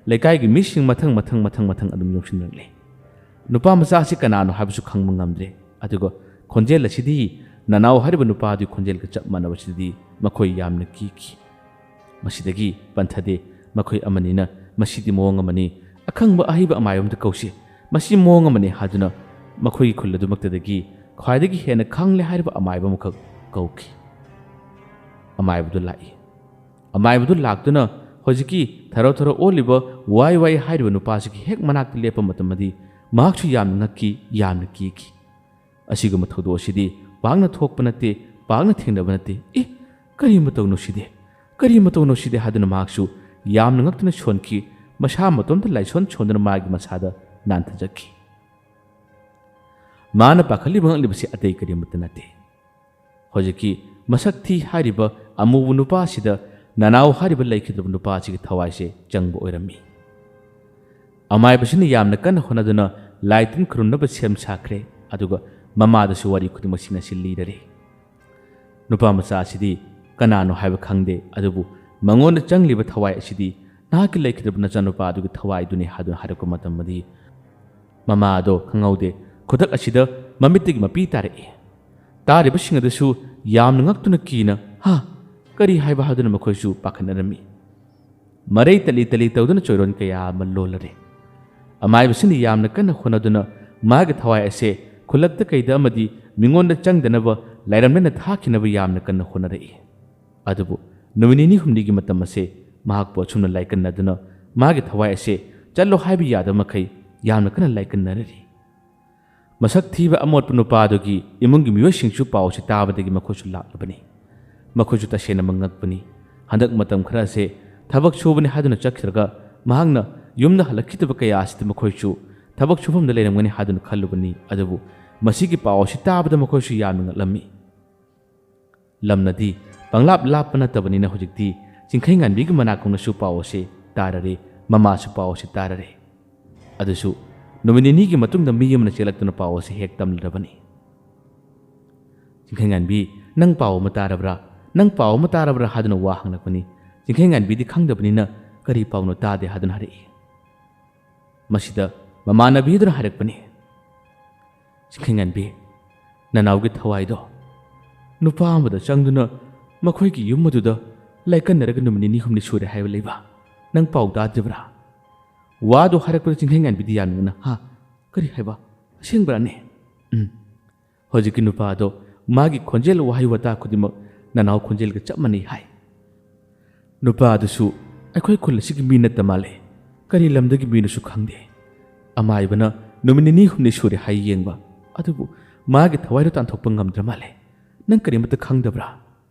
ꯂꯩꯀꯥꯏꯒꯤ ꯃꯤꯁꯤꯡ ꯃꯊꯪ ꯃꯊꯪ ꯃꯊꯪ ꯃꯊꯪ ꯑꯗꯨꯝ ꯌꯣꯝꯁꯤꯟꯅꯔꯛꯂꯦ꯫ ꯅꯨꯄꯥ ꯃꯆꯥ ꯑꯁꯤ ꯀꯅꯥꯅꯣ ꯍꯥꯏꯕꯁꯨ ꯈꯪꯕ ꯉꯝꯗ꯭ꯔꯦ꯫ ꯑꯗꯨꯒ ꯈꯣꯟꯖꯦꯜ ꯑꯁꯤꯗꯤ ꯅꯅꯥꯎ ꯍꯥꯏꯔꯤꯕ ꯅꯨꯄꯥꯗꯨꯒꯤ ꯈꯣꯟꯖꯦꯜꯒ ꯆꯞ ꯃꯥꯟꯅꯕꯁꯤꯗꯤ ꯃꯈꯣꯏ ꯌꯥꯝꯅ ꯀꯤꯈꯤ꯫ ꯃꯁꯤꯗꯒꯤ ꯄꯟꯊꯗꯦ꯫ ꯃꯈꯣꯏ ꯑꯃꯅꯤꯅ "ꯃꯁꯤꯗꯤ ꯃꯑꯣꯡ ꯑꯃꯅꯤ, ꯑꯈꯪꯕ ꯑꯍꯩꯕ ꯑꯃꯥꯏꯕ ꯑꯃꯗ ꯀꯧꯁꯤ, ꯃꯁꯤ ꯃꯑꯣꯡ ꯑꯃꯅꯤ" ꯍꯥꯏꯗꯨꯅ ꯃꯈꯣꯏꯒꯤ ꯈꯨꯜ ꯑꯗꯨꯃꯛꯇꯗꯒꯤ ꯈ꯭ꯋꯥꯏꯗꯒꯤ ꯍꯦꯟꯅ ꯈꯪꯂꯦ ꯍꯥꯏꯔꯤꯕ ꯑꯃꯥꯏꯕ ꯑꯃꯈꯛ ꯀꯧꯈꯤ꯫ ꯑꯃꯥꯏꯕꯗꯨ ꯂꯥꯛꯏ꯫ ꯑꯃꯥꯏꯕꯗꯨ ꯂꯥꯛꯇꯨꯅ ꯍꯧꯖꯤꯛꯀꯤ ꯊꯔꯣ ꯊꯔꯣ ꯑꯣꯜꯂꯤꯕ "ꯋꯥꯏ ꯋꯥꯏ" ꯍꯥꯏꯔꯤꯕ ꯅꯨꯄꯥꯁꯤꯒꯤ ꯍꯦꯛ ꯃꯅꯥꯛꯇ ꯂꯦꯞꯄ ꯃꯇꯝꯗꯗꯤ ꯃꯍꯥꯛꯁꯨ ꯌꯥꯝꯅ ꯉꯛꯈꯤ, ꯌꯥꯝꯅ ꯀꯤꯈꯤ꯫ ꯑꯁꯤꯒꯨꯝꯕ ꯊꯧꯗꯣꯛ ꯑꯁꯤꯗꯤ ꯄꯥꯛꯅ ꯊꯣꯛꯄ ꯅꯠꯇꯦ, ꯄꯥꯛꯅ ꯊꯦꯡꯅꯕ ꯅꯠꯇꯦ꯫ "ꯑꯦ, ꯀꯔꯤ ꯃꯇꯧꯅꯣ ꯁꯤꯗꯤ? ꯀꯔꯤ ꯃꯇꯧꯅꯣ ꯁꯤꯗꯤ?" ꯍꯥꯏꯗꯨꯅ ꯃꯍꯥꯛꯁꯨ ꯌꯥꯝꯅ ꯉꯛꯇꯨꯅ ꯁꯣꯟꯈꯤ꯫ ꯃꯁꯥ ꯃꯇꯣꯝꯇ ꯂꯥꯏꯁꯣꯟ ꯁꯣꯟꯗꯨꯅ ꯃꯥꯒꯤ ꯃꯁꯥꯗ ꯅꯥꯟꯊꯖꯈꯤ꯫ ꯃꯥꯅ ꯄꯥꯈꯠꯂꯤꯕ ꯉꯛꯂꯤꯕꯁꯤ ꯑꯇꯩ ꯀꯔꯤꯃꯠꯇ ꯅꯠꯇꯦ꯫ ꯍꯧꯖꯤꯛꯀꯤ ꯃꯁꯛ ꯊꯤ ꯍꯥꯏꯔꯤꯕ ꯑꯃꯨꯕ ꯅꯨꯄꯥꯁꯤꯗ ꯅꯅꯥꯎ ꯍꯥꯏꯔꯤꯕ ꯂꯩꯈꯤꯗ꯭ꯔꯕ ꯅꯨꯄꯥꯁꯤꯒꯤ ꯊꯋꯥꯏꯁꯦ ꯆꯪꯕ ꯑꯣꯏꯔꯝꯃꯤ꯫ ꯑꯃꯥꯏꯕꯁꯤꯅ ꯌꯥꯝꯅ ꯀꯟꯅ ꯍꯣꯠꯅꯗꯨꯅ ꯂꯥꯏ ꯇꯤꯟ ꯈꯨꯔꯨꯝꯅꯕ ꯁꯦꯝ ꯁꯥꯈ꯭ꯔꯦ, ꯑꯗꯨꯒ ꯃꯃꯥꯗꯁꯨ ꯋꯥꯔꯤ ꯈꯨꯗꯤꯡꯃꯛꯁꯤꯡ ꯑꯁꯤ ꯂꯤꯔꯔꯦ꯫ ꯅꯨꯄꯥ ꯃꯆꯥ ꯑꯁꯤꯗꯤ ꯀꯅꯥꯅꯣ ꯍꯥꯏꯕ ꯈꯪꯗꯦ, ꯑꯗꯨꯕꯨ ꯃꯉꯣꯟꯗ ꯆꯪꯂꯤꯕ ꯊꯋꯥꯏ ꯑꯁꯤꯗꯤ ꯅꯍꯥꯛꯀꯤ ꯂꯩꯈꯤꯗ꯭ꯔꯕ ꯅꯆꯥꯅꯨꯄꯥ ꯑꯗꯨꯒꯤ ꯊꯋꯥꯏꯗꯨꯅꯤ ꯍꯥꯏꯗꯨꯅ ꯍꯥꯏꯔꯛꯄ ꯃꯇꯝꯗꯗꯤ ꯃꯃꯥ ꯑꯗꯣ ꯈꯪꯍꯧꯗꯦ, ꯈꯨꯗꯛ ꯑꯁꯤꯗ ꯃꯃꯤꯠꯇꯒꯤ ꯃꯄꯤ ꯇꯥꯔꯛꯏ꯫ ꯇꯥꯔꯤꯕꯁꯤꯡ ꯑꯗꯨꯁꯨ ꯌꯥꯝꯅ ꯉꯛꯇꯨꯅ ꯀꯤꯅ "ꯍꯥ, ꯀꯔꯤ ꯍꯥꯏꯕ?" ꯍꯥꯏꯗꯨꯅ ꯃꯈꯣꯏꯁꯨ ꯄꯥꯈꯠꯅꯔꯝꯃꯤ꯫ ꯃꯔꯩ ꯇꯠꯂꯤ ꯇꯠꯂꯤ ꯇꯧꯗꯨꯅ ꯆꯣꯏꯔꯣꯟ ꯀꯌꯥ ꯑꯃ ꯂꯣꯜꯂꯔꯦ꯫ ꯑꯃꯥꯏꯕꯁꯤꯡꯅ ꯌꯥꯝꯅ ꯀꯟꯅ ꯍꯣꯠꯅꯗꯨꯅ ꯃꯥꯒꯤ ꯊꯋꯥꯏ ꯑꯁꯦ ꯈꯨꯜꯂꯛꯇ ꯀꯩꯗ ꯑꯃꯗꯤ ꯃꯤꯉꯣꯟꯗ ꯆꯪꯗꯅꯕ ꯂꯥꯏꯔꯝꯂꯦꯟꯅ ꯊꯥꯈꯤꯅꯕ ꯌꯥꯝꯅ ꯀꯟꯅ ꯍꯣꯠꯅꯔꯛꯏ꯫ ꯑꯗꯨꯕꯨ ꯅꯨꯃꯤꯠ ꯅꯤꯅꯤ ꯍꯨꯝꯅꯤꯒꯤ ꯃꯇꯝ ꯑꯁꯦ ꯃꯍꯥꯛꯄꯨ ꯑꯁꯨꯝꯅ ꯂꯥꯏꯀꯟꯅꯗꯨꯅ ꯃꯥꯒꯤ ꯊꯋꯥꯏ ꯑꯁꯦ ꯆꯠꯂꯣ ꯍꯥꯏꯕ ꯌꯥꯗꯕ ꯃꯈꯩ ꯌꯥꯝꯅ ꯀꯟꯅ ꯂꯥꯏꯀꯟꯅꯔꯔꯤ꯫ ꯃꯁꯛ ꯊꯤꯕ ꯑꯃꯣꯠꯄ ꯅꯨꯄꯥꯗꯨꯒꯤ ꯏꯃꯨꯡꯒꯤ ꯃꯤꯑꯣꯏꯁꯤꯡꯁꯨ ꯄꯥꯎ ꯑꯁꯤ ꯇꯥꯕꯗꯒꯤ ꯃꯈꯣꯏꯁꯨ ꯂꯥꯛꯂꯕꯅꯤ꯫ ꯃꯈꯣꯏꯁꯨ ꯇꯁꯦꯡꯅꯃꯛ ꯉꯛꯄꯅꯤ꯫ ꯍꯟꯗꯛ ꯃꯇꯝ ꯈꯔ ꯑꯁꯦ ꯊꯕꯛ ꯁꯨꯕꯅꯤ ꯍꯥꯏꯗꯨꯅ ꯆꯠꯈ꯭ꯔꯒ ꯃꯍꯥꯛꯅ ꯌꯨꯝꯗ ꯍꯜꯂꯛꯈꯤꯗꯕ ꯀꯌꯥ ꯑꯁꯤꯗꯤ ꯃꯈꯣꯏꯁꯨ ꯊꯕꯛ ꯁꯨꯐꯝꯗ ꯂꯩꯔꯝꯒꯅꯤ ꯍꯥꯏꯗꯨꯅ ꯈꯜꯂꯨꯕꯅꯤ꯫ ꯑꯗꯨꯕꯨ ꯃꯁꯤꯒꯤ ꯄꯥꯎ ꯑꯁꯤ ꯇꯥꯕꯗ ꯃꯈꯣꯏꯁꯨ ꯌꯥꯝꯅ ꯉꯛꯂꯝꯃꯤ꯫ ꯂꯝꯅꯗꯤ ꯄꯪꯂꯥꯞ ꯂꯥꯞꯄ ꯅꯠꯇꯕꯅꯤꯅ ꯍꯧꯖꯤꯛꯇꯤ ꯆꯤꯡꯈꯩꯉꯥꯟꯕꯤꯒꯤ ꯃꯅꯥꯛ ꯀꯣꯡꯅꯁꯨ ꯄꯥꯎ ꯑꯁꯤ ꯇꯥꯔꯔꯦ, ꯃꯃꯥꯁꯨ ꯄꯥꯎ ꯑꯁꯤ ꯇꯥꯔꯔꯦ꯫ ꯑꯗꯨꯁꯨ ꯅꯨꯃꯤꯠ ꯅꯤꯅꯤꯒꯤ ꯃꯇꯨꯡꯗ ꯃꯤ ꯑꯃꯅ ꯆꯦꯜꯂꯛꯇꯨꯅ ꯄꯥꯎ ꯑꯁꯤ ꯍꯦꯛ ꯇꯝꯂꯔꯕꯅꯤ꯫ "ꯆꯤꯡꯈꯩꯉꯥꯟꯕꯤ, ꯅꯪ ꯄꯥꯎ ꯑꯃ ꯇꯥꯔꯕ꯭ꯔꯥ? ꯅꯪ ꯄꯥꯎ ꯑꯃ ꯇꯥꯔꯕ꯭ꯔꯥ?" ꯍꯥꯏꯗꯨꯅ ꯋꯥ ꯍꯪꯂꯛꯄꯅꯤ꯫ ꯆꯤꯡꯈꯩꯉꯥꯟꯕꯤꯗꯤ ꯈꯪꯗꯕꯅꯤꯅ "ꯀꯔꯤ ꯄꯥꯎꯅꯣ ꯇꯥꯗꯦ?" ꯍꯥꯏꯗꯨꯅ ꯍꯥꯏꯔꯛꯏ꯫ ꯃꯁꯤꯗ ꯃꯃꯥꯟꯅꯕꯤꯗꯨꯅ ꯍꯥꯏꯔꯛꯄꯅꯤ, "ꯆꯤꯡꯈꯩꯉꯥꯟꯕꯤ, ꯅꯅꯥꯎꯒꯤ ꯊꯋꯥꯏꯗꯣ ꯅꯨꯄꯥ ꯑꯃꯗ ꯆꯪꯗꯨꯅ ꯃꯈꯣꯏꯒꯤ ꯌꯨꯝ ꯑꯗꯨꯗ ꯂꯥꯏꯀꯟꯅꯔꯒ ꯅꯨꯃꯤꯠ ꯅꯤꯅꯤ ꯍꯨꯝꯅꯤ ꯁꯨꯔꯦ ꯍꯥꯏꯕ ꯂꯩꯕ, ꯅꯪ ꯄꯥꯎ ꯇꯥꯗ꯭ꯔꯤꯕ꯭ꯔꯥ?" ꯋꯥꯗꯨ ꯍꯥꯏꯔꯛꯄꯗ ꯆꯤꯡꯈꯩꯉꯥꯟꯕꯤꯗꯤ ꯌꯥꯝꯅ ꯉꯛꯅ, "ꯍꯥ? ꯀꯔꯤ ꯍꯥꯏꯕ? ꯑꯁꯦꯡꯕ꯭ꯔꯥꯅꯦ?" "ꯎꯝ꯫ ꯍꯧꯖꯤꯛꯀꯤ ꯅꯨꯄꯥ ꯑꯗꯣ ꯃꯥꯒꯤ ꯈꯣꯟꯖꯦꯜ, ꯋꯥꯍꯩ ꯋꯥꯇꯥ ꯈꯨꯗꯤꯡꯃꯛ ꯅꯅꯥꯎ ꯈꯣꯟꯖꯦꯜꯒ ꯆꯞ ꯃꯥꯟꯅꯩ ꯍꯥꯏ꯫ ꯅꯨꯄꯥ ꯑꯗꯨꯁꯨ ꯑꯩꯈꯣꯏ ꯈꯨꯜ ꯑꯁꯤꯒꯤ ꯃꯤ ꯅꯠꯇ ꯃꯥꯜꯂꯦ꯫ ꯀꯔꯤ ꯂꯝꯗꯒꯤ ꯃꯤꯅꯣꯁꯨ ꯈꯪꯗꯦ꯫ ꯑꯃꯥꯏꯕꯅ ꯅꯨꯃꯤꯠ ꯅꯤꯅꯤ ꯍꯨꯝꯅꯤ ꯁꯨꯔꯦ ꯍꯥꯏ ꯌꯦꯡꯕ, ꯑꯗꯨꯕꯨ ꯃꯥꯒꯤ ꯊꯋꯥꯏꯗꯣ ꯇꯥꯟꯊꯣꯛꯄ ꯉꯝꯗ꯭ꯔ ꯃꯥꯜꯂꯦ꯫ ꯅꯪ ꯀꯔꯤꯃꯠꯇ ꯈꯪꯗꯕ꯭ꯔꯥ?"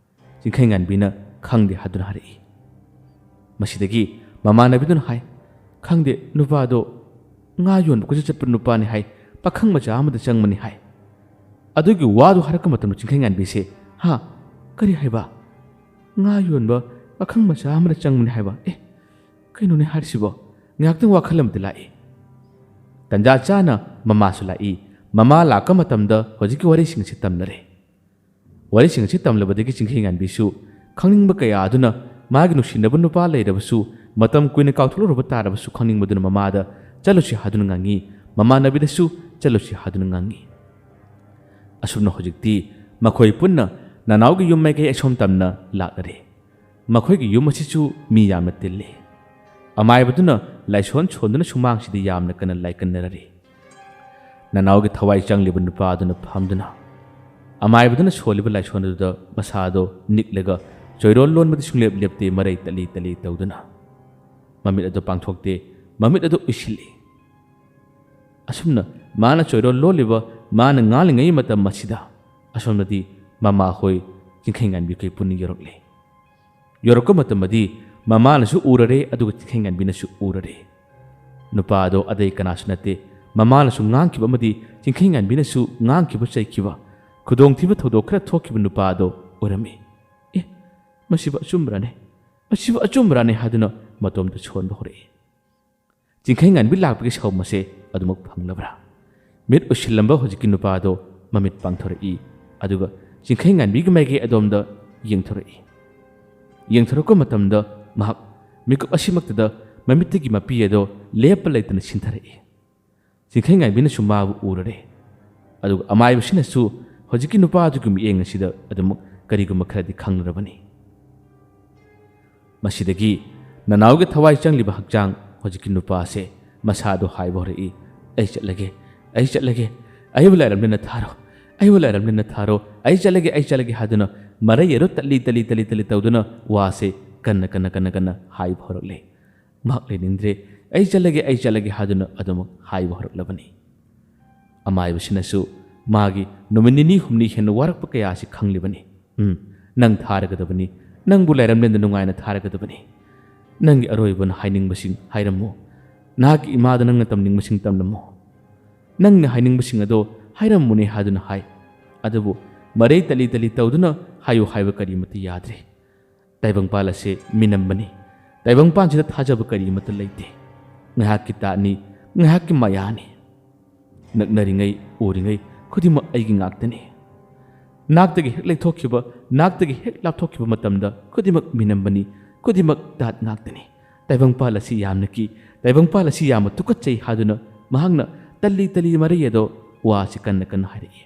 ꯆꯤꯡꯈꯩꯉꯥꯟꯕꯤꯅ "ꯈꯪꯗꯦ" ꯍꯥꯏꯗꯨꯅ ꯍꯥꯏꯔꯛꯏ꯫ ꯃꯁꯤꯗꯒꯤ ꯃꯃꯥꯟꯅꯕꯤꯗꯨꯅ ꯍꯥꯏ, "ꯈꯪꯗꯦ, ꯅꯨꯄꯥꯗꯣ ꯉꯥ ꯌꯣꯟꯕ ꯀꯣꯏꯆꯠ ꯆꯠꯄ ꯅꯨꯄꯥꯅꯤ ꯍꯥꯏ, ꯄꯥꯈꯪ ꯃꯆꯥ ꯑꯃꯗ ꯆꯪꯕꯅꯤ ꯍꯥꯏ꯫" ꯑꯗꯨꯒꯤ ꯋꯥꯗꯨ ꯍꯥꯏꯔꯛꯄ ꯃꯇꯝꯗ ꯆꯤꯡꯈꯩꯉꯥꯟꯕꯤꯁꯦ, "ꯍꯥ? ꯀꯔꯤ ꯍꯥꯏꯕ? ꯉꯥ ꯌꯣꯟꯕ ꯄꯥꯈꯪ ꯃꯆꯥ ꯑꯃꯗ ꯆꯪꯕꯅꯤ ꯍꯥꯏꯕ? ꯑꯦ, ꯀꯩꯅꯣꯅꯦ ꯍꯥꯏꯔꯤꯁꯤꯕꯣ?" ꯉꯥꯏꯍꯥꯛꯇꯪ ꯋꯥꯈꯜ ꯑꯃꯗ ꯂꯥꯛꯏ꯫ ꯇꯟꯖꯥ ꯆꯥꯅ ꯃꯃꯥꯁꯨ ꯂꯥꯛꯏ꯫ ꯃꯃꯥ ꯂꯥꯛꯄ ꯃꯇꯝꯗ ꯍꯧꯖꯤꯛꯀꯤ ꯋꯥꯔꯤꯁꯤꯡ ꯑꯁꯤ ꯇꯝꯅꯔꯦ꯫ ꯋꯥꯔꯤꯁꯤꯡ ꯑꯁꯤ ꯇꯝꯂꯕꯗꯒꯤ ꯆꯤꯡꯈꯩꯉꯥꯟꯕꯤꯁꯨ ꯈꯪꯅꯤꯡꯕ ꯀꯌꯥ ꯑꯗꯨꯅ ꯃꯥꯒꯤ ꯅꯨꯡꯁꯤꯅꯕ ꯅꯨꯄꯥ ꯂꯩꯔꯕꯁꯨ ꯃꯇꯝ ꯀꯨꯏꯅ ꯀꯥꯎꯊꯣꯛꯂꯨꯔꯕ ꯇꯥꯔꯕꯁꯨ ꯈꯪꯅꯤꯡꯕꯗꯨꯅ ꯃꯃꯥꯗ "ꯆꯠꯂꯨꯁꯤ" ꯍꯥꯏꯗꯨꯅ ꯉꯥꯡꯉꯤ꯫ ꯃꯃꯥꯟꯅꯕꯤꯗꯁꯨ ꯆꯠꯂꯨꯁꯤ ꯍꯥꯏꯗꯨꯅ ꯉꯥꯡꯉꯤ꯫ ꯑꯁꯨꯝꯅ ꯍꯧꯖꯤꯛꯇꯤ ꯃꯈꯣꯏ ꯄꯨꯟꯅ ꯅꯅꯥꯎꯒꯤ ꯌꯨꯝ ꯃꯥꯏꯀꯩ ꯑꯁꯣꯝ ꯇꯝꯅ ꯂꯥꯛꯂꯔꯦ꯫ ꯃꯈꯣꯏꯒꯤ ꯌꯨꯝ ꯑꯁꯤꯁꯨ ꯃꯤ ꯌꯥꯝꯅ ꯇꯤꯜꯂꯤ꯫ ꯑꯃꯥꯏꯕꯗꯨꯅ ꯂꯥꯏꯁꯣꯟ ꯁꯣꯟꯗꯨꯅ ꯁꯨꯃꯥꯡꯁꯤꯗ ꯌꯥꯝꯅ ꯀꯟꯅ ꯂꯥꯏꯀꯟꯅꯔꯔꯤ꯫ ꯅꯅꯥꯎꯒꯤ ꯊꯋꯥꯏ ꯆꯪꯂꯤꯕ ꯅꯨꯄꯥ ꯑꯗꯨꯅ ꯐꯝꯗꯨꯅ ꯑꯃꯥꯏꯕꯗꯨꯅ ꯁꯣꯜꯂꯤꯕ ꯂꯥꯏꯁꯣꯟ ꯑꯗꯨꯗ ꯃꯁꯥꯗꯣ ꯅꯤꯛꯂꯒ ꯆꯣꯏꯔꯣꯜ ꯂꯣꯟꯕꯗꯤ ꯁꯨꯡꯂꯦꯞ ꯂꯦꯞꯇꯦ, ꯃꯔꯩ ꯇꯠꯂꯤ ꯇꯠꯂꯤ ꯇꯧꯗꯨꯅ꯫ ꯃꯃꯤꯠ ꯑꯗꯨ ꯄꯥꯡꯊꯣꯛꯇꯦ, ꯃꯃꯤꯠ ꯑꯗꯨ ꯎꯏꯁꯤꯜꯂꯤ꯫ ꯑꯁꯨꯝꯅ ꯃꯥꯅ ꯆꯣꯏꯔꯣꯜ ꯂꯣꯜꯂꯤꯕ, ꯃꯥꯅ ꯉꯥꯡꯂꯤꯉꯩ ꯃꯇꯝ ꯑꯁꯤꯗ ꯑꯁꯣꯝꯗꯗꯤ ꯃꯃꯥꯍꯣꯏ ꯆꯤꯡꯈꯩꯉꯥꯟꯕꯤꯈꯣꯏ ꯄꯨꯟꯅ ꯌꯧꯔꯛꯂꯦ꯫ ꯌꯧꯔꯛꯄ ꯃꯇꯝꯗꯗꯤ ꯃꯃꯥꯅꯁꯨ ꯎꯔꯔꯦ, ꯑꯗꯨꯒ ꯆꯤꯡꯈꯩꯉꯥꯟꯕꯤꯅꯁꯨ ꯎꯔꯔꯦ꯫ ꯅꯨꯄꯥ ꯑꯗꯣ ꯑꯇꯩ ꯀꯅꯥꯁꯨ ꯅꯠꯇꯦ, ꯃꯃꯥꯅꯁꯨ ꯉꯥꯡꯈꯤꯕ ꯑꯃꯗꯤ ꯆꯤꯡꯈꯩꯉꯥꯟꯕꯤꯅꯁꯨ ꯉꯥꯡꯈꯤꯕ ꯆꯩꯈꯤꯕ, ꯈꯨꯗꯣꯡꯊꯤꯕ ꯊꯧꯗꯣꯛ ꯈꯔ ꯊꯣꯛꯈꯤꯕ ꯅꯨꯄꯥ ꯑꯗꯣ ꯑꯣꯏꯔꯝꯃꯤ꯫ "ꯑꯦ, ꯃꯁꯤꯕꯨ ꯑꯆꯨꯝꯕꯔꯥꯅꯦ? ꯃꯁꯤꯕꯨ ꯑꯆꯨꯝꯕꯔꯥꯅꯦ?" ꯍꯥꯏꯗꯨꯅ ꯃꯇꯣꯝꯇ ꯁꯣꯟꯕ ꯍꯧꯔꯛꯏ꯫ ꯆꯤꯡꯈꯩꯉꯥꯟꯕꯤ ꯂꯥꯛꯄꯒꯤ ꯁꯥꯎꯝ ꯑꯁꯦ ꯑꯗꯨꯃꯛ ꯐꯪꯂꯕ꯭ꯔꯥ? ꯃꯤꯠ ꯎꯏꯁꯤꯜꯂꯝꯕ ꯍꯧꯖꯤꯛꯀꯤ ꯅꯨꯄꯥ ꯑꯗꯣ ꯃꯃꯤꯠ ꯄꯥꯡꯊꯣꯔꯛꯏ, ꯑꯗꯨꯒ ꯆꯤꯡꯈꯩꯉꯥꯟꯕꯤꯒꯤ ꯃꯥꯏꯀꯩ ꯑꯗꯣꯝꯗ ꯌꯦꯡꯊꯣꯔꯛꯏ꯫ ꯌꯦꯡꯊꯣꯔꯛꯄ ꯃꯇꯝꯗ ꯃꯍꯥꯛ ꯃꯤꯀꯨꯞ ꯑꯁꯤꯃꯛꯇꯗ ꯃꯃꯤꯠꯇꯒꯤ ꯃꯄꯤ ꯑꯗꯣ ꯂꯦꯞꯄ ꯂꯩꯇꯅ ꯁꯤꯟꯊꯔꯛꯏ꯫ ꯆꯤꯡꯈꯩꯉꯥꯟꯕꯤꯅꯁꯨ ꯃꯥꯕꯨ ꯎꯔꯔꯦ, ꯑꯗꯨꯒ ꯑꯃꯥꯏꯕꯁꯤꯅꯁꯨ ꯍꯧꯖꯤꯛꯀꯤ ꯅꯨꯄꯥ ꯑꯗꯨꯒꯤ ꯃꯤꯠꯌꯦꯡ ꯑꯁꯤꯗ ꯑꯗꯨꯃꯛ ꯀꯔꯤꯒꯨꯝꯕ ꯈꯔꯗꯤ ꯈꯪꯂꯔꯕꯅꯤ꯫ ꯃꯁꯤꯗꯒꯤ ꯅꯅꯥꯎꯒꯤ ꯊꯋꯥꯏ ꯆꯪꯂꯤꯕ ꯍꯛꯆꯥꯡ ꯍꯧꯖꯤꯛꯀꯤ ꯅꯨꯄꯥ ꯑꯁꯦ ꯃꯁꯥꯗꯣ ꯍꯥꯏꯕ ꯍꯧꯔꯛꯏ, "ꯑꯩ ꯆꯠꯂꯒꯦ, ꯑꯩ ꯆꯠꯂꯒꯦ, ꯑꯩꯕꯨ ꯂꯥꯏꯔꯝꯂꯦꯟꯅ ꯊꯥꯔꯣ, ꯑꯩꯕꯨ ꯂꯥꯏꯔꯝꯂꯦꯟꯅ ꯊꯥꯔꯣ, ꯑꯩ ꯆꯠꯂꯒꯦ, ꯑꯩ ꯆꯠꯂꯒꯦ" ꯍꯥꯏꯗꯨꯅ ꯃꯔꯩ ꯑꯗꯨ ꯇꯠꯂꯤ, ꯇꯠꯂꯤ, ꯇꯠꯂꯤ, ꯇꯠꯂꯤ ꯇꯧꯗꯨꯅ ꯋꯥꯁꯦ ꯀꯟꯅ, ꯀꯟꯅ, ꯀꯟꯅ, ꯀꯟꯅ ꯍꯥꯏꯕ ꯍꯧꯔꯛꯂꯦ꯫ ꯃꯍꯥꯛ ꯂꯩꯅꯤꯡꯗ꯭ꯔꯦ, "ꯑꯩ ꯆꯠꯂꯒꯦ, ꯑꯩ ꯆꯠꯂꯒꯦ" ꯍꯥꯏꯗꯨꯅ ꯑꯗꯨꯃꯛ ꯍꯥꯏꯕ ꯍꯧꯔꯛꯂꯕꯅꯤ꯫ ꯑꯃꯥꯏꯕꯁꯤꯅꯁꯨ ꯃꯥꯒꯤ ꯅꯨꯃꯤꯠ ꯅꯤꯅꯤ ꯍꯨꯝꯅꯤ ꯍꯦꯟꯅ ꯋꯥꯔꯛꯄ ꯀꯌꯥ ꯑꯁꯤ ꯈꯪꯂꯤꯕꯅꯤ꯫ "ꯎꯝ, ꯅꯪ ꯊꯥꯔꯒꯗꯕꯅꯤ, ꯅꯪꯕꯨ ꯂꯥꯏꯔꯝꯂꯦꯟꯗ ꯅꯨꯡꯉꯥꯏꯅ ꯊꯥꯔꯒꯗꯕꯅꯤ꯫ ꯅꯪꯒꯤ ꯑꯔꯣꯏꯕ ꯍꯥꯏꯅꯤꯡꯕꯁꯤꯡ ꯍꯥꯏꯔꯝꯃꯨ, ꯅꯍꯥꯛꯀꯤ ꯏꯃꯥꯗ ꯅꯪꯅ ꯇꯝꯅꯤꯡꯕꯁꯤꯡ ꯇꯝꯂꯝꯃꯨ, ꯅꯪꯅ ꯍꯥꯏꯅꯤꯡꯕꯁꯤꯡ ꯑꯗꯣ ꯍꯥꯏꯔꯝꯃꯨꯅꯦ" ꯍꯥꯏꯗꯨꯅ ꯍꯥꯏ꯫ ꯑꯗꯨꯕꯨ ꯃꯔꯩ ꯇꯠꯂꯤ ꯇꯠꯂꯤ ꯇꯧꯗꯨꯅ ꯍꯥꯏꯌꯨ ꯍꯥꯏꯕ ꯀꯔꯤꯃꯠꯇ ꯌꯥꯗ꯭ꯔꯦ꯫ ꯇꯥꯏꯕꯪꯄꯥꯜ ꯑꯁꯤ ꯃꯤꯅꯝꯕꯅꯤ꯫ ꯇꯥꯏꯕꯪꯄꯥꯟꯁꯤꯗ ꯊꯥꯖꯕ ꯀꯔꯤ ꯑꯃꯠꯇ ꯂꯩꯇꯦ꯫ ꯉꯥꯏꯍꯥꯛꯀꯤ ꯇꯥꯠꯅꯤ, ꯉꯥꯏꯍꯥꯛꯀꯤ ꯃꯌꯥꯅꯤ꯫ ꯅꯛꯅꯔꯤꯉꯩ, ꯎꯔꯤꯉꯩ ꯈꯨꯗꯤꯡꯃꯛ ꯑꯩꯒꯤ ꯉꯥꯛꯇꯅꯤ꯫ ꯅꯥꯛꯇꯒꯤ ꯍꯦꯛ ꯂꯩꯊꯣꯛꯈꯤꯕ, ꯅꯥꯛꯇꯒꯤ ꯍꯦꯛ ꯂꯥꯞꯊꯣꯛꯈꯤꯕ ꯃꯇꯝꯗ ꯈꯨꯗꯤꯡꯃꯛ ꯃꯤꯅꯝꯕꯅꯤ, ꯈꯨꯗꯤꯡꯃꯛ ꯇꯥꯠ ꯉꯥꯛꯇꯅꯤ꯫ ꯇꯥꯏꯕꯪꯄꯥꯜ ꯑꯁꯤ ꯌꯥꯝꯅ ꯀꯤ, ꯇꯥꯏꯕꯪꯄꯥꯜ ꯑꯁꯤ ꯌꯥꯝꯅ ꯇꯨꯀꯠꯆꯩ ꯍꯥꯏꯗꯨꯅ ꯃꯍꯥꯛꯅ ꯇꯜꯂꯤ ꯇꯜꯂꯤ ꯃꯔꯩ ꯑꯗꯣ ꯋꯥꯁꯤ ꯀꯟꯅ ꯀꯟꯅ ꯍꯥꯏꯔꯛꯏ꯫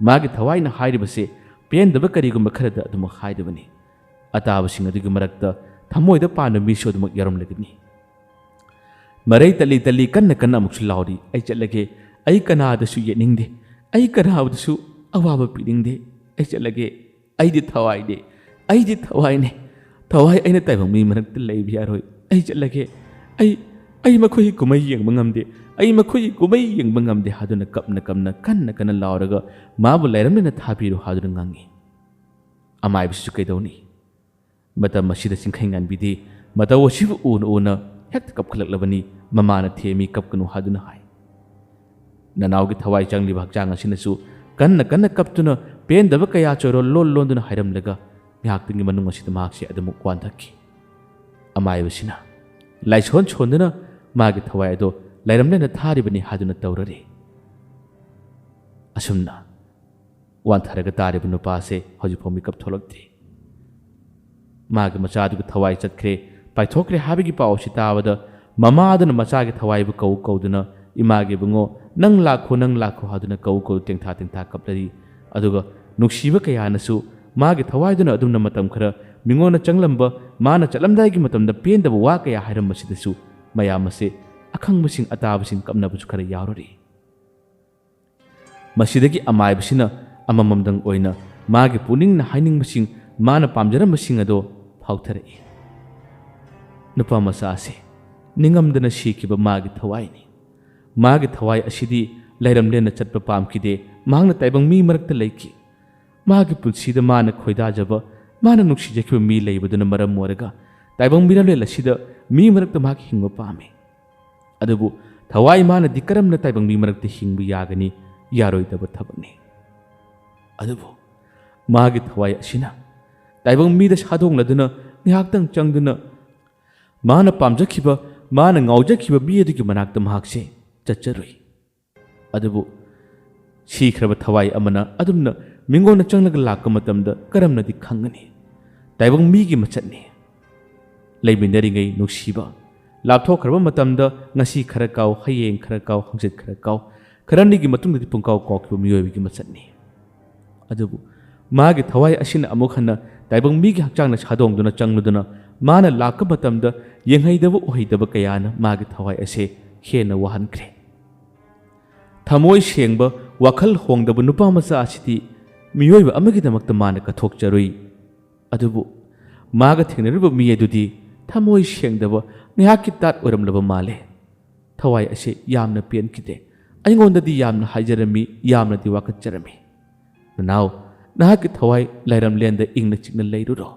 ꯃꯥꯒꯤ ꯊꯋꯥꯏꯅ ꯍꯥꯏꯔꯤꯕꯁꯦ ꯄꯦꯟꯗꯕ ꯀꯔꯤꯒꯨꯝꯕ ꯈꯔꯗ ꯑꯗꯨꯃꯛ ꯍꯥꯏꯔꯤꯕꯅꯤ꯫ ꯑꯇꯥꯕꯁꯤꯡ ꯑꯗꯨꯒꯤ ꯃꯔꯛꯇ ꯊꯃꯣꯏꯗ ꯄꯥꯟꯕ ꯃꯤꯁꯨ ꯑꯗꯨꯃꯛ ꯌꯥꯎꯔꯝꯂꯒꯅꯤ꯫ ꯃꯔꯩ ꯇꯠꯂꯤ ꯇꯠꯂꯤ ꯀꯟꯅ ꯀꯟꯅ ꯑꯃꯨꯛꯁꯨ ꯂꯥꯎꯔꯤ, "ꯑꯩ ꯆꯠꯂꯒꯦ, ꯑꯩ ꯀꯅꯥꯗꯁꯨ ꯌꯦꯠꯅꯤꯡꯗꯦ, ꯑꯩ ꯀꯅꯥꯕꯗꯁꯨ ꯑꯋꯥꯕ ꯄꯤꯅꯤꯡꯗꯦ, ꯑꯩ ꯆꯠꯂꯒꯦ, ꯑꯩꯗꯤ ꯊꯋꯥꯏꯅꯦ, ꯑꯩꯗꯤ ꯊꯋꯥꯏꯅꯦ, ꯊꯋꯥꯏ ꯑꯩꯅ ꯇꯥꯏꯕꯪ ꯃꯤ ꯃꯔꯛꯇ ꯂꯩꯕ ꯌꯥꯔꯣꯏ, ꯑꯩ ꯆꯠꯂꯒꯦ, ꯑꯩ, ꯑꯩ ꯃꯈꯣꯏꯒꯤ ꯀꯨꯝꯍꯩ ꯌꯦꯡꯕ ꯉꯝꯗꯦ, ꯑꯩ ꯃꯈꯣꯏꯒꯤ ꯀꯨꯝꯍꯩ ꯌꯦꯡꯕ ꯉꯝꯗꯦ" ꯍꯥꯏꯗꯨꯅ ꯀꯞꯅ ꯀꯞꯅ ꯀꯟꯅ ꯀꯟꯅ ꯂꯥꯎꯔꯒ ꯃꯥꯕꯨ ꯂꯩꯔꯝꯂꯦꯟꯅ ꯊꯥꯕꯤꯔꯣ ꯍꯥꯏꯗꯨꯅ ꯉꯥꯡꯉꯤ꯫ ꯑꯃꯥꯏꯕꯁꯤꯁꯨ ꯀꯩꯗꯧꯅꯤ? ꯃꯇꯝ ꯑꯁꯤꯗ ꯆꯤꯡꯈꯩꯉꯥꯟꯕꯤꯗꯤ ꯃꯇꯧ ꯑꯁꯤꯕꯨ ꯎꯅ ꯎꯅ ꯍꯦꯛꯇ ꯀꯞꯈꯠꯂꯛꯂꯕꯅꯤ꯫ ꯃꯃꯥꯅ ꯊꯦꯝꯃꯤ, "ꯀꯞꯀꯅꯨ" ꯍꯥꯏꯗꯨꯅ ꯍꯥꯏ꯫ ꯅꯅꯥꯎꯒꯤ ꯊꯋꯥꯏ ꯆꯪꯂꯤꯕ ꯍꯛꯆꯥꯡ ꯑꯁꯤꯅꯁꯨ ꯀꯟꯅ ꯀꯟꯅ ꯀꯞꯇꯨꯅ ꯄꯦꯟꯗꯕ ꯀꯌꯥ ꯆꯣꯏꯔꯣꯜ ꯂꯣꯟ ꯂꯣꯟꯗꯨꯅ ꯍꯥꯏꯔꯝꯂꯒ ꯉꯥꯏꯍꯥꯛꯇꯪꯒꯤ ꯃꯅꯨꯡ ꯑꯁꯤꯗ ꯃꯍꯥꯛꯁꯦ ꯑꯗꯨꯃꯛ ꯋꯥꯟꯊꯈꯤ꯫ ꯑꯃꯥꯏꯕꯁꯤꯅ ꯂꯥꯏꯁꯣꯟ ꯁꯣꯟꯗꯨꯅ ꯃꯥꯒꯤ ꯊꯋꯥꯏ ꯑꯗꯣ ꯂꯩꯔꯝꯂꯦꯟꯅ ꯊꯥꯔꯤꯕꯅꯤ ꯍꯥꯏꯗꯨꯅ ꯇꯧꯔꯔꯦ꯫ ꯑꯁꯨꯝꯅ ꯋꯥꯟꯊꯔꯒ ꯇꯥꯔꯤꯕ ꯅꯨꯄꯥꯁꯦ ꯍꯧꯖꯤꯛꯐꯥꯎ ꯃꯤꯀꯞ ꯊꯣꯛꯂꯛꯇ꯭ꯔꯤ꯫ ꯃꯥꯒꯤ ꯃꯆꯥꯗꯨꯒꯤ ꯊꯋꯥꯏ ꯆꯠꯈ꯭ꯔꯦ, ꯄꯥꯏꯊꯣꯛꯈ꯭ꯔꯦ ꯍꯥꯏꯕꯒꯤ ꯄꯥꯎ ꯑꯁꯤ ꯇꯥꯕꯗ ꯃꯃꯥꯗꯨꯅ ꯃꯆꯥꯒꯤ ꯊꯋꯥꯏꯕꯨ ꯀꯧ ꯀꯧꯗꯨꯅ, "ꯏꯃꯥꯒꯤ ꯏꯕꯨꯡꯉꯣ, ꯅꯪ ꯂꯥꯛꯈꯣ, ꯅꯪ ꯂꯥꯛꯈꯣ" ꯍꯥꯏꯗꯨꯅ ꯀꯧ ꯀꯧ ꯇꯦꯡꯊꯥ ꯇꯦꯡꯊꯥ ꯀꯞꯂꯔꯤ꯫ ꯑꯗꯨꯒ ꯅꯨꯡꯁꯤꯕ ꯀꯌꯥꯅꯁꯨ ꯃꯥꯒꯤ ꯊꯋꯥꯏꯗꯨꯅ ꯑꯗꯨꯝꯅ ꯃꯇꯝ ꯈꯔ ꯃꯤꯉꯣꯟꯗ ꯆꯪꯂꯝꯕ, ꯃꯥꯅ ꯆꯠꯂꯝꯗꯥꯏꯒꯤ ꯃꯇꯝꯗ ꯄꯦꯟꯗꯕ ꯋꯥ ꯀꯌꯥ ꯍꯥꯏꯔꯝꯕꯁꯤꯗꯁꯨ ꯃꯌꯥꯝ ꯑꯁꯦ, ꯑꯈꯪꯕꯁꯤꯡ ꯑꯇꯥꯕꯁꯤꯡ ꯀꯞꯅꯕꯁꯨ ꯈꯔ ꯌꯥꯎꯔꯔꯤ꯫ ꯃꯁꯤꯗꯒꯤ ꯑꯃꯥꯏꯕꯁꯤꯅ ꯑꯃꯃꯝꯗꯪ ꯑꯣꯏꯅ ꯃꯥꯒꯤ ꯄꯨꯛꯅꯤꯡꯅ ꯍꯥꯏꯅꯤꯡꯕꯁꯤꯡ, ꯃꯥꯅ ꯄꯥꯝꯖꯔꯝꯕꯁꯤꯡ ꯑꯗꯣ ꯐꯥꯎꯊꯔꯛꯏ꯫ ꯅꯨꯄꯥ ꯃꯆꯥ ꯑꯁꯤ ꯅꯤꯡꯉꯝꯗꯅ ꯁꯤꯈꯤꯕ ꯃꯥꯒꯤ ꯊꯋꯥꯏꯅꯤ꯫ ꯃꯥꯒꯤ ꯊꯋꯥꯏ ꯑꯁꯤꯗꯤ ꯂꯩꯔꯝꯂꯦꯟꯅ ꯆꯠꯄ ꯄꯥꯝꯈꯤꯗꯦ, ꯃꯍꯥꯛꯅ ꯇꯥꯏꯕꯪ ꯃꯤ ꯃꯔꯛꯇ ꯂꯩꯈꯤ꯫ ꯃꯥꯒꯤ ꯄꯨꯟꯁꯤꯗ ꯃꯥꯅ ꯈꯣꯏꯗꯥꯖꯕ, ꯃꯥꯅ ꯅꯨꯡꯁꯤꯖꯈꯤꯕ ꯃꯤ ꯂꯩꯕꯗꯨꯅ ꯃꯔꯝ ꯑꯣꯏꯔꯒ ꯇꯥꯏꯕꯪ ꯃꯤꯔꯝꯂꯦꯟ ꯑꯁꯤꯗ ꯃꯤ ꯃꯔꯛꯇ ꯃꯍꯥꯛ ꯍꯤꯡꯕ ꯄꯥꯝꯃꯤ꯫ ꯑꯗꯨꯕꯨ ꯊꯋꯥꯏ ꯃꯥꯅꯗꯤ ꯀꯔꯝꯅ ꯇꯥꯏꯕꯪ ꯃꯤ ꯃꯔꯛꯇ ꯍꯤꯡꯕ ꯌꯥꯒꯅꯤ? ꯌꯥꯔꯣꯏꯗꯕ ꯊꯕꯛꯅꯤ꯫ ꯑꯗꯨꯕꯨ ꯃꯥꯒꯤ ꯊꯋꯥꯏ ꯑꯁꯤꯅ ꯇꯥꯏꯕꯪ ꯃꯤꯗ ꯁꯥꯗꯣꯡꯂꯗꯨꯅ ꯉꯥꯏꯍꯥꯛꯇꯪ ꯆꯪꯗꯨꯅ ꯃꯥꯅ ꯄꯥꯝꯖꯈꯤꯕ, ꯃꯥꯅ ꯉꯥꯎꯖꯈꯤꯕ ꯃꯤ ꯑꯗꯨꯒꯤ ꯃꯅꯥꯛꯇ ꯃꯍꯥꯛꯁꯦ ꯆꯠꯆꯔꯨꯏ꯫ ꯑꯗꯨꯕꯨ ꯁꯤꯈ꯭ꯔꯕ ꯊꯋꯥꯏ ꯑꯃꯅ ꯑꯗꯨꯝꯅ ꯃꯤꯉꯣꯟꯗ ꯆꯪꯂꯒ ꯂꯥꯛꯄ ꯃꯇꯝꯗ ꯀꯔꯝꯅꯗꯤ ꯈꯪꯒꯅꯤ? ꯇꯥꯏꯕꯪ ꯃꯤꯒꯤ ꯃꯆꯠꯅꯤ꯫ ꯂꯩꯃꯤꯟꯅꯔꯤꯉꯩ ꯅꯨꯡꯁꯤꯕ, ꯂꯥꯞꯊꯣꯛꯈ꯭ꯔꯕ ꯃꯇꯝꯗ ꯉꯁꯤ ꯈꯔ ꯀꯥꯎ, ꯍꯌꯦꯡ ꯈꯔ ꯀꯥꯎ, ꯍꯪꯆꯤꯠ ꯈꯔ ꯀꯥꯎ, ꯈꯔꯅꯤꯒꯤ ꯃꯇꯨꯡꯗꯗꯤ ꯄꯨꯡꯀꯥꯎ ꯀꯥꯎꯈꯤꯕ ꯃꯤꯑꯣꯏꯕꯒꯤ ꯃꯆꯠꯅꯤ꯫ ꯑꯗꯨꯕꯨ ꯃꯥꯒꯤ ꯊꯋꯥꯏ ꯑꯁꯤꯅ ꯑꯃꯨꯛ ꯍꯟꯅ ꯇꯥꯏꯕꯪ ꯃꯤꯒꯤ ꯍꯛꯆꯥꯡꯅ ꯁꯥꯗꯣꯡꯗꯨꯅ ꯆꯪꯂꯨꯗꯨꯅ ꯃꯥꯅ ꯂꯥꯛꯄ ꯃꯇꯝꯗ ꯌꯦꯡꯍꯩꯗꯕ ꯎꯍꯩꯗꯕ ꯀꯌꯥꯅ ꯃꯥꯒꯤ ꯊꯋꯥꯏ ꯑꯁꯦ ꯍꯦꯟꯅ ꯋꯥꯍꯟꯈ꯭ꯔꯦ꯫ ꯊꯃꯣꯏ ꯁꯦꯡꯕ, ꯋꯥꯈꯜ ꯍꯣꯡꯗꯕ ꯅꯨꯄꯥ ꯃꯆꯥ ꯑꯁꯤꯗꯤ ꯃꯤꯑꯣꯏꯕ ꯑꯃꯒꯤꯗꯃꯛꯇ ꯃꯥꯅ ꯀꯠꯊꯣꯛꯆꯔꯨꯏ꯫ ꯑꯗꯨꯕꯨ ꯃꯥꯒ ꯊꯦꯡꯅꯔꯤꯕ ꯃꯤ ꯑꯗꯨꯗꯤ ꯊꯃꯣꯏ ꯁꯦꯡꯗꯕ, ꯉꯥꯏꯍꯥꯛꯀꯤ ꯇꯥꯠ ꯑꯣꯏꯔꯝꯂꯕ ꯃꯥꯜꯂꯦ꯫ ꯊꯋꯥꯏ ꯑꯁꯤ ꯌꯥꯝꯅ ꯄꯦꯟꯈꯤꯗꯦ꯫ ꯑꯩꯉꯣꯟꯗꯗꯤ ꯌꯥꯝꯅ ꯍꯥꯏꯖꯔꯝꯃꯤ, ꯌꯥꯝꯅꯗꯤ ꯋꯥꯀꯠꯆꯔꯝꯃꯤ꯫ "ꯅꯅꯥꯎ, ꯅꯍꯥꯛꯀꯤ ꯊꯋꯥꯏ ꯂꯥꯏꯔꯝꯂꯦꯟꯗ ꯏꯪꯅ ꯆꯤꯛꯅ ꯂꯩꯔꯨꯔꯣ꯫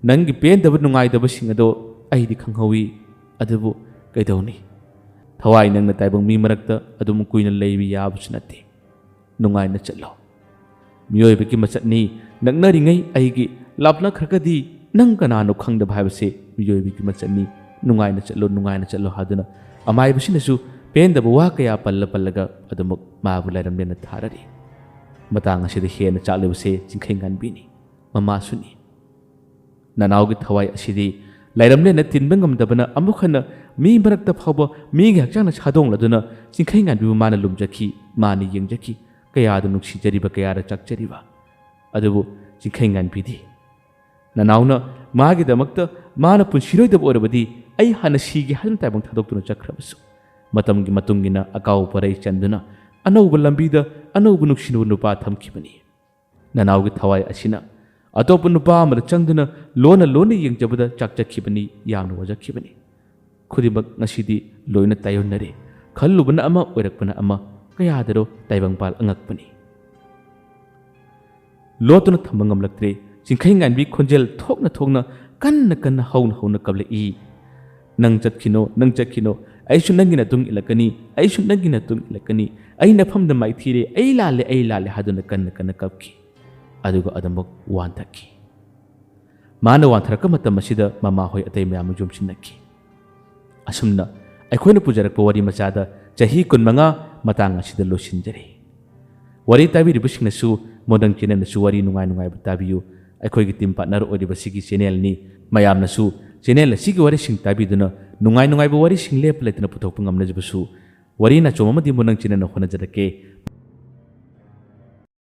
ꯅꯪꯒꯤ ꯄꯦꯟꯗꯕ ꯅꯨꯡꯉꯥꯏꯇꯕꯁꯤꯡ ꯑꯗꯣ ꯑꯩꯗꯤ ꯈꯪꯍꯧꯏ꯫ ꯑꯗꯨꯕꯨ ꯀꯩꯗꯧꯅꯤ? ꯊꯋꯥꯏ ꯅꯪꯅ ꯇꯥꯏꯕꯪ ꯃꯤ ꯃꯔꯛꯇ ꯑꯗꯨꯝ ꯀꯨꯏꯅ ꯂꯩꯕ ꯌꯥꯕꯁꯨ ꯅꯠꯇꯦ꯫ ꯅꯨꯡꯉꯥꯏꯅ ꯆꯠꯂꯣ꯫ ꯃꯤꯑꯣꯏꯕꯒꯤ ꯃꯆꯠꯅꯤ꯫ ꯅꯛꯅꯔꯤꯉꯩ ꯑꯩꯒꯤ, ꯂꯥꯞꯅꯈ꯭ꯔꯒꯗꯤ ꯅꯪ ꯀꯅꯥꯅꯣ ꯈꯪꯗꯕ ꯍꯥꯏꯕꯁꯦ ꯃꯤꯑꯣꯏꯕꯒꯤ ꯃꯆꯠꯅꯤ꯫ ꯅꯨꯡꯉꯥꯏꯅ ꯆꯠꯂꯣ, ꯅꯨꯡꯉꯥꯏꯅ ꯆꯠꯂꯣ" ꯍꯥꯏꯗꯨꯅ ꯑꯃꯥꯏꯕꯁꯤꯅꯁꯨ ꯄꯦꯟꯗꯕ ꯋꯥ ꯀꯌꯥ ꯄꯜꯂ ꯄꯜꯂꯒ ꯑꯗꯨꯃꯛ ꯃꯥꯕꯨ ꯂꯥꯏꯔꯝꯂꯦꯟꯅ ꯊꯥꯔꯔꯤ꯫ ꯃꯇꯥꯡ ꯑꯁꯤꯗ ꯍꯦꯟꯅ ꯆꯥꯛꯂꯤꯕꯁꯦ ꯆꯤꯡꯈꯩ ꯉꯥꯟꯕꯤꯅꯤ꯫ ꯃꯃꯥꯁꯨꯅꯤ꯫ ꯅꯅꯥꯎꯒꯤ ꯊꯋꯥꯏ ꯑꯁꯤꯗꯤ ꯂꯥꯏꯔꯝꯂꯦꯟꯅ ꯇꯤꯟꯕ ꯉꯝꯗꯕꯅ ꯑꯃꯨꯛ ꯍꯟꯅ ꯃꯤ ꯃꯔꯛꯇ ꯐꯥꯎꯕ ꯃꯤꯒꯤ ꯍꯛꯆꯥꯡꯅ ꯁꯥꯗꯣꯡꯂꯗꯨꯅ ꯆꯤꯡꯈꯩ ꯉꯥꯟꯕꯤꯕꯨ ꯃꯥꯅ ꯂꯨꯝꯖꯈꯤ, ꯃꯥꯅ ꯌꯦꯡꯖꯈꯤ, ꯀꯌꯥꯗ ꯅꯨꯡꯁꯤꯖꯔꯤꯕ, ꯀꯌꯥꯗ ꯆꯥꯛꯆꯔꯤꯕ꯫ ꯑꯗꯨꯕꯨ ꯆꯤꯡꯈꯩ ꯉꯥꯟꯕꯤꯗꯤ, "ꯅꯅꯥꯎꯅ ꯃꯥꯒꯤꯗꯃꯛꯇ ꯃꯥꯅ ꯄꯨꯟꯁꯤꯔꯣꯏꯗꯕ ꯑꯣꯏꯔꯕꯗꯤ ꯑꯩ ꯍꯥꯟꯅ ꯁꯤꯒꯦ" ꯍꯥꯏꯗꯨꯅ ꯇꯥꯏꯕꯪ ꯊꯥꯗꯣꯛꯇꯨꯅ ꯆꯠꯈ꯭ꯔꯕꯁꯨ, ꯃꯇꯝꯒꯤ ꯃꯇꯨꯡ ꯏꯟꯅ ꯑꯀꯥꯎ ꯄꯔꯩ ꯆꯟꯗꯨꯅ ꯑꯅꯧꯕ ꯂꯝꯕꯤꯗ ꯑꯅꯧꯕ ꯅꯨꯡꯁꯤꯅꯕ ꯅꯨꯄꯥ ꯊꯝꯈꯤꯕꯅꯤ꯫ ꯅꯅꯥꯎꯒꯤ ꯊꯋꯥꯏ ꯑꯁꯤꯅ ꯑꯇꯣꯞꯄ ꯅꯨꯄꯥ ꯑꯃꯗ ꯆꯪꯗꯨꯅ ꯂꯣꯟꯅ ꯂꯣꯟꯅ ꯌꯦꯡꯖꯕꯗ ꯆꯥꯛꯆꯈꯤꯕꯅꯤ, ꯌꯥꯝꯅ ꯋꯥꯖꯈꯤꯕꯅꯤ꯫ ꯈꯨꯗꯤꯡꯃꯛ ꯉꯁꯤꯗꯤ ꯂꯣꯏꯅ ꯇꯥꯏꯌꯣꯟꯅꯔꯦ꯫ ꯈꯜꯂꯨꯕꯅ ꯑꯃ, ꯑꯣꯏꯔꯛꯄꯅ ꯑꯃ, ꯀꯌꯥꯗꯔꯣ ꯇꯥꯏꯕꯪꯄꯥꯜ ꯑꯉꯛꯄꯅꯤ꯫ ꯂꯣꯠꯇꯨꯅ ꯊꯝꯕ ꯉꯝꯂꯛꯇ꯭ꯔꯦ꯫ ꯆꯤꯡꯈꯩ ꯉꯥꯟꯕꯤ ꯈꯣꯟꯖꯦꯜ ꯊꯣꯛꯅ ꯊꯣꯛꯅ, ꯀꯟꯅ ꯀꯟꯅ, ꯍꯧꯅ ꯍꯧꯅ ꯀꯞꯂꯛꯏ꯫ "ꯅꯪ ꯆꯠꯈꯤꯅꯣ, ꯅꯪ ꯆꯠꯈꯤꯅꯣ, ꯑꯩꯁꯨ ꯅꯪꯒꯤ ꯅꯇꯨꯡ ꯏꯜꯂꯛꯀꯅꯤ, ꯑꯩꯁꯨ ꯅꯪꯒꯤ ꯅꯇꯨꯡ ꯏꯜꯂꯛꯀꯅꯤ, ꯑꯩ ꯅꯐꯝꯗ ꯃꯥꯏꯊꯤꯔꯦ, ꯑꯩ ꯂꯥꯜꯂꯦ, ꯑꯩ ꯂꯥꯜꯂꯦ" ꯍꯥꯏꯗꯨꯅ ꯀꯟꯅ ꯀꯟꯅ ꯀꯞꯈꯤ꯫ ꯑꯗꯨꯒ ꯑꯗꯨꯃꯛ ꯋꯥꯟꯊꯈꯤ꯫ ꯃꯥꯅ ꯋꯥꯟꯊꯔꯛꯄ ꯃꯇꯝ ꯑꯁꯤꯗ ꯃꯃꯥꯍꯣꯏ ꯑꯇꯩ ꯃꯌꯥꯝ ꯌꯣꯝꯁꯤꯟꯅꯈꯤ꯫ ꯑꯁꯨꯝꯅ ꯑꯩꯈꯣꯏꯅ ꯄꯨꯖꯔꯛꯄ ꯋꯥꯔꯤ ꯃꯆꯥꯗ ꯆꯍꯤ ꯀꯨꯟꯃꯉꯥ ꯃꯇꯥꯡ ꯑꯁꯤꯗ ꯂꯣꯏꯁꯤꯟꯖꯔꯦ꯫ ꯋꯥꯔꯤ ꯇꯥꯕꯤꯔꯤꯕꯁꯤꯡꯅꯁꯨ ꯃꯣꯗꯪ ꯆꯦꯅꯦꯜꯗꯁꯨ ꯋꯥꯔꯤ ꯅꯨꯡꯉꯥꯏ ꯅꯨꯡꯉꯥꯏꯕ ꯇꯥꯕꯤꯌꯨ꯫ ꯑꯩꯈꯣꯏꯒꯤ ꯇꯤꯝ ꯄꯥꯔꯠꯅꯔ ꯑꯣꯏꯔꯤꯕ ꯁꯤꯒꯤ ꯆꯦꯅꯦꯜꯅꯤ꯫ ꯃꯌꯥꯝꯅꯁꯨ ꯆꯦꯅꯦꯜ ꯑꯁꯤꯒꯤ ꯋꯥꯔꯤꯁꯤꯡ ꯇꯥꯕꯤꯗꯨꯅ ꯅꯨꯡꯉꯥꯏ ꯅꯨꯡꯉꯥꯏꯕ ꯋꯥꯔꯤꯁꯤꯡ ꯂꯦꯞꯄ ꯂꯩꯇꯅ ꯄꯨꯊꯣꯛꯄ ꯉꯝꯅꯖꯕꯁꯨ ꯋꯥꯔꯤ ꯅꯥꯆꯣꯝ ꯑꯃꯗꯤ ꯃꯨꯅꯪ ꯆꯤꯟꯅꯅ ꯍꯣꯠꯅꯖꯔꯛꯀꯦ꯫